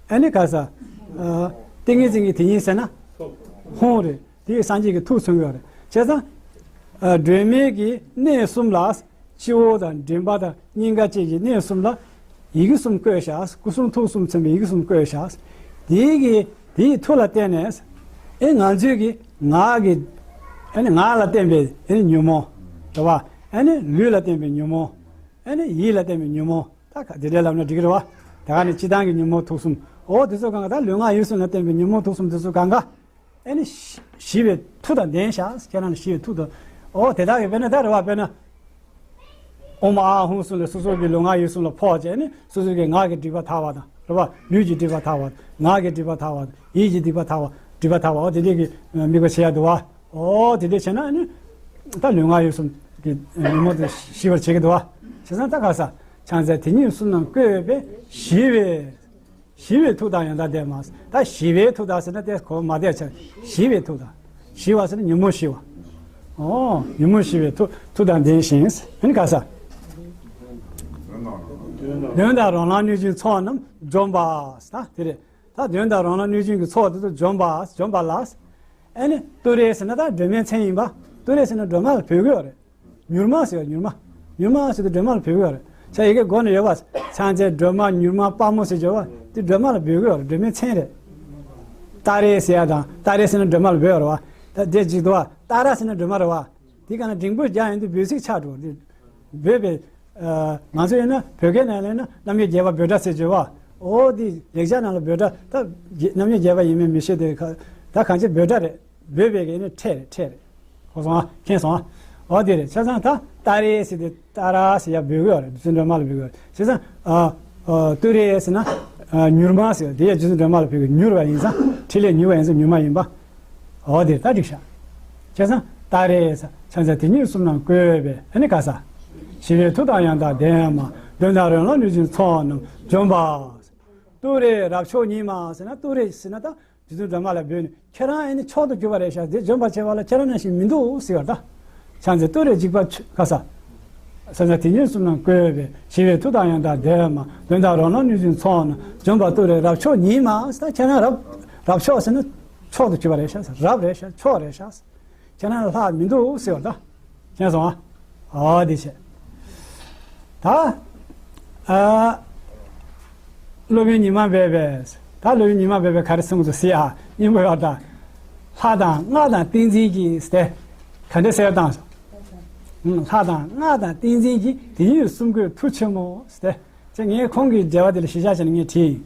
ཨ་ནི་ག་ས། ཨ། ཏིང་ངེ་འཛིན་གྱི་དེ་ཉིད་ཟེར་ན། ཧཱུྃ་རེད། དེ་ཡི་སངས་རྒྱས་ཀྱི་ཐུགས་མཚོན་གྱི་ཡོད་རེད། བྱས་ཙང་། ཨ། སྒྲོན་མེ་གི་གནས་གསུམ་ལ། སྤྱི་བོ་དང་མགྲིན་པ་དང་སྙིང་ག་བཅས་ཀྱི་གནས་གསུམ་ལ། ཡི་གེ་གསུམ་བཀོད་བཞག་སྐུ་གསུང་ཐུགས་གསུམ་མཚོན་པའི་ཡི་གེ་གསུམ་བཀོད་བཞག་དེའི་གི་དེའི་མཐུ་ལ་བརྟེན་ནས། ཨེ་ང་ཚོའི་གི་ངག་གི། ཨ་ནི་ངག་ལ་བརྟེན་པའི་ཨ་ནི་ཉོན་མོངས། རེད་བ། ཨ་ནི་ལུས་ལ་བརྟེན་པའི་ཉོན་མོངས། ཨ་ནི་ཡིད་ལ་བརྟེན་པའི་ཉོན་མོངས། ད་ག་དེ་འདྲའི་ལབ་ན་འགྲིག་གི་རེད་བ། ད་ག་ནི་སྤྱི་བཏང་གི་ཉོན་མོངས་དུག་གསུམ། འོ་དེ་ཚོ་གང་ག་ད་ལུས་ངག་ཡིད་གསུམ་ལ་བརྟེན་པའི་ཉོན་མོངས་དུག་གསུམ་དེ་ཚོ་གང་ག་ཨ་ནི་ཞི་ཞི་བའི་མཐུ་དང་ལྡན་ཤག་ཁྱེད་རང་ལ་ཞི་བའི་མཐུ་དང་། འོ་དེ་དག་གི་དཔེར་ན་ད་རེད་བ། དཔེར་ན། ཨོཾ་ཨཱཿཧཱུྃ་གསུམ་ལ་སོ་སོ་གི་ལུས་ངག་ཡིད་གསུམ་ལ་ཕོག་བྱས་ནས་སོ་སོ་གི་ངག་གི་སྒྲིབ་པ་དག་པ་དང་རེད་བ། ལུས་ཀྱི་སྒྲིབ་པ་དག་པ་དང་། ངག་གི་སྒྲིབ་པ་དག་པ་དང་། ཡིད་ཀྱི་སྒྲིབ་པ་དག་པ་སྒྲིབ་པ་དག་པ། འོ་དེ་འདྲས་ཀྱི་དམིགས་པ་བྱེད་ཡ་འདུག་བ། འོ་དེ་འདྲས་བྱས་ན་ཨ་ནི། ད་ལུས་ངག་ཡིད་གསུམ་གྱི་ཉོན་མོངས་དེ་ཞི་བར་བྱེད་ཀྱི་འདུག་བ། བྱས་ཙང་ད་ག་ས། ཕྱག་འཚལ་དེ་ཉིད་གསུམ་རྣམས་བཀོད་པའི་ཞི་བའི། ཞི་བའི་མཐུ་དང་ཡང་དག་ལྡན་མ། ད་ཞི་བའི་མཐུ་དང་ཟེར་ན་དེ་གོ་མ་བདེ་ཆ། ཞི་བའི་མཐུ་དང་། ཞི་བ་ཟེར་ན་ཉོན་མོངས་ཞི་བ། ཨོ། ཉོན་མོངས་ཞི་བའི་མཐུ་མཐུ་དང་ལྡན་ཞིང་། ཨ་ནི་ག་ས། གདོན་དང་རང་ལམ་གནོད་སྦྱིན་ཚོགས་རྣམས་འཇོམས་པ། ད་དེ་རེད། ད་གདོན་དང་རང་ལམ་གནོད་སྦྱིན་གྱི་ཚོགས་དེ་ཚོ་འཇོམས་པ། འཇོམས་པ་ལ། ཨ་ནི་ཏུ་རེ་ཟེར་ན་ད་སྒྲོལ་མའི་མཚན་ཡིན་པ། ཏུ་རེ་ཟེར་ན་སྒྲོལ་མ་ལ་འབོད་ཀྱི་ཡོད་རེད། མྱུར་མ་ཟེར་བ། མྱུར་མ། མྱུར་མ་ཟེར་དུས་སྒྲོལ་མ་ལ་འབོད་ཀྱི་ཡོད་རེད། ཆ་ཡི་གེ་མགོ་ནས་ཡོད་པ། ཕྱག་འཚལ་སྒྲོལ་མ་མྱུར་མ་དཔའ་མོ་ཟེར་གྱི་ཡོད་པ། དེ་སྒྲོལ་མ་ལ་འབོད་ཀྱི་ཡོད་རེད། སྒྲོལ་མའི་མཚན་རེད། ཏཱ་རེ་ཟེར་ཡ་དང་ཏཱ་རེ་ཟེར་ན་སྒྲོལ་མ་ལ་འབོད་ཡོད་རེད་བ། ད་དེ་གཅིག་འདུག་བ། ཏཱ་ར་ཟེར་ན་སྒྲོལ་མ་རེད་བ། དེ་ག་ན་འགྲེང་བུ་རྒྱག་ཡོང་དུས་འབོད་ཚིག་ཆགས་འགྲོ། འདི་འབོད་པའི། ཨ། ང་ཚོ་ཡིན་ན་བོད་སྐད་ནང་ལ་ཡིན་ན་རྣམ་དབྱེ་བརྒྱད་པ་འབོད་སྒྲ་ཟེར་གྱི་བ། འོ་དེ་ལེགས་སྦྱར་ནང་ལ་འབོད་སྒྲ་ད་རྣམ་དབྱེ་བརྒྱད་པ་ཡིན་མིན་མི་ཤེས་དེ་ག་ད་གང་ཅི་འབོད་སྒྲ་རེད། འབོད་པའི་གི་ནི་ཕྲད་རེད། ཕྲད་རེད། གོ་སོང་ཨ། མཁྱེན་སོང་ཨ། འོ་དེ་རེད། བྱས་ཙང་ད་ཏཱ་རེ་ཟེར་དེ་ཏཱ་ར་ཟེར་ཡ་འབོད་གི་ཡོད་རེད། རྗེ་བཙུན་སྒྲོལ་མ་ལ་འབོད་གི་ཡོད་རེད། བྱས་ཙང་ཨ་ཨ་ཏུ་རེ་ཟེར་ན་ཨ་མྱུར་མ་ཟེར་དེ་ཡ་རྗེ་བཙུན་སྒྲོལ་མ་ལ་འབོད་གི། མྱུར་བ་ཡིན་ཙང་ཕྲིན་ལས་མྱུར་བ་ཡིན་ཙང་མྱུར་མ་ཡིན་པ། འོ་དེ་ད་འགྲིག་ཤག་བྱས་ཙང་ཏཱ་རེ་ཟེར་ཕྱག་འཚལ་དེ་ཉིད་གསུམ་རྣམས་བཀོད་པའི་ཨ་ནི་ག་ས། ཞི་བའི་མཐུ་དང་ཡང་དག་ལྡན་མ། གདོན་དང་རང་ལམ་གནོད་སྦྱིན་ཚོགས་རྣམས་འཇོམས་པ། ཏུ་རེ་རབ་མཆོག་ཉིད་མ་ཟེར་ན་ཏུ་རེ་ཟེར་ན་ད། རྗེ་བཙུན་སྒྲོལ་མ་ལ་འབོད་ནས་ཁྱེད་རང་ཨེ་ནི་མཆོག་ཏུ་གྱུར་པ་རེད་ཤག་དེ་འཇོམས་པར་བྱེད་པ་ལ་ཁྱེད་རང་ནང་བཞིན་མི་འདུག་ཟེར་བ་ད། ཕྱག་འཚལ་ཏུ་རེ་འཇིགས་པ་ཆོས་ག་ས། ཕྱག་འཚལ་དེ་ཉིད་གསུམ་རྣམས་བཀོད་པའི་ཞི་བའི་མཐུ་དང་ཡང་དག་ལྡན་མ། གདོན་དང་རང་ལམ་གནོད་སྦྱིན་ཚོགས་རྣམས་འཇོམས་པ་ཏུ་རེ་རབ་མཆོག་ཉིད་མ། ད་ཁྱེད་རང་རབ་རབ་མཆོག་ཟེར་ན་མཆོག་ཏུ་གྱུར་པ་རེད་ཤག་རབ་རེད་ཤག་མཆོག་རེད་ཤག་ཁྱེད་རང་ལྷག་མི་འདུག་ཟེར་བ་ད། མཁྱེན་སོང་ཨ། འོ་དེ་བྱས། ད། ཨ། སློབ་དཔོན་ཉི་མ་སྦས་པས། ད་སློབ་དཔོན་ཉི་མ་སྦས་པས་ག་རེ་གསུངས་འདུག་ཟེར་ཨ། སྙིང་པོ་ཡོད་ད། ལྷ་དང་སྔགས་དང་ཏིང་འཛིན་གྱིས་ཟེར་ཏེ། ག་འདྲ་ཟེར་བཏང་སོང་། ལྷ་དང་སྔགས་དང་ཏིང་འཛིན་གྱིས་དེ་ཉིད་གསུམ་བཀོད་མཐུ་ཆེན་མོ་ཟེར་ཏེ། ཅེས་ངས་ཁོང་གི་འགྲེལ་པ་དེ་ལ་གཞི་བཞག་བྱས་ནས་ངས་བྲིས་ཡིན།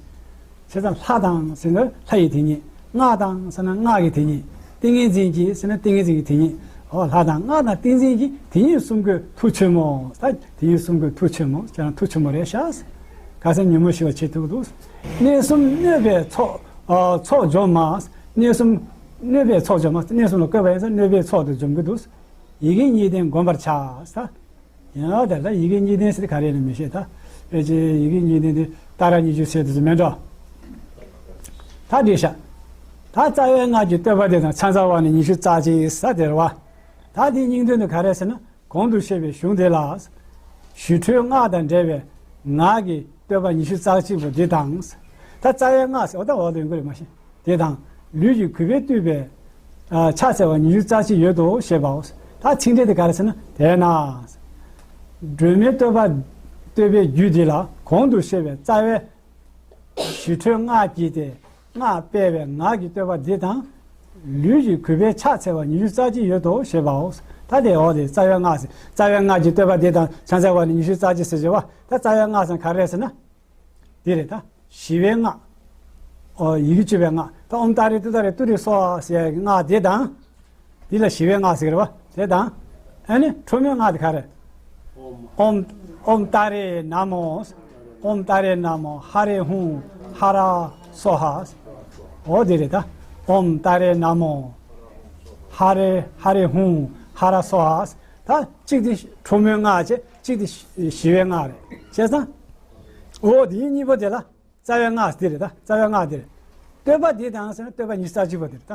བྱས་ཙང་ལྷ་དང་ཟེར་ན་ལྷ་ཡི་དེ་ཉིད། སྔགས་དང་ཟེར་ན་སྔགས་ཀྱི་དེ་ཉིད། ཏིང་ངེ་འཛིན་གྱིས་ཟེར་ན་ཏིང་ངེ་འཛིན་གྱི་དེ་ཉིད། འོ་ལྷ་དང་སྔགས་དང་ཏིང་འཛིན་གྱིས་དེ་ཉིད་གསུམ་བཀོད་མཐུ་ཆེན་མོ། ད་དེ་ཉིད་གསུམ་བཀོད་མཐུ་ཆེན་མོ། ཁྱེད་རང་མཐུ་ཆེན་མོ་རེད་ཤག་ག་ས་ཉོན་མོངས་ཞི་བ་བྱེད་ཐུབ་འདུག་གནས་གསུམ་གནོད་པའི་ཚོགས། ཨ། ཚོགས་འཇོམས་མ། གནས་གསུམ་གནོད་པའི་ཚོགས་འཇོམས་མ། གནས་གསུམ་ལ་བཀོད་པ་ཡིན་ཙང་གནོད་པའི་ཚོགས་དེ་འཇོམས་ཀྱི་འདུག་ཡི་གེ་གཉིས་ལྡན་བསྒོམ་པར་བྱ། ད། ཡང་ད་ལྟ་ཡི་གེ་གཉིས་ལྡན་ཟེར་ག་རེ་ཡིན་ན་མི་ཤེས་ད། ཕལ་ཆེར་ཡི་གེ་གཉིས་ལྡན་དེ་ཏཱ་ར་གཉིས་བརྗོད་ཟེར་དུས་སུ་མེད་འགྲོ། ད་འགྲིག་ཤག་ད་རྩ་བའི་སྔགས་ཀྱི་བསྟོད་པ་དེ་དང་ཕྱག་འཚལ་བ་ནི་ཉི་ཤུ་རྩ་གཅིག་ས་དེ་རེད་བ། ད་དེའི་སྙིང་དོན་དུ་ག་རེ་ཟེར་ན་གོང་དུ་བཤད་པའི་གཞུང་དེ་ལ། ཞི་ཁྲོའི་སྔགས་དང་འབྲེལ་བའི་ངག་གི་བསྟོད་པ་ཉི་ཤུ་རྩ་གཅིག་པོ་འདི་དང་། ད་རྩ་བའི་སྔགས་ཟེར་བ་ད་འོག་ཏུ་ཡོང་གི་རེད་མ་གཞི། དེ་དང་། ལུས་ཀྱི་གུས་པས་བཏུད་པའི། ཨ། ཕྱག་འཚལ་བ་ཉི་ཤུ་རྩ་གཅིག་ཡོད་དོ་ཞེས་པའོ། ད་ཚིག་འགྲེལ་དེ་ག་རེ་ཟེར་ན། དེས་ན། སྒྲོལ་མའི་བསྟོད་པ། བསྟོད་པའི་རྒྱུད་འདི་ལ་གོང་དུ་བཤད་པའི་རྩ་བའི་ཞི་ཁྲོའི་སྔགས་ཀྱིས་ཏེ་སྔགས་སྤེལ་བའི་ངག་གི་བསྟོད་པ་འདི་དང་། ལུས་ཀྱི་གུས་པས་ཕྱག་འཚལ་བ་ཉི་ཤུ་རྩ་གཅིག་ཡོད་དོ་ཞེས་པའོ། ད་དེ་འོག་དེ་རྩ་བའི་སྔགས་ཟེར། རྩ་བའི་སྔགས་ཀྱི་བསྟོད་པ་འདི་དང་ཕྱག་འཚལ་བ་ནི་ཉི་ཤུ་རྩ་གཅིག་ཟེར་གྱི་བ། ད་རྩ་བའི་སྔགས་ཟེར་ག་རེ་ཟེར་ན། འདི་རེད་ད། ཞི་བའི་སྔགས། ཨོ། ཡི་གེ་བཅུ་པའི་སྔགས། ད་ཨོཾ་ཏཱ་རེ་ཏུཏྟཱ་རེ་ཏུ་རེ་སྭཱ་ཧཱ་ཟེར་ཡག་གི་སྔགས་དེ་དང་། འདི་ལ་ཞི་བའི་སྔགས་ཟེར་གི་རེད་བ། དེ་དང་། ཨ་ནི་ཁྲོ་མོའི་སྔགས་དེ་ག་རེ། ཨོཾ། ཨོཾ་ཏཱ་རེ་ན་མོ། ཨོཾ་ཏཱ་རེ་ན་མོ་ཧ་རེ་ཧཱུྃ། ཧ་ར། སྭཱ་ཧཱ། འོ་དེ་རེད་ད། ཨོཾ་ཏཱ་རེ་ན་མོ། ཧ་རེ་ཧ་རེ་ཧཱུྃ་ཧ་ར་སྭཱ་ཧཱ། ད་གཅིག་དེ་ཁྲོ་མོའི་སྔགས་བྱས། གཅིག་དེ་ཞི་བའི་སྔགས་རེད། བྱས་ཙང་། འོ་དེ་གཉིས་པོ་དེ་ལ་རྩ་བའི་སྔགས་དེ་རེད་ད། རྩ་བའི་སྔགས་དེ་རེད། བསྟོད་པ་འདི་དང་ཟེར་ན་བསྟོད་པ་ཉི་ཤུ་རྩ་གཅིག་པོ་དེ་རེད་ད།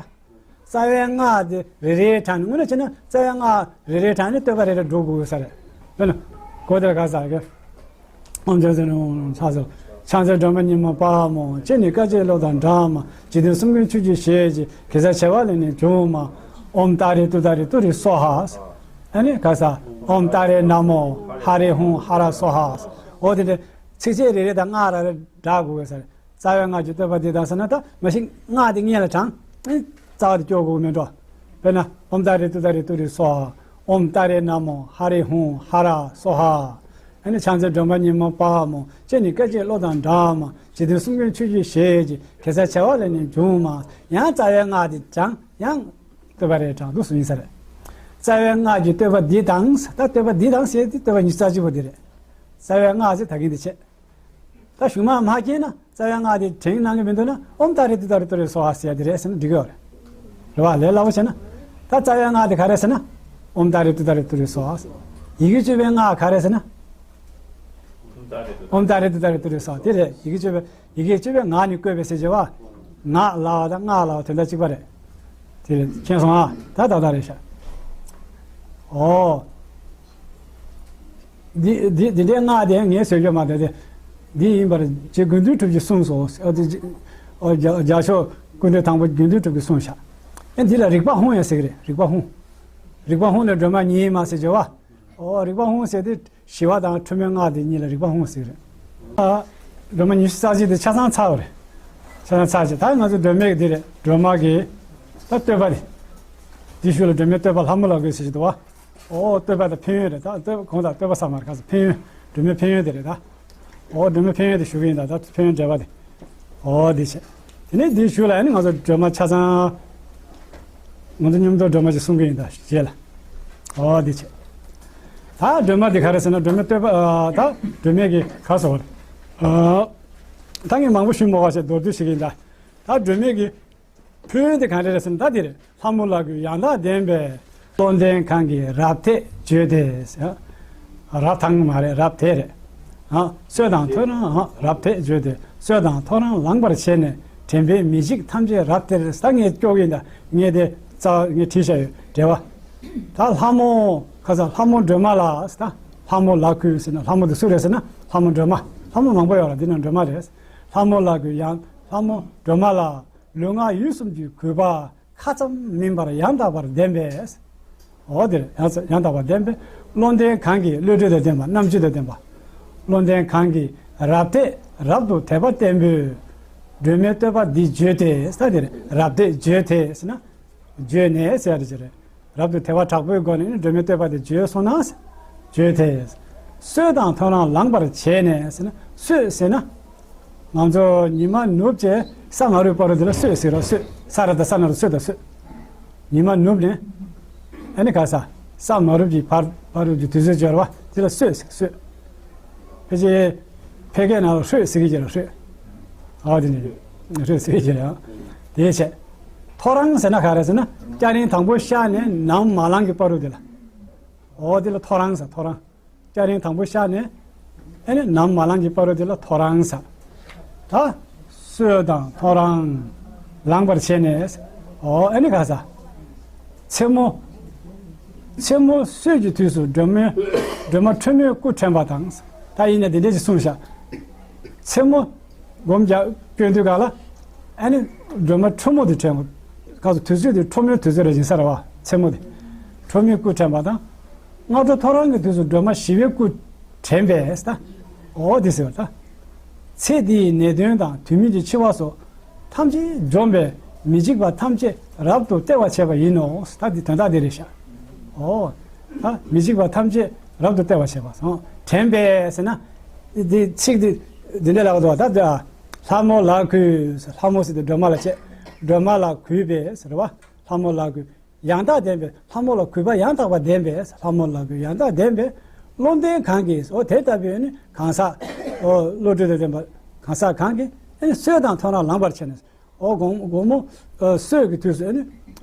རྩ་བའི་སྔགས་དེ་རེ་རེའི་གྲངས་ནས། དངོས་གནས་བྱས་ན་རྩ་བའི་སྔགས་རེ་རེའི་གྲངས་ནས་བསྟོད་པ་རེ་རེ་འགྲོ་དགོས་ས་རེད། དཔེར་ན་གོ་དེར་ག་ས་གི། ཨོཾ་ཇོ་ཛི་ནོ་ཚ་སོ། ཕྱག་འཚལ་སྒྲོལ་མ་ཉིན་མོ་དཔའ་བ་མོ། སྤྱན་ནི་སྐད་ཅིག་གློག་དང་འདྲ་མ། འཇིག་རྟེན་གསུམ་མགོན་ཆུ་སྐྱེས་ཞལ་གྱི། གེ་སར་བྱེ་བ་ལས་ནི་བྱུང་མ། ཨོཾ་ཏཱ་རེ་ཏུཏྟཱ་རེ་ཏུ་རེ་སྭཱ་ཧཱ། ཨ་ནི་ག་ས། ཨོཾ་ཏཱ་རེ་ན་མོ། ཧ་རེ་ཧཱུྃ་ཧ་ར་སྭཱ་ཧཱ། འོ་དེ་འདྲ་ཚིགས་བཅད་རེ་རེ་དང་སྔགས་རེ་རེ་སྒྲ་དགོས་ས་རེད། རྩ་བའི་སྔགས་ཀྱི་བསྟོད་པ་འདི་དང་ཟེར་ན། ད་མ་གཞི་སྔགས་འདི་སྔོན་ལ་དྲངས། རྩ་བ་དེ་སྐྱོར་དགོས་མེད་འགྲོ། དཔེར་ན་ཨོཾ་ཏཱ་རེ་ཏུཏྟཱ་རེ་ཏུ་རེ་སྭཱ་ཧཱ། ཨོཾ་ཏཱ་རེ་ན་མོ། ཧ་རེ་ཧཱུྃ་ཧ་ར་སྭཱ་ཧཱ། ཨ་ནི་ཕྱག་འཚལ་སྒྲོལ་མ་ཉིན་མོ་དཔའ་བ་མོ། སྤྱན་ནི་སྐད་ཅིག་གློག་དང་འདྲ་མ། འཇིག་རྟེན་གསུམ་མགོན་ཆུ་སྐྱེས་ཞལ་གྱི། གེ་སར་བྱེ་བ་ལས་ནི་བྱུང་མ། ཡང་རྩ་བའི་སྔགས་འདི་དྲངས། ཡང་བསྟོད་པ་རེ་དྲངས་འདུག་སེ་ཡིན་ས་རེད། རྩ་བའི་སྔགས་ཀྱི་བསྟོད་པ་འདི་དང་། ད་བསྟོད་པ་འདི་དང་ཟེར་དུས་བསྟོད་པ་ཉི་ཤུ་རྩ་གཅིག་པོ་འདི་རེད། རྩ་བའི་སྔགས་ཟེར་ད་གིན་འདི་བྱས། ད་གཞུག་མ་མ་མཁྱེན་ན། རྩ་བའི་སྔགས་དེ་དྲན་གནང་གི་མི་འདུག་ན། ཨོཾ་ཏཱ་རེ་ཏུཏྟཱ་རེ་ཏུ་རེ་སྭཱ་ཧཱ་ཟེར་ཡ་དེ་རེད་ཟེར་ན་འགྲིག་གི་ཡོད་རེད། རེད་བ། ལས་སླ་པོ་བྱས་ན། ད་རྩ་བའི་སྔགས་དེ་ག་རེ་ཟེར་ན། ཨོཾ་ཏཱ་རེ་ཏུཏྟཱ་རེ་ཏུ་རེ་སྭཱ་ཧཱ། ཡི་གེ་བཅུ་པའི་སྔགས་ག་རེ་ཟེར་ན། ཨོཾ་ཏཱ་རེ་ཏུཏྟཱ་རེ་ཏུ་རེ་སྭཱ་ཧཱ། དེ་རེད། ཡི་གེ་བཅུ་པའི། ཡི་གེ་བཅུ་པའི་ངག་ནི་བཀོད་པའི་ཟེར་བྱས་པ། ངག་ལབ་པ་དང་སྔགས་ལབ་པ་དོན་དག་གཅིག་པ་རེད། དེ་རེད། མཁྱེན་སོང་ཨ། ད་ད་ལྟ་རེད་ཤག་འོ། འདི་འདི་འདི་འདྲའི་སྔགས་དེ་ངས་བཟོས་ཡོད་མ་རེད་དེ། འདི་ཡིན་པར་རྗེ་དགེ་འདུན་གྲུབ་ཀྱིས་གསུངས་སོ། ཨ་དེ་རྗེ་ཨ་རྒྱ་རྒྱ་ཤོག་སྐུ་འདྲ་དང་པོ་དགེ་འདུན་གྲུབ་ཀྱིས་གསུངས་ཤག་ཨེ་འདི་ལ་རིག་པ་ཧཱུྃ་ཡང་ཟེར་གི་རེད། རིག་པ་ཧཱུྃ། རིག་པ་ཧཱུྃ་ལས་སྒྲོལ་མ་ཉིད་ཡིན་མ་ཟེར་བྱས་པ། འོ། རིག་པ་ཧཱུྃ་ཟེར་དེ་ཞི་བ་དང་ཁྲོ་མོའི་སྔགས་དེ་གཉིས་ལ་རིག་པ་ཧཱུྃ་ཟེར་གི་རེད། ཨ། སྒྲོལ་མ་ཉི་ཤུ་རྩ་གཅིག་དེ་ཆ་ཚང་ཚར་བ་རེད། ཆ་ཚང་ཚར་བྱས། ད་ང་ཚོ་སྒྲོལ་མའི་གི་དེ་རེད། སྒྲོལ་མ་གི་ད་བསྟོད་པ་རེད། དེའི་གཞུག་ལ་སྒྲོལ་མའི་བསྟོད་པ་ལྷ་མོ་ལ་གུས་ཟེར་གྱི་འདུག་བ། ཨོ། བསྟོད་པ་དང་ཕན་ཡོན་རེད། ད་བསྟོད་གོང་དང་བསྟོད་པ་ས་མར་ཁ་སོ། ཕན་ཡོན། སྒྲོལ་མའི་ཕན་ཡོན་དེ་རེད་ད། ཨོ། སྒྲོལ་མའི་ཕན་ཡོན་དེ་ཞུ་གི་ཡིན་ད། ད་ཕན་ཡོན་འགྲེལ་པ་དེ། ཨོ་དེ་བྱས། དེ་ནས་དེའི་གཞུག་ལ་ཨ་ནི་ང་ཚོ་སྒྲོལ་མ་ཆ་ཚང་། ང་ཚོ་མཉམ་དུ་སྒྲོལ་མ་ཅིག་གསུང་གི་ཡིན་ད་རྗེས་ལ། ཨོ་དེ་བྱས། ད་སྒྲོལ་མ་དེ་ག་རེ་ཟེར་ན། སྒྲོལ་མའི་བསྟོད་པ། ཨ། ད་སྒྲོལ་མའི་གི་ག་རེ་ཟེར་བ་རེད། ཨ། ད་ངས་མང་པོ་ཞུ་མ་དགོས་པ་བྱས་མདོར་བསྡུས་ཞུ་གི་ཡིན་ད། ད་སྒྲོལ་མའི་གི་ཕན་ཡོན་དེ་གང་རེད་ཟེར་ན་ད་དེ་རེད། ལྷ་མོ་ལ་གུས་ཡང་དག་ལྡན་པས། བློ་ལྡན་གང་གིས་རབ་དད་བརྗོད་དེ། རབ་དང་མ་རེད། རབ་དད་རེད། ཨ། སྲོད་དང་ཐོ་རངས། ཨ། རབ་དད་བརྗོད་དེ། སྲོད་དང་ཐོ་རངས་ལངས་པར་བྱས་ནས། དྲན་པས་མི་འཇིགས་ཐམས་ཅད་རབ་སྟེར། ད་ངས་སྐྱོར་གྱི་ཡིན་ད། ངས་དེ་རྩ་ངས་བྲིས་བཞག་ཡོད། འགྲེལ་པ། ད་ལྷ་མོ་ག་ས། ལྷ་མོ་སྒྲོལ་མ་ལ་ད། ལྷ་མོ་ལ་གུས་ཟེར་ན་ལྷ་མོ་དེ་སུ་རེད་ཟེར་ན་ལྷ་མོ་སྒྲོལ་མ། ལྷ་མོ་མང་པོ་ཡོད་ར། འདི་ནང་སྒྲོལ་མ་རེད། ལྷ་མོ་ལ་གུས་ཡང་། ལྷ་མོ་སྒྲོལ་མ་ལ། ལུས་ངག་ཡིད་གསུམ་གྱི་གུས་པ་ཁ་ཙམ་མིན་པར་ཡང་དག་པར་ལྡན་པས། འོ་དེར་ཡང་ཡང་དག་པར་ལྡན་པས། བློ་ལྡན་གང་གིས་བློ་གྲོས་དང་ལྡན་པ། རྣམ་དཔྱོད་དང་ལྡན་པ། བློ་ལྡན་གང་གིས་རབ་དད། རབ་ཏུ་དད་པ་བརྟན་པོས། སྒྲོལ་མའི་བསྟོད་པ་འདི་བརྗོད་དེ། ད་དེར་རབ་དད་བརྗོད་དེ་ཟེར་ན། བརྗོད་ནས་ཟེར་ཡ་དེ་ཅི་རེད། རབ་ཏུ་དད་པ་དྲག་པོའི་སྒོ་ནས་ནི་སྒྲོལ་མའི་བསྟོད་པ་དེ་བརྗོད་སོང་ན། བརྗོད་དེ། སྲོད་དང་ཐོ་རངས་ལངས་པར་བྱས་ནས་ཟེར་ན། སྲོད་ཟེར་ན། ང་ཚོ་ཉི་མ་ནུབ་བྱས་ས་མ་རུབ་བར་དུ་དེ་ལ་སྲོད་ཟེར་རོ། སྲོད། ས་ར་བཏགས་ས་ན་རོ་སྲོད་དང་སྲོད། ཉི་མ་ནུབ་ནས། ཨ་ནི་ག་ས། ས་མ་རུབ་ཀྱི་བར་བར་དུ་གྱི་དུས་ཚོད་སྦྱོར་བ་དེ་ལ་སྲོད་ཟེར། སྲོད། ཕལ་ཆེར་ཕལ་སྐད་ནང་ལ་ཧྲོད་ཟེར་གྱི་ཡོད་རེད། ཧྲོད། ཨ་དེ་ནི་ཧྲོད་ཟེར་གྱི་ཡོད་རེད། དེའི་ཆེད། ཐོ་རངས་ཟེར་ན་ག་རེ་ཟེར་ན། སྐྱ་རེངས་དང་པོ་ཤར་ནས་ནམ་མ་ལངས་ཀྱི་བར་དུ་དེ་ལ། ཨོ་དེ་ལ་ཐོ་རངས་ཟེར། ཐོ་རངས། སྐྱ་རེངས་དང་པོ་ཤར་ནས། ཨ་ནི་ནམ་མ་ལངས་ཀྱི་བར་དུ་དེ་ལ་ཐོ་རངས་ཟེར། ད་སྲོད་དང་ཐོ་རངས་ལངས་པར་བྱས་ནས། ཨོ་ཨ་ནི་ག་ས། མཚན་མོ། མཚན་མོ་སྲོད་ཀྱི་དུས་སུ་སྒྲོལ་མའི་སྒྲོལ་མ་ཁྲོ་མོའི་སྐུ་དྲན་པ་དང་། ད་ཡིན་ན་དེ་འདྲས་ཀྱི་གསུངས་ཤག་མཚན་མོ་སྒོམ་རྒྱག་སྐྱོན་དུས་ག་ལ། ཨ་ནི་སྒྲོལ་མ་ཁྲོ་མོ་དེ་དྲན་པ། ག་ཚོད་དུས་ཚོད་དེ་ཁྲོ་མོའི་དུས་ཚོད་རེ་ཡིན་ས་རེད་བ། མཚན་མོ་དེ། ཁྲོ་མོའི་སྐུ་དྲན་པ་དང་། སྔ་དྲོ་ཐོ་རངས་ཀྱི་དུས་སུ་སྒྲོལ་མ་ཞི་བའི་སྐུ་དྲན་པས་ད། འོ་དེ་ཟེར་བ་ད། ཚེ་འདིའི་ནད་གདོན་དང་དུས་མིན་གྱི་འཆི་བ་སོགས་ཐམས་ཅད་འཇོམས་པས་མི་འཇིགས་པ་ཐམས་ཅད་རབ་ཏུ་སྟེར་བར་བྱེད་པ་ཡིན་ནོ། ད་འདི་དོན་དག་འདི་རེད་ཤག་འོ། ད་མི་འཇིགས་པ་ཐམས་ཅད་རབ་ཏུ་སྟེར་བར་བྱེད་པ་སོང་། དྲན་པས་ཟེར་ན། འདི་ཚིག་འདི་འདི་འདྲ་ལབ་འདུག་ད་ལྷ་མོ་ལ་གུས། ལྷ་མོ་ཟེར་དུས་སྒྲོལ་མ་ལ་བྱེད། སྒྲོལ་མ་ལ་གུས་པས་ཟེར་བ། ལྷ་མོ་ལ་གུས། ཡང་དག་ལྡན་པས། ལྷ་མོ་ལ་གུས་པ་ཡང་དག་པ་ལྡན་པས། ལྷ་མོ་ལ་གུས་ཡང་དག་ལྡན་པས། བློ་ལྡན་གང་གིས། འོ་དེ་ལྟ་བུའི་ནི་གང་ཟག་འོ་བློ་གྲོས་དང་ལྡན་པ་གང་ཟག་གང་གིས། ཨེ་ནི་སྲོད་དང་ཐོ་རངས་ལངས་པར་བྱས་ནས། འོ་དགོང་དགོང་མོ་ཨ་སྲོད་ཀྱི་དུས་སུ་ཨེ་ནི་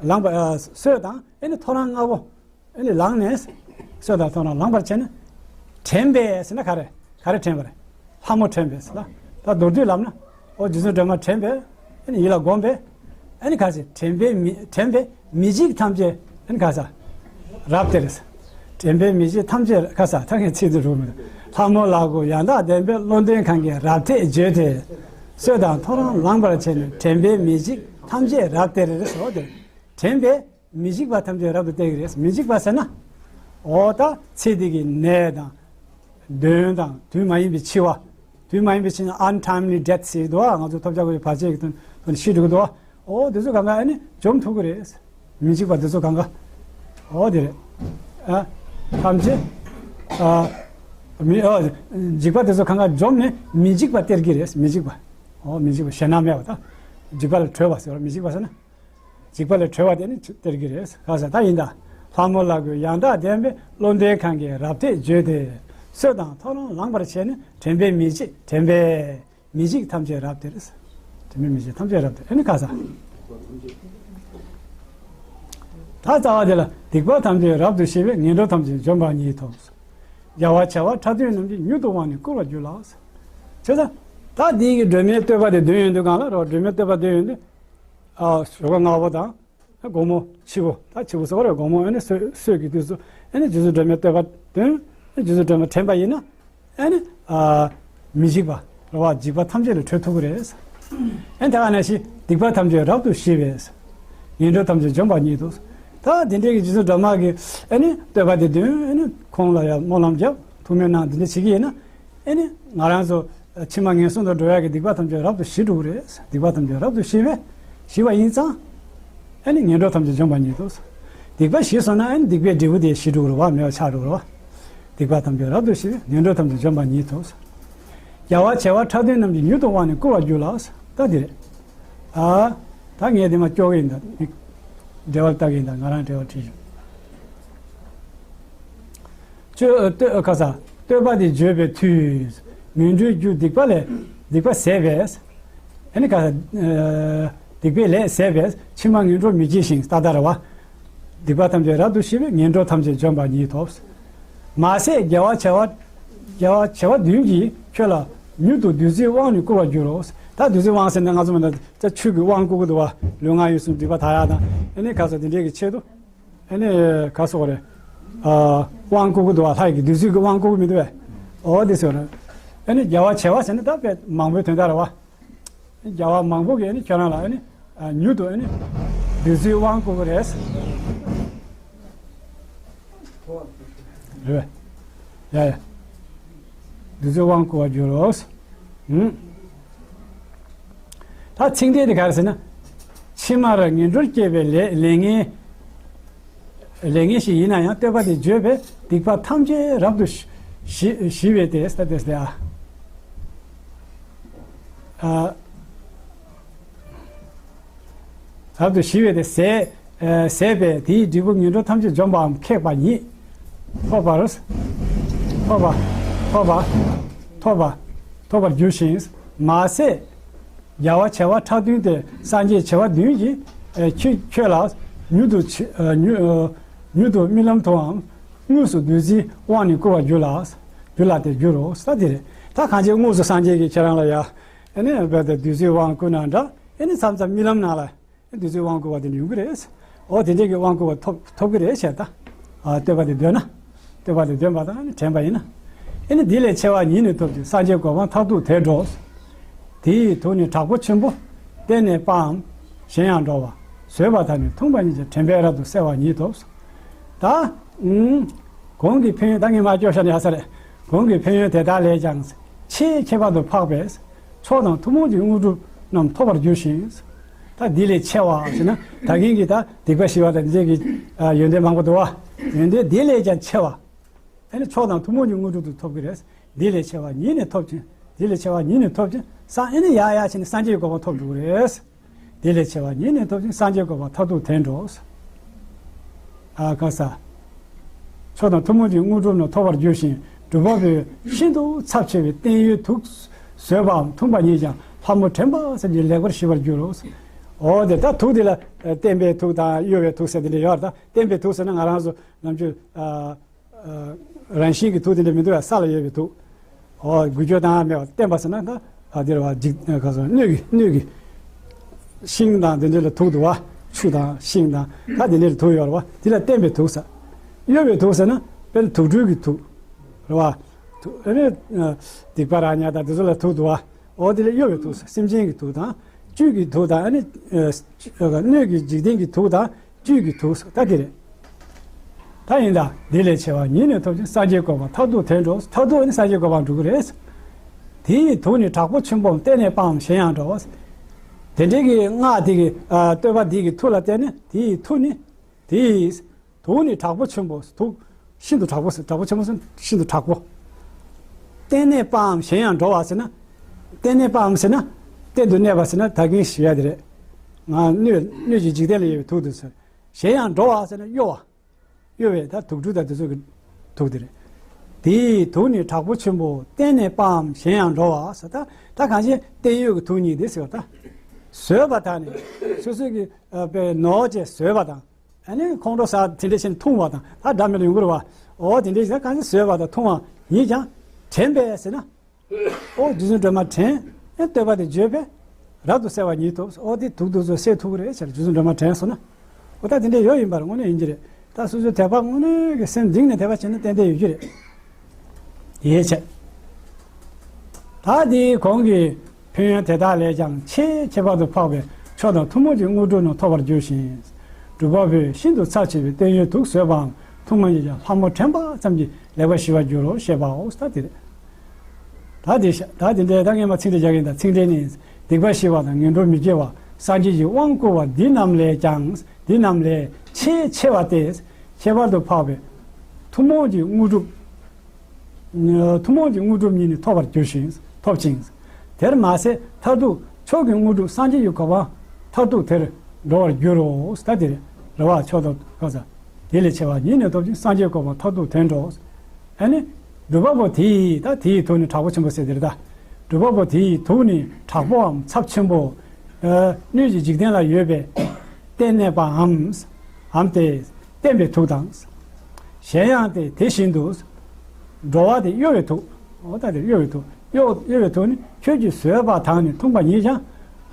ལངས་པ་ཨ་སྲོད་དང་ཨེ་ནི་ཐོ་རངས་སྔ་པོ། ཨེ་ནི་ལངས་ནས། སྲོད་དང་ཐོ་རངས་ལངས་པར་བྱས་ནས། དྲན་པས་ཟེར་ན་ག་རེ། ག་རེ་དྲན་པ་རེད། ལྷ་མོ་དྲན་པས་ཟེར་ལ། ད་མདོར་བསྡུས་ལབ་ན། ཨོ་རྗེ་བཙུན་སྒྲོལ་མ་དྲན་པས། ཨེ་ནི་ཡིད་ལ་བསྒོམས་པས། ཨེ་ནི་ག་ཟེར་དྲན་པས་མི་དྲན་པས་མི་འཇིགས་ཐམས་ཅད་ཨེ་ནི་ག་ཟེར། རབ་སྟེར། དྲན་པས་མི་འཇིགས་ཐམས་ཅད་ག་ཟེར་ད་ངས་ཚིག་འདི་རུ་མི་འདུག་ལྷ་མོ་ལ་གུ་ཡང་དག་ལྡན་པས་བློ་ལྡན་གང་གིས་རབ་གཏད་བརྗོད་དེ། སྲོད་དང་ཐོ་རངས་ལངས་པར་བྱས་ནས་དྲན་པས་མི་འཇིགས་ཐམས་ཅད་རབ་སྟེར་ཟེར་བ་དེ། དྲན་པས། མི་འཇིགས་པ་ཐམས་ཅད་རབ་ཏུ་སྟེར་གྱི་རེད། མི་འཇིགས་པ་ཟེར་ན། འོ་ད་ཚེ་འདི་གི་ནད་དང་། གདོན་དང་དུས་མ་ཡིན་པའི་འཆི་བ། དུས་མ་ཡིན་པའི་འཆི་ན་untimely death ཟེར་འདུག་ང་ཚོ་ཐོབ་བྱ་དགོས་པའི་བར་ཆད་ཀྱི་དོན་དོན་ཤི་འགྲོ་གི་འདུག་འོ་དེ་ཚོ་གང་ག་ཨ་ནི་འཇོམས་ཐུབ་ཀྱི་རེད། མི་འཇིགས་པ་དེ་ཚོ་གང་ག་འོ་དེ་རེད། ཨ། ཐམས་ཅད། ཨ། མི་ཨ། འཇིགས་པ་དེ་ཚོ་གང་ག་འཇོམས་ནས་མི་འཇིགས་པ་སྟེར་གྱི་རེད། མི་འཇིགས་པ། འོ་མི་འཇིགས་པ་ཞེ་ན་མེད་པ་དང་། འཇིགས་པ་ལས་གྲོལ་བ་ཟེར་བ་མི་འཇིགས་པ་ཟེར་ན། འཇིགས་པ་ལས་གྲོལ་བ་དེ་ནི་སྟེར་གྱི་རེད། ག་ཟེར་ད་ཡིན་ད། ལྷ་མོ་ལ་གུ་ཡང་དག་ལྡན་པས་བློ་ལྡན་གང་གིས་རབ་གཏད་བརྗོད་དེ། སྲོད་དང་ཐོ་རངས་ལངས་པར་བྱས་ནས་དྲན་པས་མི་འཇིགས་དྲན་པས་མི་འཇིགས་ཐམས་ཅད་རབ་སྟེར། དྲན་པས་མི་འཇིགས་ཐམས་ཅད་རབ་སྟེར་ཨེ་ནི་ག་ཟེར། ད་རྩ་བ་དེ་ལ་སྡིག་པ་ཐམས་ཅད་རབ་ཏུ་ཞི་བས་ངན་འགྲོ་ཐམས་ཅད་འཇོམས་པ་ཉིད་དོ། རྒྱལ་བ་བྱེ་བ་ཕྲག་བདུན་རྣམས་ཀྱིས་མྱུར་དུ་དབང་ནི་བསྐུར་བར་འགྱུར་ལགས། བྱས་ཙང་། ད་འདི་གི་སྒྲོལ་མའི་བསྟོད་པ་དེ་འདོན་ཡོང་དུས་གང་ལ་རོ་སྒྲོལ་མའི་བསྟོད་པ་འདོན་ཡོང་དུས། ཨ། ཞོགས་པ་སྔ་པོ་དང་། དགོང་མོ་ཕྱི་པོ་ད་ཕྱི་པོ་ཟེར་བ་རེད། དགོང་མོ་ཨ་ནི་སྲོད་སྲོད་ཀྱི་དུས་སུ་ཨ་ནི་རྗེ་བཙུན་སྒྲོལ་མའི་བསྟོད་པ་འདོན། ཨ་རྗེ་བཙུན་སྒྲོལ་མ་དྲན་པ་ཡིན་ན། ཨ་ནི། ཨ། མི་འཇིགས་པ། རེད་བ། འཇིགས་པ་ཐམས་ཅད་ལས་གྲོལ་ཐུབ་ཀྱི་རེད། ཨ་ནི་དེ་ག་ནང་བཞིན་སྡིག་པ་ཐམས་ཅད་རབ་ཏུ་ཞི་བས། ངན་འགྲོ་ཐམས་ཅད་འཇོམས་པ་ཉིད་དོ། ད་དེ་འདྲའི་གི་རྗེ་བཙུན་སྒྲོལ་མ་གི་ཨ་ནི་བསྟོད་པ་དེ་འདོན། ཨ་ནི་ཁོང་ལ་ཡང་སྨོན་ལམ་བརྒྱབ། ཐུགས་སྨོན་གནང་། དེ་འདྲ་བྱེད་ཀྱི་ཡིན་ན། ཨེ་ནི་ང་རང་ཚོ་ཕྱི་མ་ངན་སོང་དུ་འགྲོ་ཡག་གི་སྡིག་པ་ཐམས་ཅད་རབ་ཏུ་ཞི་འགྲོ་གི་རེད། སྡིག་པ་ཐམས་ཅད་རབ་ཏུ་ཞི་བས། ཞི་བ་ཡིན་ཙང་། ཨེ་ནི་ངན་འགྲོ་ཐམས་ཅད་འཇོམས་པ་ཉིད་དོ། སྡིག་པ་ཞི་སོང་ན་ཨེ་ནི་སྡིག་པའི་འབྲས་བུ་དེ་ཞི་འགྲོ་གི་རེད་བ། མེད་པ་ཆགས་འགྲོ་གི་རེད་བ། སྡིག་པ་ཐམས་ཅད་རབ་ཏུ་ཞི་བས་ངན་འགྲོ་ཐམས་ཅད་འཇོམས་པ་ཉིད་དོ། རྒྱལ་བ་བྱེ་བ་ཕྲག་བདུན་རྣམས་ཀྱིས་མྱུར་དུ་དབང་ནི་བསྐུར་བར་འགྱུར་ལགས། ད་འདི་རེད། ཨ། ད་ངས་དེ་མ་སྐྱོར་གི་ཡིན་ད། འགྲེལ་པ་ལྟ་གི་ཡིན་ད། ང་རང་འགྲེལ་པ་བྲིས་བྱུང་། ཆོས་བསྟོད་ཁ་ས་བསྟོད་པ་འདི་བརྗོད་པའི་མཐུས། ངན་འགྲོའི་རྒྱུ་སྡིག་པ་ལས་སྡིག་པ་ཟད་པས། ཨ་ནི་ཁ་ས། སྡིག་པའི་ལས་ཟད་པས་ཕྱི་མ་ངན་འགྲོར་མི་སྐྱེ་ཞིང་ཏག་ཏག་རེད་བ། སྡིག་པ་ཐམས་ཅད་རབ་ཏུ་ཞི་བས་ངན་འགྲོ་ཐམས་ཅད་འཇོམས་པ་ཉིད་དོ། མ་ཟད་རྒྱལ་བ་བྱེ་བ། རྒྱལ་བ་བྱེ་བ་བདུན་གྱིས་ཁྱོད་ལ་མྱུར་དུ་བདུད་རྩིའི་དབང་ནི་བསྐུར་བར་འགྱུར་རོ། ད་བདུད་རྩིའི་དབང་ཟེར་ན་ང་ཚོ་མི་འདྲ་ད་ཆུ་གི་དབང་བསྐུར་གི་འདུག་བ། ལུས་ངག་ཡིད་གསུམ་སྒྲིབ་པ་དག་ཡག་དང་ཨ་ནི་ཁ་ས་དེ་འདྲའི་གི་ཆེད་དུ། ཨ་ནི་ག་སོགས་རེད། ཨ། དབང་བསྐུར་གི་འདུག་བ། ལྷ་ཡི་གི་བདུད་རྩི་གི་དབང་བསྐུར་གི་མི་འདུག་བས། འོ་དེ་ཟེར་རེད། ཨ་ནི་རྒྱལ་བ་བྱེ་བ་ཟེར་ན་ད་དཔེ་མང་པོའི་དོན་དག་རེད་བ། རྒྱལ་བ་མང་པོ་གིས་ཨ་ནི་ཁྱོད་རང་ལ་ཨ་ནི། ཨ། མྱུར་དུ་ཨ་ནི། བདུད་རྩིའི་དབང་བསྐུར་གི་རེད། རེད་བས། ཡ་ཡ། བདུད་རྩིའི་དབང་བསྐུར་བར་འགྱུར་རོ། ཧུམ། ད་ཚིག་འགྲེལ་དེ་ག་རེ་ཟེར་ན། ཕྱི་མར་ངན་འགྲོར་སྐྱེས་པའི་ལས་ལས་ངན། ལས་ངན་ཞིག་ཡིན་ན་ཡང་བསྟོད་པ་དེ་བརྗོད་པས་སྡིག་པ་ཐམས་ཅད་རབ་ཏུ་ཞི་ཞི་བས་ཏེ་ས་ཏེ་སྟེ་ཨ། ཨ། རབ་ཏུ་ཞི་བས་ཏེ་ཟད། ཨ། ཟད་པས་དེའི་འབྲས་བུ་ངན་འགྲོ་ཐམས་ཅད་འཇོམས་པའམ་ཁེགས་པ་ཉིད། ཐོབ་པར། ཐོབ་པ། ཐོབ་པ། ཐོབ་པ། ཐོབ་པར་འགྱུར་ཞིང་། མ་ཟད། རྒྱལ་བ་བྱེ་བ་ཕྲག་བདུན་ཏེ་སངས་རྒྱས་བྱེ་བ་བདུན་གྱིས། ཨ། ཁྱོད་ཁྱོད་ལ་མྱུར་དུ་ཆེ་ཨ། མྱུར་ཨ། མྱུར་དུ་རྨི་ལམ་དུའམ་དངོས་སུ་བདུད་རྩིའི་དབང་ནི་བསྐུར་བར་འགྱུར་ལ། འགྱུར་ལ་སྟེ་འགྱུར་རོ་ས་དེ་རེད། ད་གང་ཅི་དངོས་སུ་སངས་རྒྱས་ཀྱིས་ཁྱེད་རང་ལ་ཡ། ཨ་ནི་རྦད་དེ་བདུད་རྩིའི་དབང་བསྐུར་ན་འདྲ། ཨ་ནི་མཚམས་མཚམས་རྨི་ལམ་ནང་ལ། བདུད་རྩིའི་དབང་བསྐུར་བ་དེ་ནི་ཡོང་གི་རེད། འོ་དེ་འདྲས་ཀྱི་དབང་བསྐུར་བ་ཐོབ་ཐོབ་ཀྱི་རེད་ཞེས་ད། ཨ། བསྟོད་པ་དེ་འདོན་ན། བསྟོད་པ་དེ་འདོན་པ་དང་ནི་དྲན་པ་ཡིན་ན། ཨེ་ནི་འདི་ལས་ཆེ་བ་ཉིད་ནི་ཐོབ་ཅིང་སངས་རྒྱས་གོ་འཕང་མཐར་ཐུག་དེར་འགྲོ། དེ་ཡི་དུག་ནི་དྲག་པོ་ཆེན་པོ། གཏན་ནས་སྤངས་གཞན་ཡང་འགྲོ་བ། ཟོས་པ་དང་ནི་འཐུངས་པ་ཉིད་ཀྱང་དྲན་པས་རབ་ཏུ་བསལ་བ་ཉིད་དོ། ད། ཨུམ། གོང་གི་ཕན་ཡོན་ད་ངས་མ་སྐྱོར་བཞག་ནས་ཡ་ས་རེད། གོང་གི་ཕན་ཡོན་དེ་དག་ལས་ཀྱང་། ཆེས་ཁྱད་པར་དུ་འཕགས་པས། མཆོག་དང་ཐུན་མོང་གི་དངོས་གྲུབ་རྣམས་ཐོབ་པར་འགྱུར་ཞིང་། ད་འདི་ལས་ཆེ་བ་ཟེར་ན་ད་གིན་གྱི་ད་སྡིག་པ་ཞི་བ་དང་འདི་གི་ཡོན་ཏན་མང་པོ་འདུག་བ། ཡོན་ཏན་འདི་ལས་ཀྱང་ཆེ་བ། ཨེ་ནི་མཆོག་དང་ཐུན་མོང་གི་དངོས་གྲུབ་དུ་ཐོབ་ཀྱི་རེད། འདི་ལས་ཆེ་བ་ཉིད་ནི་ཐོབ་ཅིང་། འདི་ལས་ཆེ་བ་ཉིད་ནི་ཐོབ་ཅིང་སངས་ཨེ་ནི་ཡ་ཡ་བྱས་ནས་སངས་རྒྱས་ཀྱི་གོ་འཕང་ཐོབ་འགྲོ་གི་རེད། འདི་ལས་ཆེ་བ་ཉིད་ནི་ཐོབ་ཅིང་སངས་རྒྱས་གོ་འཕང་མཐར་ཐུག་དེར་འགྲོ། ཨ་ཁ་ས། མཆོག་དང་ཐུན་མོང་གི་དངོས་གྲུབ་རྣམས་ཐོབ་པར་འགྱུར་ཞིང་སྒྲུབ་པ་པོས་ཤིན་ཏུ་ཚབས་ཆེ་བའི་བརྟན་གཡོའི་དུག་ཟོས་པའམ་འཐུངས་པ་ཉིད་ཀྱང་ ལྷ་མོ་དྲན་པ་ཙམ་གྱིས་ལེགས་པར་ཞི་བར་འགྱུར་རོ། འོ་དེ་ད་དུག་དེ་ལ་བརྟན་པའི་དུག་དང་གཡོ་བའི་དུག་ཟེར་དེ་འདྲ་ཡོད་རེད། ད་བརྟན་པའི་དུག་ཟེར་ན་ང་རང་ཚོ་ནམ་རྒྱུན་ཨ་ཨ་རང་བཞིན་གྱི་དུག་དེ་འདྲ་མི་འདུག་ཡ། ས་ལ་ཡོད་པའི་དུག་འོ་འགུལ་སྐྱོད་བཏང་མེད་པ་བརྟན་པ་ཟེར་ན་ད་ཨ་དེ་རེད་བ། འཇིག་ག་ཚོད་སྣོད་ཀྱི་སྣོད་ཀྱི་ཤིང་དང་དེ་འདྲ་ལ་དུག་འདུག་བ། ཆུ་དང་ཤིང་དང་ད་དེ་འདྲ་ལ་དུག་ཡོད་རེད་བ། དེ་ལ་བརྟན་པའི་དུག་ཟེར། གཡོ་བའི་དུག་ཟེར་ན་དཔེར་ན་དུག་སྦྲུལ་གྱི་དུག་རེད་བ། དུག་ཨ་ནི་སྡིག་པ་ར་ཉ་དང་དེ་ཚོ་ལ་དུག་འདུག་བ། འོ་དེ་ལ་གཡོ་བའི་དུག་ཟེར། སེམས་ཅན་གྱི་དུག་དང་། བཅུད་ཀྱི་དུག་དང་ཨ་ནི་སྣོད་ཀྱི་འཇིག་རྟེན་གྱི་དུག་དང་བཅུད་ཀྱི་དུག་ཟེར་ད་དེ་རེད། ད་ཡིན་ད་འདི་ལས་ཆེ་བ་ཉིད་ནི་ཐོབ་ཅིང་། སངས་རྒྱས་གོ་འཕང་མཐར་ཐུག་དེར་འགྲོ། མཐར་ཐུག་ནི་སངས་རྒྱས་གོ་འཕང་འགྲོ་གི་རེད། དེ་ཡི་དུག་ནི་དྲག་པོ་ཆེན་པོའམ། བརྟན་གནས་དཔའམ་གཞན་ཡང་འདྲ་བ། དེ་འདྲའི་གི་སྔགས་དེ་གི་ཨ་བསྟོད་པ་འདི་གི་མཐུ་ལ་བརྟེན་ནས་དེ་ཡི་མཐུ་ནི། དེ་ཡི་དུག་ནི་དྲག་པོ་ཆེན་པོ། དུག་ཤིན་ཏུ་དྲག་པོ་ཟེར། དྲག་པོ་ཆེན་པོ་ཟེར་ཤིན་ཏུ་དྲག་པོ། བརྟན་གནས་དཔའམ་གཞན་ཡང་འདྲ་བ་ཟེར་ན། བརྟན་གནས་དཔའམ་ཟེར་ན་གཏན་དུ་གནས་པ་ཟེར་ན་ད་གིན་ཞུ་ཡ་དེ་རེད། ང་སྣོད་སྣོད་ཀྱི་འཇིག་རྟེན་ལ་ཡོད་པའི་དུག་དེ་ཚོ། གཞན་ཡང་འདྲ་བ་ཟེར་ན་གཡོ་བ། གཡོ་བའི་ད་དུག་སྦྲུལ་དང་དེ་ཚོ་གི་དུག་དེ་རེད། དེ་ཡི་དུག་ནི་དྲག་པོ་ཆེན་པོ། བརྟན་གནས་དཔའམ་གཞན་ཡང་འདྲ་བ་ཟེར། ད་ད་གང་ཞིག་བརྟན་གཡོའི་གི་དུག་གཉིས་དེ་ཟེར་བ་ད། ཟོས་པ་དང་ནི་སོ་སོའི་གི་ཨ་དཔེ་ནོར་བཅས་ཟོས་པ་དང་། ཨ་ནི་ཁོང་ཁྲོ་ཟ་དེ་འདྲ་བྱས་ནས་འཐུང་བ་དང་ད་འདྲ་མི་འདྲ་ཡོང་གི་རེད་བ། འོ་དེ་འདྲ་བྱས་ན་གང་ཞིག་ཟོས་པ་དང་འཐུང་བ་ཡིན་ཀྱང་དྲན་པས་ཟེར་ན། ཨོ་རྗེ་བཙུན་སྒྲོལ་མ་དྲན། ཨེ་བསྟོད་པ་དེ་བརྗོད་པས་རབ་ཏུ་གསལ་བར་ཉིད་དོ། ཨོ་དེ་དུག་དེ་ཚོ་སེལ་ཐུབ་ཀྱི་རེད་ཟེར། རྗེ་བཙུན་སྒྲོལ་མ་དྲན་སོང་ན། ཨོ་ད་དེ་འདྲ་ཡོད་ཡིན་པར་དངོས་གནས་ཡིན་གྱི་རེད། ད་སོ་སོའི་དད་པ་དངོས་གནས་ཀྱི་སེམས་གཏིང་ནས་དད་པ་བྱས་ན་ཏན་ཏན་ཡོད་ཀྱི་རེད། ཡིད་ཆེས། ད་དེའི་གོང་གི་ཕན་ཡོན་དེ་དག་ལས་ཀྱང་ཆེས་ཁྱད་པར་དུ་འཕགས་པའི་མཆོག་དང་ཐུན་མོང་གི་དངོས་གྲུབ་རྣམས་ཐོབ་པར་འགྱུར་ཞིང་། སྒྲུབ་པ་པོས་ཤིན་ཏུ་ཚབས་ཆེ་བའི་བརྟན་གཡོའི་དུག་ཟོས་པའམ་འཐུང་བ་ཉིད་ཀྱང་ལྷ་མོ་དྲན་པ་ཙམ་གྱིས་ལེགས་པར་ཞི་བར་འགྱུར་རོ་ཞེས་པའོ། ད་དེ་རེད། ད་དེ་ཤ་ད་དེ་འདྲའི་ད་སྔས་མ་ཚིག་འགྲེལ་རྒྱག་གིན། ད་ཚིག་འགྲེལ་ནི། སྡིག་པ་ཞི་བ་དང་ངན་འགྲོར་མི་སྐྱེ་བ། སངས་རྒྱས་ཀྱི་དབང་བསྐུར་བ་འདི་རྣམས་ལས་ཀྱང་། འདི་རྣམས་ལས་ཆེས་ཆེ་བ་སྟེ། ཁྱད་པར་དུ་འཕགས་པའི་ཐུན་མོང་གི་དངོས་གྲུབ། ཐུན་མོང་གི་དངོས་གྲུབ་ཉིད་ནི་ཐོབ་པར་འགྱུར་ཞིང་། ཐོབ་ཅིང་། དེར་མ་ཟད་མཐར་ཐུག་མཆོག་གི་དངོས་གྲུབ་སངས་རྒྱས་ཀྱི་གོ་འཕང་མཐར་ཐུག་དེར་འགྲོ་བར་འགྱུར་རོ། ད་དེ་རེད་རེད་བ། མཆོག་ཏུ་གོ་ས། དེ་ལས་ཆེ་བ་ཉིད་ནི་ཐོབ་ཅིང་། སངས་རྒྱས་གོ་འཕང་མཐར་ཐུག་དེར་འགྲོ། ཨ་ནི། སྒྲུབ་པ་པོ་དེ་ཡི་ད་དེ་ཡི་དུག་ནི་དྲག་པོ་ཆེན་པོ་ཟེར་དེ་རེད་ད། སྒྲུབ་པ་པོ་དེ་ཡི་དུག་ནི་དྲག་པོའམ་ཚབས་ཆེན་པོ། ཨ་སྣོད་ཀྱི་འཇིག་རྟེན་ལ་ཡོད་པའི་བརྟན་གནས་པའམ། འམ་སྟེ། བརྟན་པའི་དུག་དང་། གཞན་ཡང་སྟེ་དེ་བཞིན་དུ། འགྲོ་བ་སྟེ་གཡོ་བའི་དུག་འོ་ད་དེ་གཡོ་བའི་དུག་གཡོ་གཡོ་བའི་དུག་ནི་ཁྱོད་ཀྱིས་ཟོས་པ་དང་ནི་འཐུང་བ་ཉིད་ཀྱང་།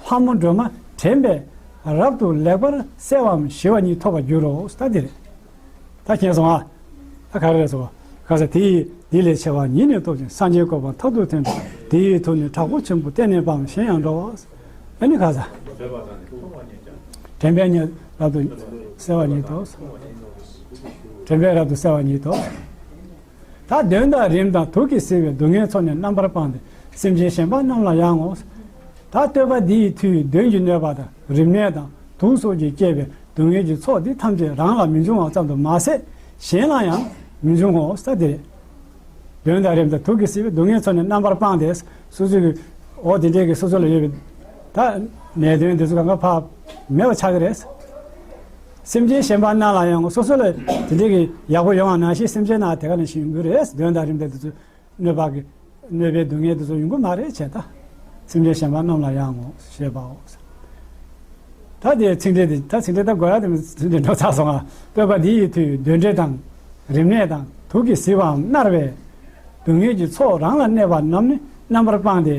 ལྷ་མོ་སྒྲོལ་མ་དྲན་པས་རབ་ཏུ་ལེགས་པར་གསལ་བའམ་ཞི་བ་ཉིད་ཐོབ་པར་འགྱུར་རོ། ད་དེ་རེད། ད་མཁྱེན་སོང་ཨ། ད་ག་རེ་རེད་ཟེར་བ། ག་ས་དེ་ཡིས་འདི་ལས་ཆེ་བ་ཉིད་ནི་ཐོབ་ཅིང་། སངས་རྒྱས་གོ་འཕང་མཐར་ཐུག་དེར་འགྲོ། དེ་ཡི་དུག་ནི་དྲག་པོ་ཆེན་པོ། བརྟན་གནས་པའམ་གཞན་ཡང་འདྲ་བ། ཨ་ནི་ག་ས། དྲན་པས་ཉིད་རབ་ཏུ་གསལ་བ་ཉིད་དོ། དྲན་པས་རབ་ཏུ་གསལ་བ་ཉིད་དོ། ད་གདོན་དང་རིམས་དང་དུག་གིས་གཟིར་བའི་སྡུག་བསྔལ་ཚོགས་ནི་རྣམ་པར་སྤངས་ཏེ། སེམས་ཅན་གཞན་པ་རྣམས་ལ་ཡང་ངོ་། ད་བསྟོད་པ་འདི་ཡི་མཐུས་གདོན་གྱིས་གནོད་པ་དང་རིམས་ནད་དང་དུག་སོགས་ཀྱིས་བསྐྱེད་པའི་སྡུག་བསྔལ་གྱི་ཚོགས་འདི་ཐམས་ཅད་རང་ལ་མི་འབྱུང་བ་ཙམ་དུ་མ་ཟད་གཞན་ལ་ཡང་མི་འབྱུང་ངོ་། ས་དེ་རེད། གདོན་དང་རིམས་དང་དུག་གིས་གཟིར་བའི་སྡུག་བསྔལ་ཚོགས་ནི་རྣམ་པར་སྤངས་ཏེ། སོ་སོའི་གི་འོ་དེ་འདྲའི་གི་སོ་སོ་ལ་ཡོད་པའི་ད་ནད་གདོན་འདི་ཚོ་གང་ག་ཕར་མེད་པ་ཆགས་ཀྱི་རེད། སེམས་ཅན་གཞན་པ་རྣམས་ལ་ཡང་སོ་སོ་ལ་དེ་འདྲའི་གི་ཡག་པོ་ཡོང་བ་ནང་བཞིན་སེམས་ཅན་རྣམས་དེ་ག་ནང་བཞིན་ཡོང་གི་རེད། གདོན་དང་རིམས་དང་དེ་ཚོ་གནོད་པ་གི་གནོད་པའི་སྡུག་བསྔལ་དེ་ཚོ་ཡོང་གི་མ་རེད་བྱས་ད། སེམས་ཅན་གཞན་པ་རྣམས་ལ་ཡང་ངོ་ཞེས་པའོ། ད་དེ་ཚིག་འགྲེལ་དེ་ད་ཚིག་འགྲེལ་ད་དགོས་ཡ་དེ་མི་ཚིག་འགྲེལ་འགྲོ་ཚར་སོང་ང་། བསྟོད་པ་འདི་ཡི་མཐུས་གདོན་འདྲེ་དང་རིམས་ནད་དང་དུག་གིས་གཟིར་བའམ་མནར་བའི་སྡུག་བསྔལ་གྱི་ཚོགས་རང་ལ་གནས་པ་རྣམས་ནི་རྣམ་པར་སྤངས་ཏེ།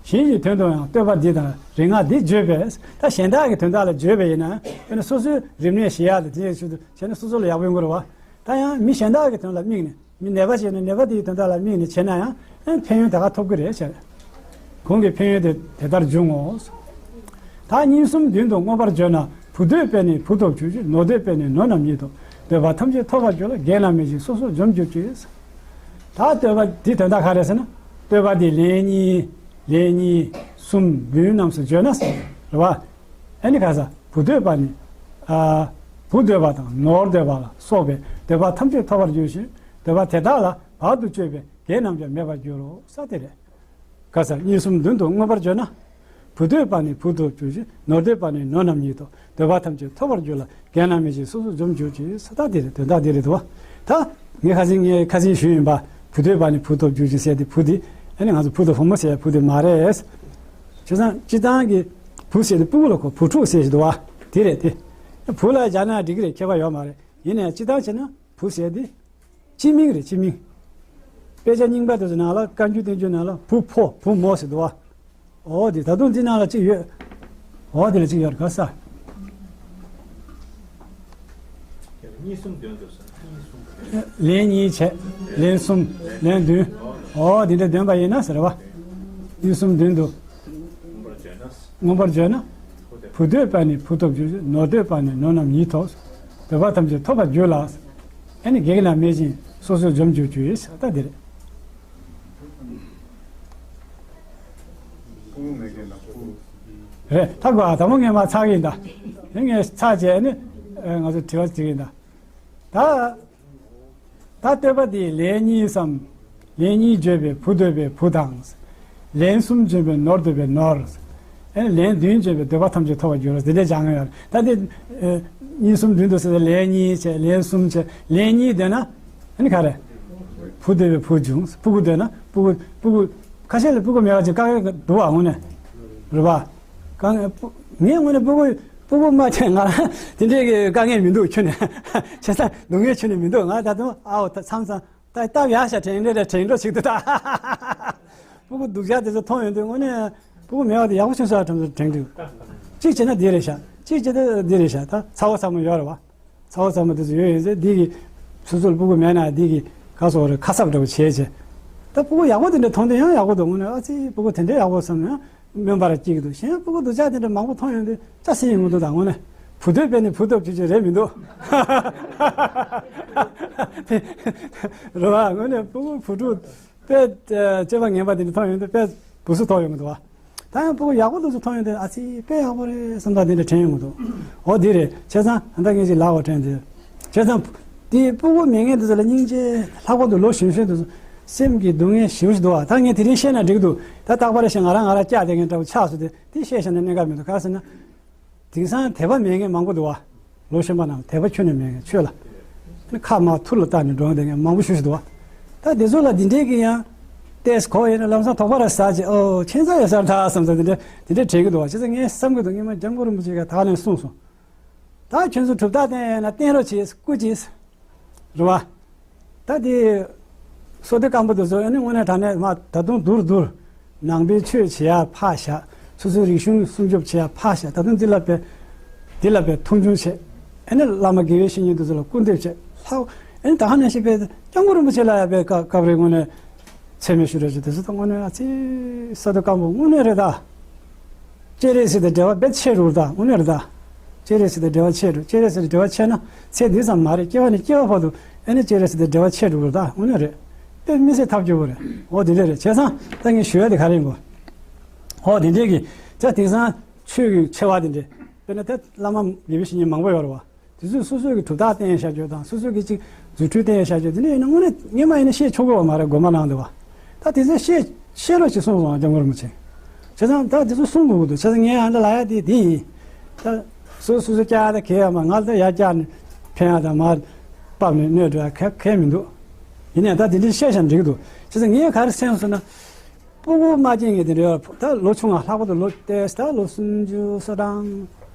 གཞན་གྱི་དོན་དུ་ཡང་བསྟོད་པ་འདི་དང་རིག་སྔགས་འདི་བརྗོད་པས། ད་གཞན་དག་གི་དོན་དག་ལ་བརྗོད་པ་ཡིན་ན་དཔེར་ན་སོ་སོའི་རིམས་ནད་ཞི་ཡག་ལ་དེ་ཡི་ཆེད་དུ་བྱས་ན་སོ་སོ་ལ་ཡག་པོ་ཡོང་གི་རེད་བ། ད་ཡང་མི་གཞན་དག་གི་དོན་ལ་དམིགས་ནས། མི་ནད་པ་ཞིག་ནི་ནད་པ་དེའི་དོན་དག་ལ་དམིགས་ནས་བྱས་ན་ཡང་ཕན་ཡོན་དེ་ག་ཐོབ་ཀྱི་རེད་ཟེར། གོང་གི་ཕན་ཡོན་དེ་དེ་ལྟར་འབྱུང་ངོ་། ད་གཉིས་གསུམ་བདུན་དུ་མངོན་པར་བརྗོད་ན། བུ་འདོད་པས་ནི་བུ་ཐོབ་གྱུར་ཅིག། ནོར་འདོད་པས་ནི་ནོར་རྣམས་ཉིད་དོ། འདོད་པ་ཐམས་ཅད་ཐོབ་པར་འགྱུར་ལ། རྒན་རྣམས་མི་ཤིགས་སོ་སོར་འཇོམས་གྱུར་ཅིག། ད་བསྟོད་པ་འདི་དོན་དག་ག་རེ་ཟེར་ན། བསྟོད་པ་འདི་ལན་གཉིས་ལན་གཉིས་གསུམ་བདུན་རྣམས་སུ་བརྗོད་ན་རེད་བ། ཨ་ནི་ག་ས་བུ་འདོད་པ་ནི། ཨ་བུ་འདོད་པ་དང་ནོར་འདོད་པ་ལ་སོགས་པའི་འདོད་པ་ཐམས་ཅད་ཐོབ་པར་འགྱུར་ཞིང་། འདོད་པ་དེ་དག་ལ་བར་དུ་གཅོད་པའི་བགེགས་རྣམས་ཀྱང་མེད་པར་འགྱུར་རོ། ས་དེ་རེད། ག་ས་གཉིས་གསུམ་བདུན་དུ་མངོན་པར་བརྗོད་ན། བུ་འདོད་པ་ནི་བུ་ཐོབ་གྱུར་ཅིག། ནོར་འདོད་པ་ནི་ནོར་རྣམས་ཉིད་དོ། འདོད་པ་ཐམས་ཅད་ཐོབ་པར་འགྱུར་ལ། རྒན་རྣམས་མི་ཤིགས་སོ་སོར་འཇོམས་གྱུར་ཅིག། ས་ད་དེ་རེད། དོན་དག་དེ་རེད་དོ། ད་ངས་ཁ་སང་ངས་ཁ་སང་ཞུས་ཡིན་པ། བུ་འདོད་པ་ནི་བུ་ཐོབ་གྱུར་ཅིག་ཟེར་དེ་བུ་དེ། ཨ་ནི་ང་ཚོ་བུ་དང་བུ་མོ་ཟེར་བུ་དེ་མ་རེད། བྱས་ཙང་སྤྱིར་བཏང་གི་བུ་ཟེར་དེ་སྤུ་གུ་ལ་གོ་བུ་ཕྲུག་ཟེར་ཞིག་འདུག་བ། དེ་རེད་དེ། བུ་ལ་སྦྱར་ན་འགྲིག་གི་རེད། ཁྱད་པར་ཡོད་མ་རེད། ཡིན་ནའི་སྤྱིར་བཏང་བྱས་ན་བུ་ཟེར་དེ་སྤྱི་མིང་རེད། སྤྱི་མིང་། དཔེ་ཆ་རྙིང་པ་དེ་ཚོ་ནང་ལ་བཀའ་འགྱུར་བསྟན་འགྱུར་ནང་ལ་བུ་ཕོ་བུ་མོ་ཟེར་འདུག་བ། འོ་དེ་ད་དུང་འདི་ནང་ལ་གཅིག་ཡོད། འོ་དེ་ལ་གཅིག་ཡོད་རེད། ག་ས། གཉིས་གསུམ་བདུན་དུ་ཟེར། གཉིས་གསུམ། ལན་གཉིས་བྱས། ལན་གསུམ། ལན་བདུན། འོ་དེ་འདྲ་འདོན་པ་ཡིན་ན་ཟེར་བ། གཉིས་གསུམ་བདུན་དུ། མངོན་པར་བརྗོད་ན། བུ་འདོད་པས་ནི་བུ་ཐོབ་འགྱུར། ནོར་འདོད་པས་ནི་ནོར་རྣམས་ཡིད་ཐོབ། འདོད་པ་ཐམས་ཅད་ཐོབ་པར་འགྱུར་ལ། ཨ་ནི་བགེགས་རྣམས་མེད་ཅིང་སོ་སོར་འཇོམས་གྱུར་ཅིག་ཟེར་ད་འདི་རེད། རེད། ད་གོ་ཨ་དང་པོ་ངས་མར་ཚར་གི་ཡིན་ད། དེ་ངས་ཚར་བྱས་ནི་ང་ཚོ་དྲི་བ་དྲི་གི་ཡིན་ད། ད་ད་བསྟོད་པ་འདི་ལན་གཉིས་སམ། ལན་གཉིས་བརྗོད་པའི་བུ་འདོད་པའི་བུ་དང་། ལན་གསུམ་བརྗོད་པའི་ནོར་འདོད་པའི་ནོར། ཨ་ནི་ལན་བདུན་བརྗོད་པའི་འདོད་པ་ཐམས་ཅད་ཐོབ་པར་འགྱུར་རོ། དེ་འདྲས་སྦྱང་ཡོད་རེད། ད་འདི་གཉིས་གསུམ་བདུན་དུ་ཟེར་ཏེ་ལན་གཉིས་བྱས། ལན་གསུམ་བྱས། ལན་གཉིས་འདོད་ན། ཨ་ནི་ག་རེ། བུ་འདོད་པའི་བུ་འབྱུང་། སྤུ་གུ་འདོད་ན་སྤུ་གུ། སྤུ་གུ། ཁ་ཤས་ལ་སྤུ་གུ་མེད་པ་ཅིག་དཀའ་ངལ་འདུག་བ་དངོས་གནས། རེད་པ། དཀའ་ངལ་སྤུ། ངའི་དངོས་གནས་སྤུ་གུ། སྤུ་གུ་མ་བྱས་ང་རང་དེ་འདྲས་ཀྱི་དཀའ་ངལ་མི་འདུག་ཁྱོན་ནས། བྱས་ཙང་སྡུག་བསྔལ་ཁྱོན་ནས་མི་འདུག་ང་ད་དུང་ཨའོ་ད་མཚམས་མཚམས་ད་སྟབས་ཡག་ཤ་དྲན་འདྲ་དྲན་འགྲོ་ཞིག་འདུག་ད། སྤུ་གུ་སྡུག་ཅག་དེ་ཚོ་མཐོང་ཡོང་དུས་དངོས་གནས་སྤུ་གུ་མེད་པ་དེ་ཡག་པོ་ཆུང་ས་དྲན་འདུག་གཅིག་བྱས་ན་འདི་རེད་ཤག་གཅིག་བྱས་ན་འདི་རེད་ཤག་ད་ཚ་བོ་ཚ་མོ་ཡོད་རེད་བ། ཚ་བོ་ཚ་མོ་དེ་ཚོ་ཡོད་ཡིན་ཟེར། འདི་གི་སོ་སོར་སྤུ་གུ་མེད་ན་འདི་གི་ག་སོགས་རེད། ཁ་གསབ་འདྲ་པོ་བྱས་བྱས། ད་སྤུ་གུ་ཡག་པོ་དེ་འདྲ་མཐོང་དུས་ཡང་ཡག་པོ་འདུག་དངོས་གནས་ཨ་ཙི་སྤུ་གུ་དེ་འདྲའི་ཡག་པོ་བསམ་ནས་ཡང་སྨོན་པ་ར་སྐྱེ་གི་འདུག་གཞན་སྤུ་གུ་སྡུག་ཅག་དེ་འདྲ་མང་པོ་མཐོང་ཡོང་དུས་ཅག་སེ་ཡིན་གི་འདུག་ད་དངོས་གནས་བུ་འདོད་པས་ནི་བུ་ཐོབ་འགྱུར་ཅིག་རེད་མི་འདུག་རེད་བ། དངོས་གནས་སྤུ་གུ་བུ་ཕྲུག་དཔེ་སྤྱོད་པ་ངན་པ་དེ་འདྲ་མཐོང་ཡོང་དུས་དཔེ་སྦུག་སུ་ཐོགས་ཡོང་གི་འདུག་བ། ད་ཡང་སྤུ་གུ་ཡག་པོ་འདུག་ཚོ་མཐོང་ཡོང་དུས་ཨ་ཙི་དཔེ་ཡག་པོ་རེད་བསམ་ད་དེ་འདྲ་དྲན་ཡོང་གི་འདུག་འོ་དེ་རེད། བྱས་ཙང་ད་ངས་ཅིག་ལབ་དགོས་དྲན་དུས། བྱས་ཙང་དེ་སྤུ་གུ་མེད་མཁན་དེ་ཚོ་ལ་སྙིང་རྗེ། ལྷག་པར་དུ་ལོ་གཞོན་གཞོན་དེ་ཚོ་སེམས་ཀྱི་སྡུག་བསྔལ་ཞེ་པོ་ཞིག་འདུག་བ། ད་ངས་དེ་རིང་བཤད་ན་འགྲིག་འདུག་ད་རྟག་པར་བཤད་ང་རང་ང་རང་སྐྱག་བསྡད་མཁན་འདྲ་པོ་ཆགས་སོང་སྟེ་དེ་བཤད་བཞག་ན་གནད་འགག་མི་འདུག་ག་རེ་ཟེར་ན། དེང་སང་དད་པ་མེད་མཁན་མང་པོ་འདུག་བ། ལོ་གཞོན་པ་རྣམས་དད་པ་ཁྱོན་ནས་མེད་མཁན་ཆོས་ལ། ཁ་མར་ཐུར་ལ་བཏགས་ནས་འགྲོ་བསྡད་མཁན་མང་པོ་ཞེ་པོ་ཞིག་འདུག་བ། ད་དེ་ཚོ་ལ་འདི་འདྲས་ཀྱི་ཡང་ཏེས་གོ་ཡིན་ན་ལམ་སང་དོགས་པ་ར་ཟ་བྱས། ཨོ་ཁྱད་མཚར་ཡོད་ས་རེད་ད་བསམ་ས་དེ་འདྲས་དེ་འདྲས་དྲན་གྱི་འདུག་བ། བྱས་ཙང་ངས་བསམ་གྱི་འདུག་སྔོན་མ་སྐྱབས་མགོན་རིན་པོ་ཆེ་གིས་ད་ག་ནས་གསུངས་སོང་། ད་ཁྱོད་ཚོ་གྲུབ་རྟགས་བསྟན་ཡོད་ན་བསྟན་རོགས་བྱེད། སྐུ་མཁྱེན། རེད་བ། ད་དེ་སོ་ཏི་སྐམ་པོ་དེ་ཚོ་ཨ་ནི་དངོས་གནས་དྲང་གནས་མ་ད་དུང་བསྡུར་བསྡུར། ནང་པའི་ཆོས་བྱེད་ཡ་ཕར་བཞག་སོ་སོའི་རིག་གཞུང་སྲུང་སྐྱོབ་བྱེད་ཡ་ཕར་བཞག་ད་དུང་འདི་ལ་དཔེ། འདི་ལ་དཔེ་མཐོང་ཆུང་བྱེད། ཨ་ནི་བླ་མ་དགེ་བའི་བཤེས་གཉེན་དེ་ཚོ་ལ་སྐུར་འདེབས་བྱེད། ལྷག་ཨ་ནི་ད་ག་ནང་བཞིན་དཔེ་སྐྱབས་མགོན་རིན་པོ་ཆེ་ལ་ཡ་དཔེ་སྐབས་སྐབས་རེ་དངོས་གནས་མཚན་སྨད་ཞུ་རེ་བྱེད། དེ་ཚོ་ད་དངོས་གནས་ཨ་ཙི་སོ་ཏི་སྐམ་པོ་དངོས་གནས་རེད་ད། སྤྱན་རས་གཟིགས་དང་འབྲེལ་བ་དཔེ་ཆེ་རུ་ད་དངོས་གནས་རེད་ད། སྤྱན་རས་གཟིགས་དང་འབྲེལ་བ་ཆེ་རུ། སྤྱན་རས་གཟིགས་དང་འབྲེལ་བ་ཆེ་ན་ཚེ་འདི་ཙམ་མ་རེད། སྐྱེ་བ་ནས་སྐྱེ་བ་བར་དུ་ཨ་ནི་སྤྱན་རས་གཟིགས་དང་འབྲེལ་བ་ཆེ་རུ་རེད་ད་དངོས་གནས་རེད། དཔེ་མི་སྲིད་ཐབས་སྐྱོ་པོ་རེད། འོ་དེ་འདྲས་རེད། བྱས་ཙང་ད་ངས་ཞུ་ཡ་དེ་ག་རེ་ཡིན་གོ། འོ་དེ་འདྲས་ཀྱི་ད་དེང་སང་ཆོས་ཀྱི་ཆེ་བ་དེ་འདྲས་དཔེར་ན་ད་བླ་མ་དགེ་བའི་བཤེས་གཉེན་མང་པོ་ཡོད་རེད་བ། དེ་ཚོས་སོ་སོའི་གི་གྲུབ་རྟགས་བསྟན་བཞག་རྒྱུ་དང་སོ་སོའི་གི་ཅིག་རྫུ་འཕྲུལ་བསྟན་བཞག་རྒྱུ་དེ་འདྲ་ཡིན་ན་དངོས་གནས་སྔོན་མ་ཡིན་ན་བཤད་ཆོག་གི་བ་མ་རེད། དགོངས་པ་གནང་འདུག་བ། ད་དེ་ཚོས་བཤད་བཤད་རོགས་ཞེས་གསུངས་སོང་སྐྱབས་མགོན་རིན་པོ་ཆེ། བྱས་ཙང་ད་དེ་ཚོ་གསུང་དགོས་ཀྱི་འདུག་བྱས་ཙང་ངས་ཨ་འདྲ་ལབ་ཡ་དེ་དེ་ཡིན། ད་སོ་སོ་སོ་སྐྱག་ད་གས་ཡ་མ་ང་ད་ཡ་སྐྱག་ནས་འཕེན་ཡ་ད་མ་ཕབ་ནས་གནོད་འགྲོ་ཡ་ག་གས་མི་འདུག་ཡིན་ནའི་ད་དེ་འདྲ་བཤད་བཞག་འགྲིག་གི་འདུག་བྱས་ཙང་ངས་ག་རེ་སེམས་སོང་ན། སྤུ་གུ་མ་སྐྱེས་མཁན་དེ་འདྲ་ཡོད། ད་ལོ་ཆུང་ང་ལྷག་པར་དུ་ལོ་ཏེས་ད་ལོ་སུམ་ཅུ་སོ་གྲངས།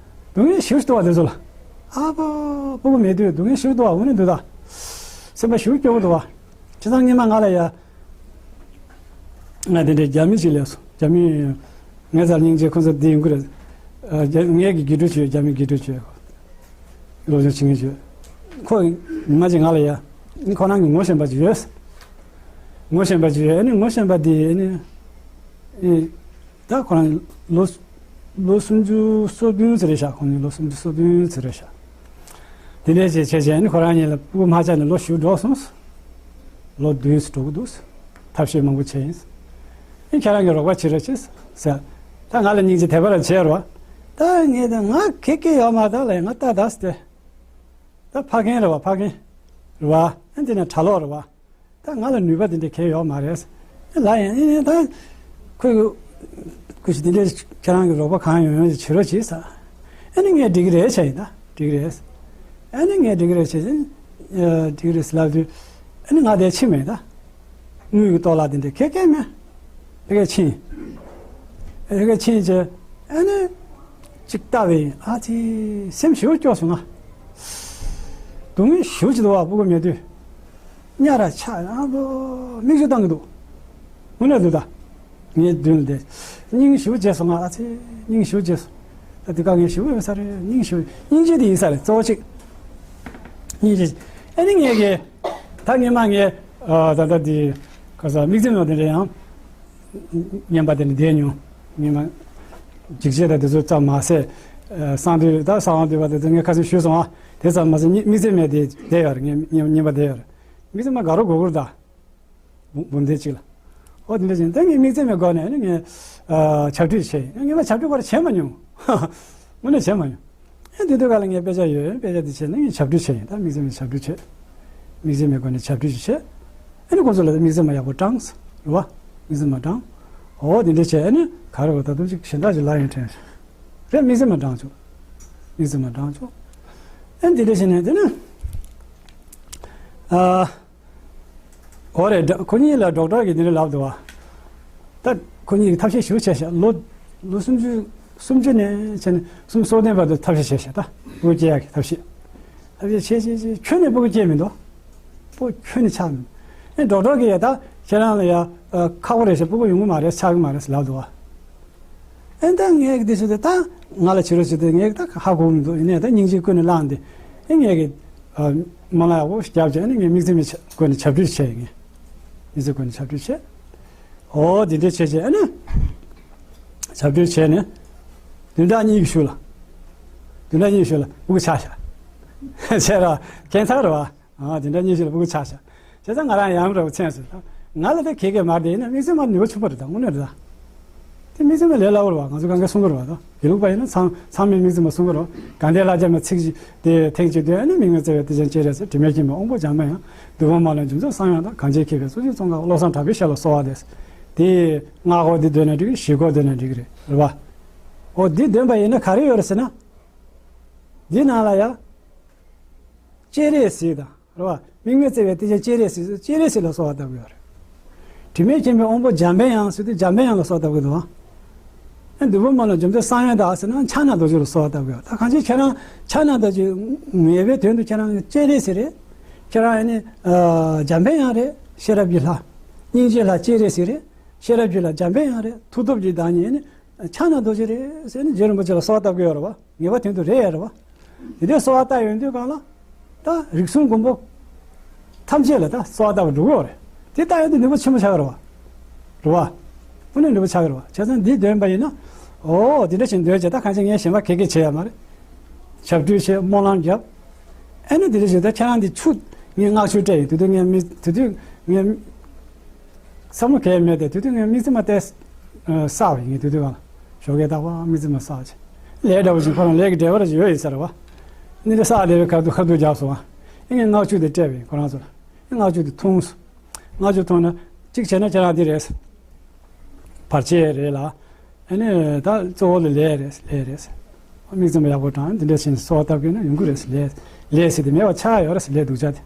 སྡུག་བསྔལ་ཞེ་པོ་ཞིག་འདུག་བ་དེ་ཚོ་ལ། ཨ་ཕ། སྤུ་གུ་མེད་དུས་སྡུག་བསྔལ་ཞེ་པོ་འདུག་བ། འོ་ན་འདུག་ད། སེམས་པ་ཞེ་པོ་སྐྱོ་པོ་འདུག་བ། བྱས་ཙང་སྔོན་མ་ང་ལ་ཡ། ང་དེ་འདྲའི་རྒྱ་མི་ཞིག་སླེབས་སོང་། རྒྱ་མི། ངའི་རྩར་སྙིང་རྗེ་ཁོང་ཚོ་བསྡད་ཡོང་གི་རེད། ཨ། རྒྱ་ངའི་གི་དགེ་ཕྲུག་ཅིག་ཡོད། རྒྱ་མི་དགེ་ཕྲུག་ཅིག་ཡོད། སློབ་སྦྱོང་བྱེད་མཁན་ཅིག་ཡོད། ཁོ་ཉི་མ་གཅིག་ང་ལ་ཡ། ཁོ་རང་གི་ངོ་ཤེས་པ་ཅིག་ཡོད། ངོ་ཤེས་པ་ཅིག་ཡོད། ཨ་ནི་ངོ་ཤེས་པ་དེ་ཨ་ནི། ཨེ། ད་ཁོ་རང་ལོ། ལོ་སུམ་ཅུ་སོ་བདུན་ཙམ་རེད་ཤག་ཁོང་གཉིས་ལོ་སུམ་ཅུ་སོ་བདུན་ཙམ་རེད་ཤག་དེ་འདྲས་བྱས་བྱས་བྱས་ནི་ཁོ་རང་གཉིས་ལ་སྤུ་གུ་མ་ཆགས་ནས་ལོ་བཞི་འགྲོ་སོང་། ལོ་བདུན་ཙམ་འགྲོ་གི་འདུག་ཐབས་ཤེས་མང་པོ་བྱས་ཡིན། ཨེ་ཁྱེད་རང་གིས་རོགས་པ་བྱེད་རོགས་བྱེད་ཟེར། ད་ང་ལ་སྙིང་རྗེ་དད་པ་རང་བྱས་རོགས། ད་ངས་ད་ང་གེ་གེ་ཡོད་མ་ད་ལ་ང་ད་ད་སྟེ། ད་ཕ་རྒན་རེད་བ། ཕ་རྒན་རེད་བ། ཨེ་འདི་ན་གྲྭ་ལོག་རེད་བ། ད་ང་ལ་ནུས་པ་དེ་འདྲ་གང་ཡང་ཡོད་མ་རེད། ལ་ཡིན་ཡིན་ད། ཁོས་ཁོས་ཞིག་དེ་འདྲ་ཁྱེད་རང་གི་རོགས་པ་གང་ཡོང་ཡོང་ཞིག་བྱེད་རོགས་བྱེད་ཟེར། ཨ་ནི་ངས་འགྲིག་གི་རེད་བྱས་ཡིན་ད། འགྲིག་གི་རེད། ཨ་ནི་ངས་འགྲིག་གི་རེད་བྱས་ཡིན། འགྲིག་གི་རེད་ཟེར་ལབ་དུས། ཨ་ནི་ང་དེར་ཕྱིན་མེད་ད། དངུལ་གྱི་གཏོར་བརླག་དེ་འདྲ་གང་ཡང་མེད། ཕ་གིར་ཕྱིན། ཨེ་ག་ཕྱིན་བྱས་ཨ་ནི་གཅིག་ལྟ་བས་ཨ་ཙི་སེམས་ཞེ་པོ་སྐྱོ་སོང་ང་། སྡུག་བསྔལ་ཞེ་པོ་ཅིག་འདུག་བ། སྤུ་གུ་མེད་དུས་གཉའ་ར་ཆག་ཨ་ལོ་མིག་ཆུ་བཏང་གི་འདུག། དངོས་གནས་འདུག་ད། ངའི་མདུན་ལ་བསྡད། སྙིང་ཞེ་པོ་རྗེ་སོང་ང་། ཨ་ཙི་སྙིང་ཞེ་པོ་རྗེ་སོང་། ད་འདི་ག་ངས་ཞེ་པོ་ཡོད་ས་རེད། སྙིང་ཞེ་པོ་སྙིང་རྗེ་དེ་ཡིན་ས་རེད་གཙོ་བོ་གཅིག། སྙིང་རྗེ། ཨ་ནི་ངས་གི་ད་ངས་མ་ངས་ད་ལྟ་འདི་ག་ས་དམིགས་བརྩེ་མེད་པ་དེ་འདྲ་ཡང་། ངན་པ་དེ་ནི་བསྡད་མྱོང་། ངན་པ་འཇིགས་བྱེད་དང་དེ་ཚོ་ཙམ་མ་ཟད། གསང་འདུས་ད་གསང་བ་འདུས་པ་དེ་ཚོ་ངས་ཁ་སང་ཞུས་སོང་ཨ། དེ་ཙམ་མ་ཟད་དམིགས་བརྩེ་མེད་དེ་བསྡད་ཡོད་རེད། ངན་ངན་པ་བསྡད་ཡོད་རེད། དམིགས་བརྩེ་མ་དགའ་རོགས་དགོས་དགོས་རེད་ད། འབུམ་སྡེ་གཅིག་ལ། ཨོ་དེ་འདྲ་བྱས་ད་ངས་དམིགས་བརྩེ་མེད་སྒོ་ནས་ནི་ངས་ཨ་ཆབ་ཁྲིད་བྱས་ཡིན། ངས་མ་ཆབ་ཁྲིད་སྐོར་བྱས་མ་མྱོང་། དངོས་གནས་བྱས་མ་མྱོང་། ཨེ་དེ་དུས་ག་ལ་ངས་དཔེ་ཆ་ཡོད། དཔེ་ཆ་དེ་བྱས་ན་ངས་ཆབ་ཁྲིད་བྱས་ཡིན། ད་དམིགས་བརྩེ་མེད་ཆབ་ཁྲིད་བྱས། དམིགས་བརྩེ་མེད་སྒོ་ནས་ཆབ་ཁྲིད་ཅིག་བྱས། ཨ་ནི་ཁོང་ཚོ་ལ་ད་དམིགས་བརྩེ་མ་ཡག་པོ་དྲངས་རེད་བ། དམིགས་བརྩེ་མ་དྲངས། ཨོ་དེ་འདྲ་བྱས་ཨ་ནི་ག་རེ་བ་ད་དུང་ཅིག་གཞན་དག་ཅིག་ལ་ཡང་དྲན་རེད། དམིགས་བརྩེ་མ་དྲངས་བྱུང་། དམིགས་བརྩེ་མ་དྲངས་བྱུང་། ཨ་ནི་དེ་འདྲ་བྱས་ནས་དེ་ནི་ཨ། འོ་རེད། ཁོ་གཉིས་ལ་ཌོག་ཊར་གྱིས་འདི་འདྲ་ལབ་འདུག་བ། ད་ཁོ་གཉིས་ཀྱིས་ཐབས་ཤེས་ཞེ་པོ་བྱས་ཤག། ལོ་ལོ་སུམ་ཅུ་སུམ་ཅུ་ནས་བྱས་ནས་སུམ་ཅུ་སོ་བདུན་བར་དུ་ཐབས་ཤེས་བྱས་ཤག། ད་སྤུ་གུ་སྐྱེ་ཡག་གི་ཐབས་ཤེས། ཐབས་ཤེས་བྱས་བྱས་བྱས་ཁྱོན་ནས་སྤུ་གུ་སྐྱེ་མི་འདུག། སྤུ་གུ་ཁྱོན་ནས་ཆགས་མི་འདུག། ཨེ་ཌོག་ཊར་གྱིས་ཡ་ད་ཁྱེད་རང་ལ་ཡ་ཁག་པོ་རེད་ཤག། སྤུ་གུ་ཡོང་གི་མ་རེད། ཆགས་ཀྱི་མ་རེད་ལབ་འདུག་བ། ཨེ་ད་ངས་འདི་ཞུ་དེ་ད་ང་ལ་བྱེད་རོགས་བྱེད་དེ་ངས་ད་ཧ་གོ་མི་འདུག། ཡིན་ནའི་ད་སྙིང་རྗེ་ཀུན་ནས་བསླངས་ཏེ་ཨེ་ངས་ཀྱི་སྨོན་ལམ་ཡག་པོ་ཞིག་བརྒྱབ་བྱས་ཨེ་ངས་དམིགས་བརྩེ་མེད་ཆ་སྒོ་ནས་ཆབ་ཁྲིད་བྱས་ཡིན། དམིགས་བརྩེ་སྒོ་ནས་ཆབ་ཁྲིད་བྱས། ཨོ་དེ་འདྲ་བྱས་བྱས་ཨེ་ནས་ཆབ་ཁྲིད་བྱས་ནས་བདུན་ཕྲག་གཉིས་ཀྱི་གཞུག་ལ། བདུན་ཕྲག་གཉིས་ཀྱི་གཞུག་ལ་སྤུ་གུ་ཆག་ཤག། བྱས་ར་ཁྱད་མཚར་རེད་བ། ཨ་དེ་འདྲ་གཉིས་ཤིག་ལ་སྤུ་གུ་ཆགས་ཤག། བྱས་ཙང་ང་རང་ཡང་འདྲ་བོ་མཚན་སོང་། ང་ལ་ད་གེ་གེ་མར་དེ་ཡིན་ན་དམིགས་བརྩེ་མ་ནུས་པ་ཆུང་པོ་རེད། ད་དངོས་གནས་རེད། ད་དེ་དམིགས་བརྩེ་མ་ལས་སླ་བོ་རེད་བ། ང་ཚོ་གང་ག་གསུང་གི་རེད་བ། ད་དགེ་ལུགས་པ་ཡིན་ན་ཚང་ཚང་མས་དམིགས་བརྩེ་མ་གསུང་གི་རེད་བ། དགའ་ལྡན་ལྷ་རྒྱལ་མའི་ཚིག་གཅིག་དེ་ཐེངས་གཅིག་ཐོས་ཨ་ནི་དམིགས་མེད་བརྩེ་བའི་གཏེར་ཆེན་སྤྱན་རས་གཟིགས། དྲི་མེད་མཁྱེན་པའི་དབང་པོ་འཇམ་པའི་དབྱངས་དང་། གངས་ཅན་མཁས་པའི་གཙུག་གཞུང་ཙོང་ཁ་པ། བློ་བཟང་གྲགས་པའི་ཞབས་ལ་གསོལ་བ་འདེབས། དེ་སྔགས་འོ་འདི་འདོན་ན་འགྲིག་གི། བཞེས་སྒོ་འདོན་ན་འགྲིག་གི་རེད། རེད་བ། འོ་འདི་འདོན་པ་ཡིན་ན་ག་རེ་ཡོད་རེད་ཟེར་ན། འདི་ནང་ལ་ཡ། སྤྱན་རས་གཟིགས་དང་། རེད་བ། དམིགས་མེད་བརྩེ་བའི་གཏེར་ཆེན་སྤྱན་རས་གཟིགས། སྤྱན་རས་གཟིགས་ལ་གསོལ་བ་བཏབ་ཀྱི་ཡོད་རེད། དྲི་མེད་མཁྱེན་པའི་དབང་པོ་འཇམ་པའི་དབྱངས་ཟེར་དུས་འཇམ་པའི་དབྱངས་ལ་གསོལ་བ་བཏབ་ཀྱི་འདུག་ཨ། ཨེ་འདུས་པ་མ་ལ་འཇོམས་མཛད་གསང་བའི་བདག་ཟེར་ན་ཕྱག་ན་རྡོ་རྗེ་ལ་གསོལ་བ་བཏབ་ཀྱི་ཡོད། ད་གང་ཅི་ཁྱེད་རང་ཕྱག་ན་རྡོ་རྗེ་ངེས་པའི་དོན་དུ་ཁྱེད་རང་སྤྱན་རས་གཟིགས་རེད། ཁྱེད་རང་ཨ་ནི་འཇམ་པའི་དབྱངས་རེད། ཤེས་རབ་ཀྱི་ལྷ། སྙིང་རྗེའི་ལྷ་སྤྱན་རས་གཟིགས་རེད། ཤེས་རབ་ཀྱི་ལྷ་འཇམ་པའི་དབྱངས་རེད། མཐུ་སྟོབས་ཀྱི་བདག་ཉིད་ཨ་ནི་ཕྱག་ན་རྡོ་རྗེ་རེད་ཟེར་ནས་རྗེ་རིན་པོ་ཆེ་ལ་གསོལ་བ་བཏབ་ཀྱི་ཡོད་རེད་བ། ངེས་པ་དོན་དུ་རེད་ཡ་རེད་བ། དེ་འདྲའི་གསོལ་བ་བཏབ་ཡོང་དུས་གང་ལ། ད་རིགས་གསུམ་མགོན་པོ་ཐམས་ཅད་ལ་ད་གསོལ་བ་བཏབ་པ་འགྲོ་གི་ཡོད་རེད། དེ་ལྟ་ཡོང་དུས་ནུས་པ་ཆེན་པོ་ཆགས་ཀྱི་རེད་བ། རེད་བ། དངོས་གནས་ནུས་པ་ཆགས་ཀྱི་རེད་བ། བྱས་ཙང་འདི་འདོན་པ་ཡིན་ན། ཨོ་འདི་འདྲ་ཞིག་འདོན་བྱས། ད་གང་ཅི་ངས་གཞན་པ་གེ་གེ་བྱེད་ཡ་མ་རེད། ཞབས་ཁྲིད་བྱས། སྨོན་ལམ་བརྒྱབ། ཨ་ནི་འདི་འདྲ་ཞིག་ད་ཁྱེད་རང་འདི་ཆུ་ངས་སྔགས་ཆུ་སྤྲད་ཡོད། དེ་དུས་ངས་མི་དེ་དུས་ངས། བསམ་བློ་གས་མེད་དེ། དེ་དུས་ངས་དམིགས་བརྩེ་མ་དེ་བསགས་པ་ཡིན། དེ་དུས་གང་ཞོགས་ཀས་རྟག་པར་དམིགས་བརྩེ་མ་བསགས་བྱས། ལས་འདྲ་བོ་ཞིག་ཁོ་རང་ལས་ཀྱི་འབྲེལ་བ་ར་ཞིག་ཡོད་ཡིན་ས་རེད་བ། ནི་དེ་བསགས་བསྡད་པའི་ཁ་ཐུག་ཁ་ཐུག་རྒྱབ་སོང་བ། ཨེ་ངས་སྔགས་ཆུ་དེ་སྤྲད་པ་ཡིན་ཁོ་རང་ཚོ་ལ། ཨེ་སྔགས་ཆུ་དེ་འཐུང་སོང་། སྔགས་ཆུ་འཐུང་ན་གཅིག་བྱས་ན་ཁྱེད་རང་འདི་རེད། བར་ཆད་རེད་ལ། ཨ་ནི་ད་གཙོ་བོ་ལ་ལས་རེད། ལས་རེད། དམིགས་བརྩེ་མ་ཡག་པོ་དྲངས། འདི་འདྲ་བྱས་ནས་གསོལ་བ་བཏབ་ཀྱི་ན་ཡོང་གི་རེད། ལས་ལས་ཟེར་དེ་མེད་པ་ཆགས་ཡོད་རེད། ལས་སྡུག་ཅག་དེ།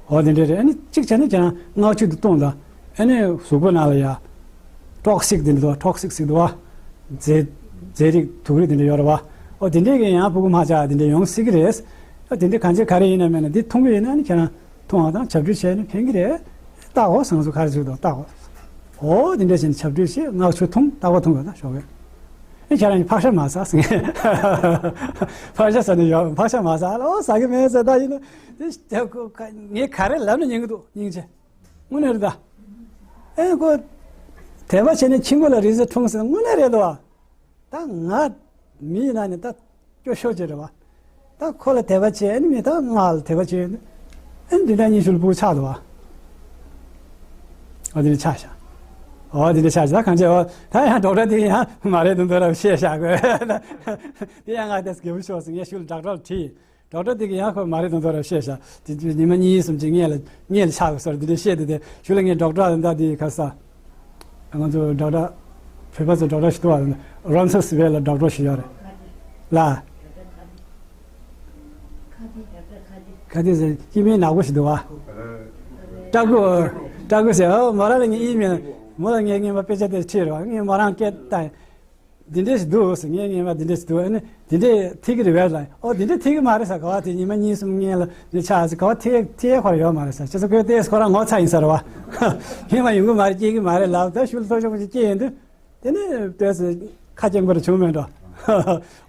འོ་འདི་འདྲ་རེད། ཨ་ནི་གཅིག་བྱས་ན་ཁྱེད་རང་སྔགས་ཆུ་དེ་བཏུང་དང་། ཨ་ནི་གཟུགས་པོ་ནང་ལ་ཡ། ཊོག་སིག་དེ་འདྲ་འདུག་ཊོག་སིག་ཟེར་འདུག་བ། རྫས་རྫས་རིགས་དུག་རིགས་དེ་འདྲ་ཡོད་རེད་བ། འོ་དེ་འདྲས་ཀྱི་ཡང་ཕྲུ་གུ་མ་ཆགས་དེ་འདྲ་ཡོང་སྲིད་ཀྱི་རེད། ཨ་དེ་འདྲ་གང་ཅི་ག་རེ་ཡིན་ན་མེད་ན་འདི་འཐུང་གི་ཡིན་ན་ནི་ཁྱེད་རང་འཐུང་བ་དང་ཆབ་ཁྲིད་བྱས་ནས་ཕན་གྱི་རེད། ལྟ་འོ་སང་སོ་ག་རེ་བྱེད་དོ་ལྟ་འོ། འོ་དེ་འདྲ་བྱས་ནས་ཆབ་ཁྲིད་བྱས། སྔགས་ཆུ་འཐུང་། རྟག་པར་འཐུང་དགོས་ད་ཞོགས་པས། ཨེ་ཁྱེད་རང་གཉིས་ཕག་ཤ་མ་ཟ་ཟེར། ཕག་ཤ་ཟ་ནས་ཡོད། ཕག་ཤ་མ་ཟ་ལོ། ཟ་གི་མེད་ཟེར། ད་ཡིན་ན་དེ་ངས་ག་རེ་ལབ་ན་ཉན་གི་འདུག་སྙིང་རྗེ། དངོས་གནས་རེད་ད། ཨེ་ཁོ་དད་པ་བྱས་ནས་ཁྱི་མགོ་ལ་རི་ཟེར་འཁྲུངས་ཟེར། དངོས་གནས་རེད་དོ། ད་ང་མི་ཡིན་ན་ནི་ད་སྐྱོ་ཤོས་ཅིག་རེད་བ། ད་ཁོ་ལ་དད་པ་བྱས་ནི་མི་ད་ང་ལ་དད་པ་བྱས་ནི། ཨེ་འདི་འདྲ་གཉིས་ཤུལ་སྤུ་གུ་ཆགས་འདུག་བ། ཨ་འདི་འདྲ་ཆགས་ཤག། ཨ་འདི་འདྲ་ཆགས་ཤག། ད་གང་བྱས་བ། ད་ཡང་ཌོག་ཊར་དེ་ཡང་མ་རེད་དོན་དོན་ར་བཤད་བཞག་གོ། དེ་ཡང་ང་དེ་དགེ་བོ་ཤོག་ཟེར་ངས་ཤུལ་ཌོག་ཊར་ལ་དྲིས། ཌོག་ཊར་དེ་གིས་ཡང་ཁོ་མ་རེད་དོན་དོན་ར་བཤད་བཞག། དེ་དུས་ཉི་མ་གཉིས་གསུམ་ཅིག་སྔས་ལ་སྔས་ལ་ཆགས་གོ་ཟེར་དེ་འདྲ་བཤད་དེ། དེ་ཤུལ་ལ་ངས་ཌོག་ཊར་ད་དེ་ག་ས། ང་ཚོ་ཌོག་ཊར་བོད་པ་ཚོ་ཌོག་ཊར་ཞིག་འདུག་བ། རོན་སི་སི་ཝེལ་ལ་ཌོག་ཊར་ཞིག་ཡོད་རེད་ལ། ཁ་དེ་ཟེར་སྐྱེ་དམན་ནག་པོ་ཞིག་འདུག་བ། ཀྲ་ཀུ། ཀྲ་ཀུ་ཟེར། ཨོ་མོ་རང་ལ་ངས་ཨི་མེལ། མོ་ལ་ངས་ངས་མ་དཔེ་ཆ་དེ་ཁྲིད་རོགས། ངས་མོ་རང་སྐད་བཏང་། འདི་འདྲས་ཞིག་འདུག་ཟེར། ངས་ངས་མ་འདི་འདྲས་ཞིག་འདུག་ཨ་ནི་འདི་འདྲས་ཐིག་གི་རེད་བས་ལ། ཨོ་འདི་འདྲས་ཐིག་གི་མ་རེད་ཟེར། ག་བ་དེ་ཉི་མ་གཉིས་གསུམ་ངས་ལ་འདི་ཆགས་ཟེར། ག་བ་ཐིག་ཐིག་ཁོ་ར་ཡོད་མ་རེད་ཟེར། ཁྱེད་ཚོ་ཁོས་ལྟས་ཁོ་རང་ངོ་ཚ་ཡིན་ས་རེད་བ། ངས་མ་ཡོང་གི་མ་རེད། སྐྱེ་གི་མ་རེད་ལབ། ད་ཤུལ་ལ་ཐོ་ཤོག་ཅིག་སྐྱེས་ཡིན་དུས། དེ་ནས་ལྟས་ཟེར་ཁ་སྐྱེངས་པར་བྱུང་མེད་འགྲོ།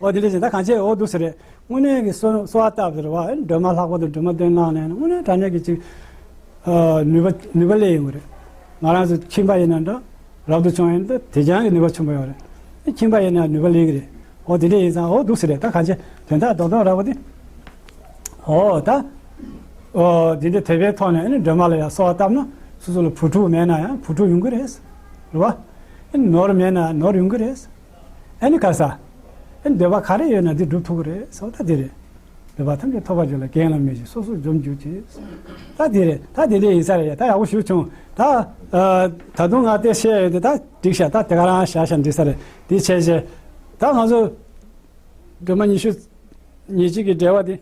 ཨོ་དེ་འདྲ་བྱས་ད་གང་བྱས། ཨོ་འདུག་ཟེར་རེད། དངོས་གནས་ཀྱི་གསོ་གསོ་བ་བཏབ་ཟེར་བ། ཨེ་སྒྲོལ་མ་ལྷག་པ་དང་སྒྲོལ་མ་སྟོན་གནང་ནས་དངོས་གནས་དྲང་གནས་ཀྱི་ཅིག་ཨ་ནུས་པ་ནུས་པ་སླེབས་ཡོང་གི་རེད། ང་རང་ཚོ་ཁྱིམ་པ་ཡིན་ན་འདྲ། རབ་ཏུ་བྱུང་ཡིན་ད་དེ་ཀྱང་གི་ནུས་པ་ཆེན་པོ་ཡོད་རེད། ཨེ་ཁྱིམ་པ་ཡིན་ན་ནུས་པ་སླེབས་ཀྱི་རེད། ཨོ་དེ་འདྲ་ཡིན་ཙང་ཨོ་འདུག་ཟེར་རེད། ད་གང་བྱས་དོན་དག་རྡོག་རྡོག་རག་པ་དེ། ཨོ་ད། ཨོ་དེ་འདྲ་དད་པའི་ཐོག་ནས་ཨ་ནི་སྒྲོལ་མ་ལ་ཡང་གསོལ་བ་བཏབ་ན་སོ་སོ་ལ་བུ་ཕྲུག་མེད་ན་ཡང་བུ་ཕྲུག་ཡོང་གི་རེད། རེད་བ། ཨ་ནི་ནོར་མེད་ན་ནོར་ཡོང་གི་རེད། ཨ་ནི་ག་ས། ཨ་ནི་འདོད་པ་ག་རེ་ཡོད་ན་འདི་འགྲུབ་ཐུབ་ཀྱི་རེད་ཟེར་བ་ད་འདི་རེད། འདོད་པ་ཐམས་ཅད་ཐོབ་པར་འགྱུར་ལ་རྒན་ལ་མི་བྱེད་སོ་སོར་འཇོམས་འཇུག་ཅེས། ད་འདི་རེད། ད་འདི་འདྲ་ཡིན་ས་རེད་ཡ། ད་ཡག་པོ་ཞུ་བྱུང་། ད་ཨ་ད་དུང་ང་དེ་བཤད་ཡོད་དེ་ད་འགྲིག་ཤག་ད་དེ་ག་རང་བཞག་ཤག་འགྲིག་ས་རེད། དེ་བྱས་བྱས་ད་ང་ཚོ་སྒྲོལ་མ་ཉི་ཤུ་ཉེར་གཅིག་གི་འགྲེལ་པ་དེ།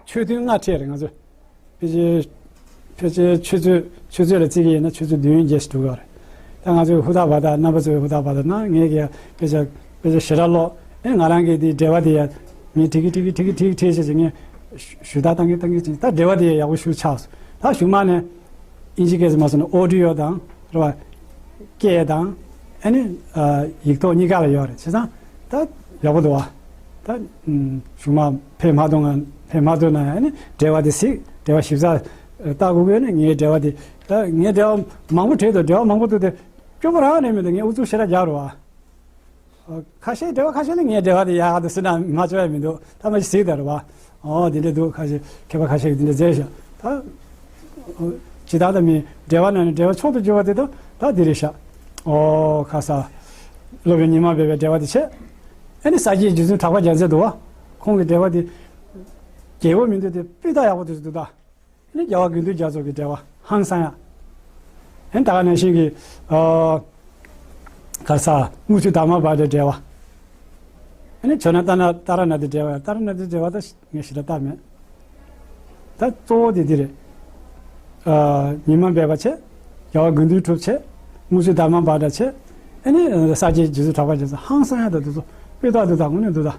ཆོས་ཐུན་ལྔ་ཁྲིད་རེད་ང་ཚོས། ཕལ་ཆེར་ཕལ་ཆེར་ཆུ་ཚོད་ཆུ་ཚོད་ལ་བརྩི་གི་ཡིན་ན་ཆུ་ཚོད་བདུན་བརྒྱད་ཞིག་འགྲོ་གི་རེད། ད་ང་ཚོས་ཧུར་ཐག་བར་ཐག་རྣམ་པ་ཚོས་ཧུར་ཐག་བར་ཐག་གནང་། ངས་ཀྱང་ཕལ་ཆེར་ཕལ་ཆེར་ཞེ་དྲག་ཀློག་ཨེ་ང་རང་གིས་དེའི་འགྲེལ་པ་དེ་ཡང་ངས་ཁྲིད་ཀྱི་ཁྲིད་ཀྱི་ཁྲིད་ཀྱི་ཁྲིད་ཀྱི་ཁྲིད་བྱས་བྱས་ངས་ཞུ་ཞུ་དག་བཏང་གི་བཏང་གི་བྱས། ད་འགྲེལ་པ་དེ་ཡང་ཡག་པོ་ཞིག་ཆགས་སོང་། ད་གཞུག་མ་ནས་ཨིན་ཇི་སྐད་ཟེར་མ་སོང་ན་ཨོ་ཌི་ཡོ་དང་རེད་བ། སྐད་དང་ཨ་ནི་ཨ་ཡིག་ཐོག་གཉིས་ཀ་ལ་ཡོད་རེད། བྱས་ཙང་ད་ཡག་པོ་འདུག་བ། ད་ཨུམ་གཞུག་མ་ཕེབས་མ་ཐུབ་ན་ཕེབས་མ་ཐུབ་ན་ཡང་ཨ་ནི་འགྲེལ་པ་དེ་གཟིགས། འགྲེལ་པ་ཞིབ་ཚགས་ལྟ་དགོས་ཀྱི་ཡོད་ན་ངའི་འགྲེལ་པ་དེ་ད་ངའི་འགྲེལ་པ་མང་པོ་བྲིས་འདུག་འགྲེལ་པ་མང་པོ་འདུག་སྟེ་སྐྱོ་པོ་རང་ནས་མི་འདུག་ངས་ཨུ་ཚུགས་ཞེ་དྲག་རྒྱག་རེད་བ། ཁ་ཤས་འགྲེལ་པ་ཁ་ཤས་ལ་ངས་འགྲེལ་པ་དེ་ཡག་ག་འདུག་ཟེར་ན་མ་བྱས་པ་མི་འདུག་ད་མ་གཞི་གཟིགས་དང་རེད་བ། ཨོ་དེ་འདྲ་འདུག་ཁ་ཤས་མཁས་པ་ཁ་ཤས་ཀྱིས་དེ་འདྲ་མཛད་ཤག་ད་ཇི་ལྟར་ད་མི་འགྲེལ་པ་ནང་ནས་འགྲེལ་པ་མཆོག་ཏུ་གྱུར་པ་དེ་དང་ད་འདི་རེད་ཤག་ཨོ་ཁ་ས་སློབ་དཔོན་ཉི་མ་སྦས་པའི་འགྲེལ་པ་དེ་བྱས། ཨ་ནི་ས་སྐྱའི་རྗེ་བཙུན་གྲགས་པ་རྒྱལ་མཚན་འདུག་བ། ཁོང་གི་འགྲེལ་པ་དེ་རྒྱལ་པོ་མི་འདུག་དེ་སྤུས་དག་ཡག་པོ་དེ་ཚོ་འདུག་ད། ནི་རྒྱལ་བ་དགེ་འདུན་རྒྱ་མཚོ་གི་འགྲེལ་པ་ཧང་སང་ཡ། ཨེ་ད་ག་ནང་བཞིན་གྱི་ཨ་ག་ས་དངུལ་ཆུ་དར་མ་བ་དྲའི་འགྲེལ་པ། ཨ་ནི་ཇོ་ནང་ཏཱ་ན་ཏཱ་ར་ནཱ་ཐའི་འགྲེལ་པ། ཏཱ་ར་ནཱ་ཐའི་འགྲེལ་པ་ད་ངས་ཞེ་དྲག་བལྟས་མེད། ད་གཙོ་བོ་དེ་འདི་རེད། ཨ་ཉི་མ་སྦས་པ་བྱས། རྒྱལ་བ་དགེ་འདུན་གྲུབ་བྱས། དངུལ་ཆུ་དར་མ་བ་དྲ་བྱས། ཨ་ནི་ས་སྐྱའི་རྗེ་བཙུན་གྲགས་པ་རྒྱལ་མཚན་ཧང་སང་ཡ། ད་དེ་ཚོ་སྤུས་དག་འདུག་ད་དངོས་གནས་འདུག་ད་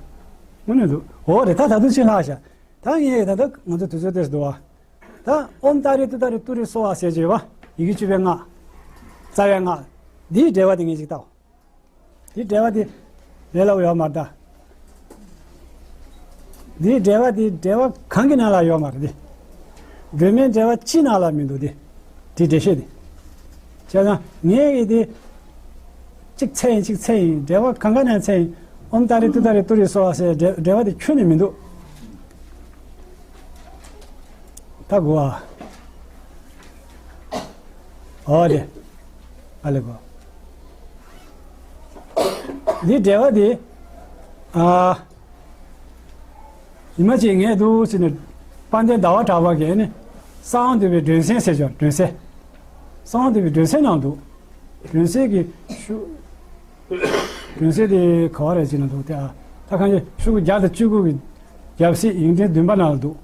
དངོས་གནས་འདུག་འོ་རེད། ད་ད་དུང་ཕྱིན་ལྷག་ཤག་ད་ངས་ད་ད་ང་ཚོ་དུས་ཚོད་དེ་འདུག་བ། ད་ཨོཾ་ཏཱ་རེ་ཏུཏྟཱ་རེ་ཏུ་རེ་སྭཱ་ཧཱ་ཟེར་གྱི་ཡོད་པ། ཡི་གེ་བཅུ་པའི་སྔགས། རྩ་བའི་སྔགས། འདིའི་འགྲེལ་པ་དེ་ངས་ཅིག་བལྟའོ། འདིའི་འགྲེལ་པ་དེ་ལས་སླ་པོ་ཡོད་མ་རེད་ད། འདིའི་འགྲེལ་པ་དེ་འགྲེལ་པ་གང་གི་ནང་ལ་ཡོད་མ་རེད་དེ། སྒྲོན་མེའི་འགྲེལ་པ་སྤྱིའི་ནང་ལ་མི་འདུག་དེ། དེའི་འགྲེལ་བཤད་དེ། བྱས་ཙང་ངས་ཀྱི་དེ། གཅིག་འཚོལ་ཡིན་གཅིག་འཚོལ་ཡིན། འགྲེལ་པ་གང་ག་ནས་འཚོལ་ཡིན། ཨོཾ་ཏཱ་རེ་ཏུཏྟཱ་རེ་ཏུ་རེ་སྭཱ་ཧཱ་ཟེར་འགྲེལ་འགྲེལ་པ་དེ་ཁྱོན་ནས་མི་འདུག་ད་གོ་ཨ། ཨོ་དེ། ཨ་ལེ་གོ། འདི་འགྲེལ་པ་དེ། ཨ། ཉི་མ་གཅིག་ངས་འདུག་ཟེར་ནས་དཔལ་ལྡན་ཟླ་བ་གྲགས་པ་གིས་ནི་གསང་བ་འདུས་པའི་སྒྲོན་གསལ་ཟེར་ཅོག་སྒྲོན་གསལ། གསང་བ་འདུས་པའི་སྒྲོན་གསལ་ནང་འདུག་སྒྲོན་གསལ་གྱི་ཤུ། སྒྲོན་གསལ་དེ་ག་བ་རེད་ཟེར་ན་འདུག་སྟེ། ཨ་ད་གང་ཅི་ཤོག་གུ་བརྒྱ་དང་བཅུ་དགུ་གི་རྒྱབ་སྲིད་ཡིག་ཕྲེང་བདུན་པ་ནང་ལ་འདུག་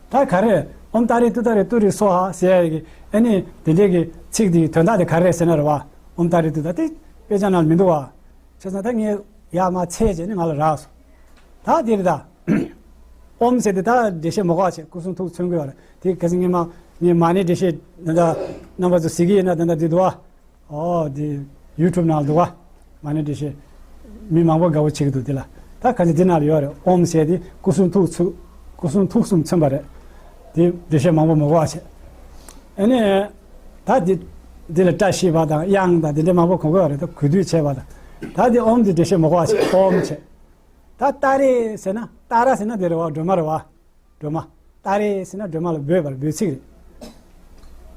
ད་ག་རེ་ཨོཾ་ཏཱ་རེ་ཏུཏྟཱ་རེ་ཏུ་རེ་སྭཱ་ཧཱ་ཟེར་ཡ་གི་ཨ་ནི་དེ་འདྲས་ཀྱི་ཚིག་དེའི་དོན་དག་དེ་ག་རེ་རེད་ཟེར་ན་རེད་བ། ཨོཾ་ཏཱ་རེ་ཏུཏྟཱ་དེ་དཔེ་ཆ་ནང་ལ་མི་འདུག་བ། བྱས་ཙང་ད་ངས་ཡར་མར་འཚོལ་བྱས་ནས་ང་ལ་རག་སོང་། ད་འདིར་ད། ཨོཾ་ཟེར་དེ་ད་འགྲེལ་བཤད་མ་དགོས་པ་བྱས། སྐུ་གསུང་ཐུགས་མཚོན་དགོས་པ་རེད། དེ་གལ་སྲིད་ངས་མ་ངས་མ་ཎི་འགྲེལ་བཤད་ད་ལྟ་རྣམ་པ་ཚོ་གཟིགས་ཀྱི་ཡིན་ན་ད་ལྟ་འདི་འདུག་བ། ཨོ་འདི་ཡུ་ཊུབ་ནང་ལ་འདུག་བ། མ་ཎི་འགྲེལ་བཤད། མི་མང་པོ་དགའ་པོ་བྱེད་ཀྱི་འདུག་འདི་ལ། ད་གལ་སྲིད་འདི་ནང་ལ་ཡོད་རེད། ཨོཾ་ཟེར་དེ་སྐུ་གསུང་ཐུགས་མཚོན། སྐུ་གསུང་ཐུགས་གསུམ་མཚོན་པ་རེད། དེ་འགྲེལ་བཤད་མང་པོ་མ་དགོས་པ་བྱས། ཨ་ནི། ད་འདི། འདི་ལ་བཀྲ་ཤིས་པ་དང་དབྱངས་དང་འདི་འདྲ་མང་པོ་གོ་དགོས་པ་རེད། ད་གུས་འདུད་བྱས་པ་དང་། ད་འདི་ཨོཾ་འདི་འགྲེལ་བཤད་མ་དགོས་པ་བྱས། ཨོཾ་བྱས། ད་ཏཱ་རེ་ཟེར་ན་ཏཱ་ར་ཟེར་ན་དེ་རེད་བ། སྒྲོལ་མ་རེད་བ། སྒྲོལ་མ། ཏཱ་རེ་ཟེར་ན་སྒྲོལ་མ་ལ་འབོད་པ་རེད། འབོད་ཚིག་རེད།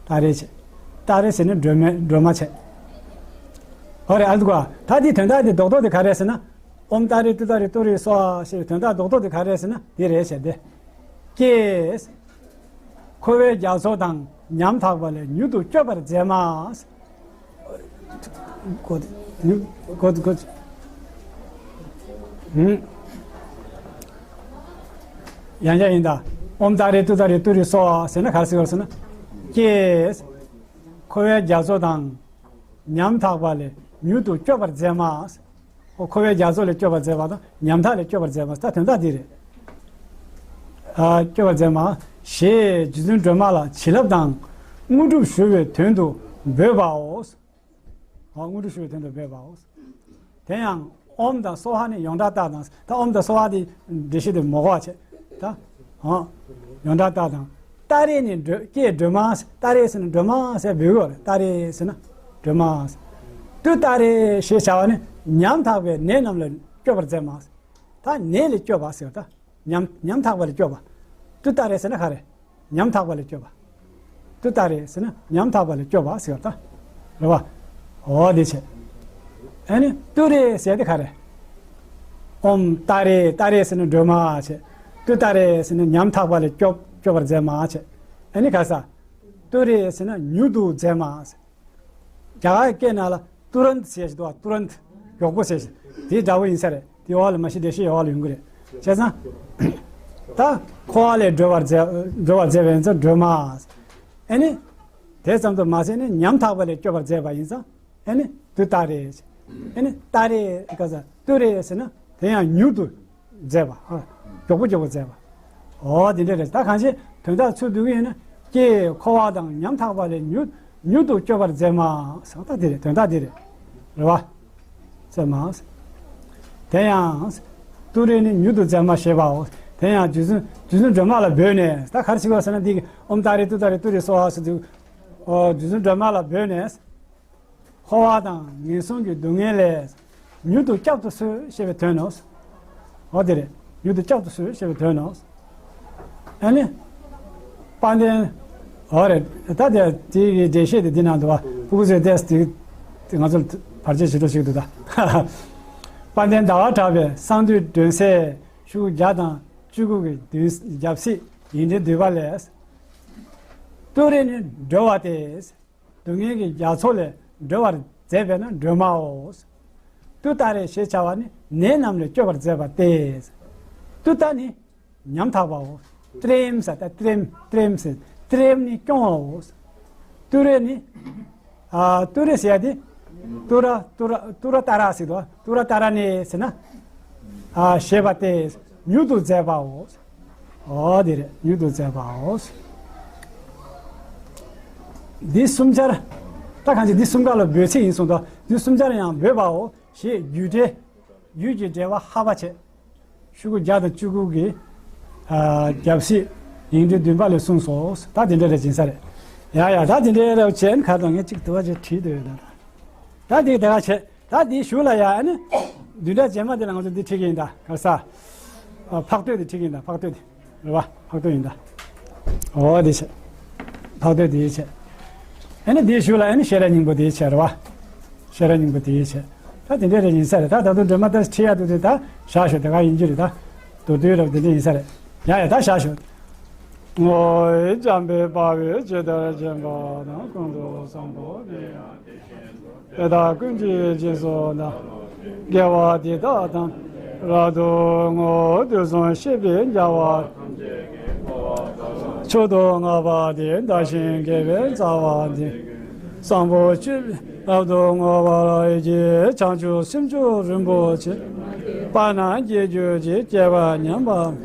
ཏཱ་རེ་བྱས། ཏཱ་རེ་ཟེར་ན་སྒྲོལ་མ་སྒྲོལ་མ་བྱས། ཨོ་རེད། ཨ་འདུག་ག་ད་འདི་དོན་དག་འདི་རྡོག་རྡོག་འདི་ག་རེ་རེད་ཟེར་ན། ཨོཾ་ཏཱ་རེ་ཏུཏྟཱ་རེ་ཏུ་རེ་སྭཱ་ཧཱ་ཞེས་པའི་དོན་དག་རྡོག་རྡོག་འདི་ག་རེ་རེད་ཟེར་ན་འདི་རེད་བྱས་ཏེ། ཀྱེ། འཁོར་བའི་རྒྱ་མཚོ་དང་ཉམ་ཐག་པ་ལས་མྱུར་དུ་སྐྱོབ་པར་མཛད་མ། གོ་གོ་གོ། ཧུམ། ཡང་བསྐྱར་ཡིན་ད། ཨོཾ་ཏཱ་རེ་ཏུཏྟཱ་རེ་ཏུ་རེ་སྭཱ་ཧཱ་ཟེར་ན་ག་རེ་ཟེར་བ་ཟེར་ན། ཀྱེ། འཁོར་བའི་རྒྱ་མཚོ་དང་ཉམ་ཐག་པ་ལས་ མྱུར་དུ་སྐྱོབ་པར་མཛད་མ། ཨོ། འཁོར་བའི་རྒྱ་མཚོ་ལས་སྐྱོབ་པར་མཛད་པ་དང་ཉམ་ཐག་ལས་སྐྱོབ་པར་མཛད་པ། ད་དོན་དག་འདི་རེད། ཨ། སྐྱོབ་པར་མཛད་མ་ཞེས་རྗེ་བཙུན་སྒྲོལ་མ་ལ་བྱིན་རླབས་དང་དངོས་གྲུབ་ཞུ་བའི་དོན་དུ་འབོད་པའོ། ཨ། དངོས་གྲུབ་ཞུ་བའི་དོན་དུ་འབོད་པའོ། དེ་ཡང་ཨོཾ་དང་སྭཱ་ཧཱ་ནི་ཡོངས་གྲགས་རྟགས་དང་། ད་ཨོཾ་དང་སྭཱ་ཧཱ་དེ་འགྲེལ་བཤད་དེ་མ་གོ་བ་བྱེད་ད། ཨ། ཡོངས་གྲགས་རྟགས་དང་། ཏཱ་རེ་ནི་སྒྲོལ། ཀྱེ་སྒྲོལ་མ། ཏཱ་རེ་ཟེར་ན་སྒྲོལ་མ་ཟེར་འབོད་ཡོད་རེད། ཏཱ་རེ་ཟེར་ན་སྒྲོལ་མ། ཏུཏྟཱ་རེ་ཞེས་བྱ་བ་ནི་ཉམ་ཐག་པའི་ནད་རྣམས་ལས་སྐྱོབ་པར་མཛད་མ། ད་ནད་ལས་སྐྱོབ་པ་ཟེར་བ་ད། ཉམ་ཉམ་ཐག་པ་ལས་སྐྱོབ་པ། ཏུཏྟཱ་རེ་ཟེར་ན་ག་རེ། ཉམ་ཐག་པ་ལས་སྐྱོབ་པ། ཏུཏྟཱ་རེ་ཟེར་ན་ཉམ་ཐག་པ་ལས་སྐྱོབ་པ་ཟེར་བ་ད། རེད་བ། འོ་དེ་བྱས། ཨ་ནི་ཏུ་རེ་ཟེར་དེ་ག་རེ། ཨོཾ་ཏཱ་རེ། ཏཱ་རེ་ཟེར་ན་སྒྲོལ་མ་བྱས། ཏུཏྟཱ་རེ་ཟེར་ན་ཉམ་ཐག་པ་ལས་སྐྱོབ་སྐྱོབ་པར་མཛད་མ་བྱས། ཨ་ནི་ག་ས། ཏུ་རེ་ཟེར་ན་མྱུར་དུ་མཛད་མ་ཟེར། རྒྱ་གར་སྐད་ནང་ལ་ཏུ་རན་ཏ་ཟེར་ཞིག་འདུག་བ། ཏུ་རན་ཏ། མགྱོགས་པོ་ཟེར་ཞིག་དེ་འདྲ་བོ་ཡིན་ས་རེད། དེ་འོག་ལ་མ་གཞི་འགྲེལ་བཤད་འོག་ལ་ཡོང་གི་རེད། བྱས་ཙང་། ད་འཁོར་བ་ལས་སྒྲོལ་བར་མཛད། སྒྲོལ་བར་མཛད་པ་ཡིན་ཙང་སྒྲོལ་མ། ཨ་ནི། དེ་ཙམ་དུ་མ་ཟད་ནི་ཉམ་ཐག་པ་ལས་སྐྱོབ་པར་མཛད་པ་ཡིན་ཙང་། ཨ་ནི་ཏུཏྟཱ་རེ། ཨ་ནི་ཏཱ་རེ་ག་ས་ཏུ་རེ་ཟེར་ན་དེ་ཡང་མྱུར་དུ་མཛད་པ། ཨ། མགྱོགས་པོ་མགྱོགས་པོ་མཛད་པ། འོ་དེ་འདྲ་རེད། ད་གང་ཞིག་དོན་དག་ཚུར་བསྡུ་གི་ཡིན་ན། ཀྱེ་འཁོར་བ་དང་ཉམ་ཐག་པ་ལས་མྱུར་མྱུར་དུ་སྐྱོབ་པར་མཛད་མ་ཟེར་བ་ད་དེ་རེད། དོན་དག་དེ་རེད། རེད་བ། མཛད་མ། དེ་ཡང་ཏུ་རེ་ནི་མྱུར་དུ་མཛད་མ་ཞེས་པའོ། དེ་ཡང་རྗེ་བཙུན་རྗེ་བཙུན་སྒྲོལ་མ་ལ་འབོད་ནས། ད་ག་རེ་ཞིག་བ་ཟེར་ན་འདི་གི་ཨོཾ་ཏཱ་རེ་ཏུཏྟཱ་རེ་ཏུ་རེ་སྭཱ་ཧཱ་ཟེར་དུས། ཨོ། རྗེ་བཙུན་སྒྲོལ་མ་ལ་འབོད་ནས། འཁོར་བ་དང་ངན་སོང་གི་སྡུག་བསྔལ་ལས་མྱུར་དུ་བསྐྱབ་ཏུ་གསོལ་ཞེས་པའི་དོན་ནོ། འོ་དེ་རེད། མྱུར་དུ་བསྐྱབ་ཏུ་གསོལ་ཞེས་པའི་དོན་ནོ། ཨ་ནི། དཔལ་ལྡན། འོ་རེད། ད་དེ་དེ་གི་འགྲེལ་བཤད་དེ་འདི་ནང་འདུག་བ། ཕྲུ་གུ་ཚོས་བལྟས་དེ་དེ་ང་ཚོར་བར་ཆད་བྱེད་འགྲོ་ཞིག་འདུག་ད། དཔལ་ལྡན་ཟླ་བ་གྲགས་པའི་གསང་འདུས་སྒྲོན་གསལ་ཤོག་བུ་བརྒྱ་དང་བཅུ་དགུ་གི་མདུན་རྒྱབ་སྲིད་ཡིག་འབྲེལ་བསྡུས་པ་ལས། ཏུ་རེ་ནི་སྒྲོལ་བ་སྟེ། སྡུག་བསྔལ་གྱི་རྒྱ་མཚོ་ལས་སྒྲོལ་བར་མཛད་པས་ན་སྒྲོལ་མའོ། ཏུཏྟཱ་རེ་ཞེས་བྱ་བ་ནི་ནད་རྣམས་ལས་སྐྱོབ་པར་མཛད་པ་སྟེ། ཏུཏྟཱ་ནི་ཉམ་ཐག་པའོ། ཏྲེཾ་ཟེར་ད་ཏྲེཾ་ཏྲེཾ་ཟེར། ཏྲེཾ་ནི་སྐྱོང་བའོ། ཏུ་རེ་ནི། ཨ། ཏུ་རེ་ཟེར་ཡ་དེ། ཏུ་ར་ཏུ་ར་ཏུ་ར་ཏཱ་ར་ཟེར་དོ། ཏུ་ར་ཏཱ་ར་ནི་ཟེར་ན། ཨ། ཞེས་པ་སྟེ། མྱུར་དུ་མཛད་པའོ། འོ་དེ་རེད། མྱུར་དུ་མཛད་པའོ། འདི་གསུམ་ཆར། ད་གང་ཅི་འདི་གསུམ་ཀ་ལ་འབོད་ཚིག་ཡིན་གསུངས་དོ། འདི་གསུམ་ཆར་ཡང་འབོད་པའོ་ཞེས་རྒྱུད་འགྲེལ། རྒྱུད་ཀྱི་འགྲེལ་པ་ཧ་པ་བྱས། ཤོག་གུ་བརྒྱ་དང་བཅུ་དགུ་གི། ཨ། རྒྱབ་སྲིད་ཡིག་འབྲེལ་བདུན་པ་ལས་གསུངས་སོ། ད་དེ་འདྲ་རེ་ཡིན་ས་རེད། ཡ་ཡ། ད་དེ་འདྲ་རེ་བྱས་ན་ག་དང་ངས་གཅིག་དུ་བ་ཅིག་བྲིས་འདོད་ཡོད་ད། ད་དེ་དེ་ག་བྱས། ད་དེའི་གཞུག་ལ་ཡ། ཨ་ནི་བདུན་ཕྲག་རྗེས་མ་དེ་ལ་ང་ཚོ་འདི་ཁྲིད་ཀྱི་ཡིན་ད། ག་ས། ཨ། འཕགས་བསྟོད་དེ་ཁྲིད་ཀྱི་ཡིན་ད། འཕགས་བསྟོད་དེ། རེད་བ། འཕགས་བསྟོད་ཡིན་ད། འོ་དེ་བྱས། འཕགས་བསྟོད་དེ་བྱས། ཨ་ནི་དེའི་གཞུག་ལ་ཨ་ནི་ཤེས་རབ་སྙིང་པོ་དེ་བྱས། རེད་བ། ཤེས་རབ་སྙིང་པོ་དེ་བྱས། ད་དེ་འདྲ་རེ་ཡིན་ས་རེད། ད་ད་དུང་སྒྲོལ་མ་ད་ཁྲིད་ཡ་འདུག་དེ་ད་བཞག་ཤོག་དེ་ག་ཡིན་རྒྱུ་རེད་ད། མདོར་བསྡུས་རབ་དེ་འདྲ་ཡིན་ས་རེད། ཡ་ཡ། ད་བཞག་ཤོག་ངོ་བོ་འཇམ་དཔལ་དཔའ་བོས་ཇི་ལྟར་མཁྱེན་པ་དང་། ཀུན་ཏུ་བཟང་པོ་དེ་ཡང་དེ་བཞིན་དུ། དེ་དག་ཀུན་གྱི་རྗེས་སུ་བདག་དགེ་བ་འདི་དག་དང་། རབ་ཏུ་ངོ་བོ་དུས་གསུམ་གཤེགས་པའི་རྒྱལ་བ། མཆོག་ཏུ་བསྔགས་པ་དེས། བདག་གཞན་དགེ་བའི་རྩ་བ་འདི། བཟང་པོ་སྤྱོད་པས་རབ་ཏུ་ངོ་བོར་བགྱི། བྱང་ཆུབ་སེམས་མཆོག་རིན་པོ་ཆེ། དཔལ་རྣམས་རྒྱས་གྱུར་ཅིག་སྐྱེས་པ་ཉམས་པ།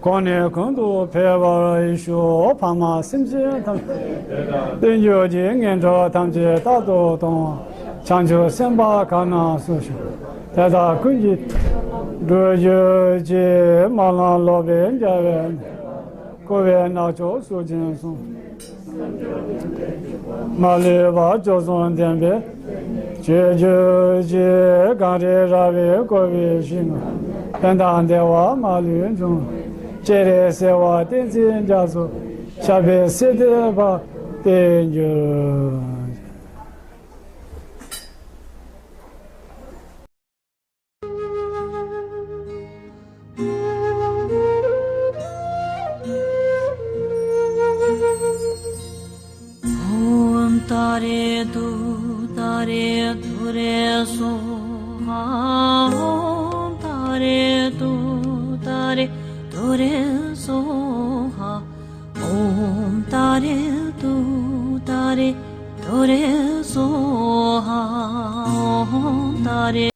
གོང་ནས་གོང་དུ་འཕེལ་བར་ཤོག་ཕ་མ་སེམས་ཅན་ཐམས་ཅད། བསྟན་འགྱུར་གྱི་ངན་གྲོགས་ཐམས་ཅད་རྟག་ཏུ་སྟོངས། བྱང་ཆུབ་སེམས་དཔའ་གང་རྣམས་སུ་ཞིག་དེ་དག་ཀུན་གྱི་འགྲུབ་གྱུར་ཅིག་དམར་ལམ་ལོག་པའི་རྒྱལ་བས། འཁོར་བའི་ནག་ཕྱོགས་སུ་འཛིན་སོང་། མ་ལུས་པ་བཅུ་གསུམ་ལྡན་པའི། ཆོས་རྒྱུད་ཀྱི་གངས་རི་ར་བས་བསྐོར་བའི་ཞིང་། ཕན་དང་བདེ་བ་མ་ལུས་འབྱུང་། སྤྱན་རས་གཟིགས་དབང་བསྟན་འཛིན་རྒྱ་མཚོ། ཞབས་པད་སྲིད་མཐའི་བར་བརྟན་གྱུར། ཨོཾ་ཏཱ་རེ་ཏུཏྟཱ་རེ་ཏུ་རེ་སྭཱ་ཧཱ། ཨོཾ་ཏཱ་རེ་ཏུཏྟཱ་རེ་ཏུ་རེ་སྭཱ་ཧཱ། ཨོཾ་ཏཱ་རེ་ཏུཏྟཱ་རེ་ཏུ་རེ་སྭཱ་ཧཱ། ཏཱ་རེ།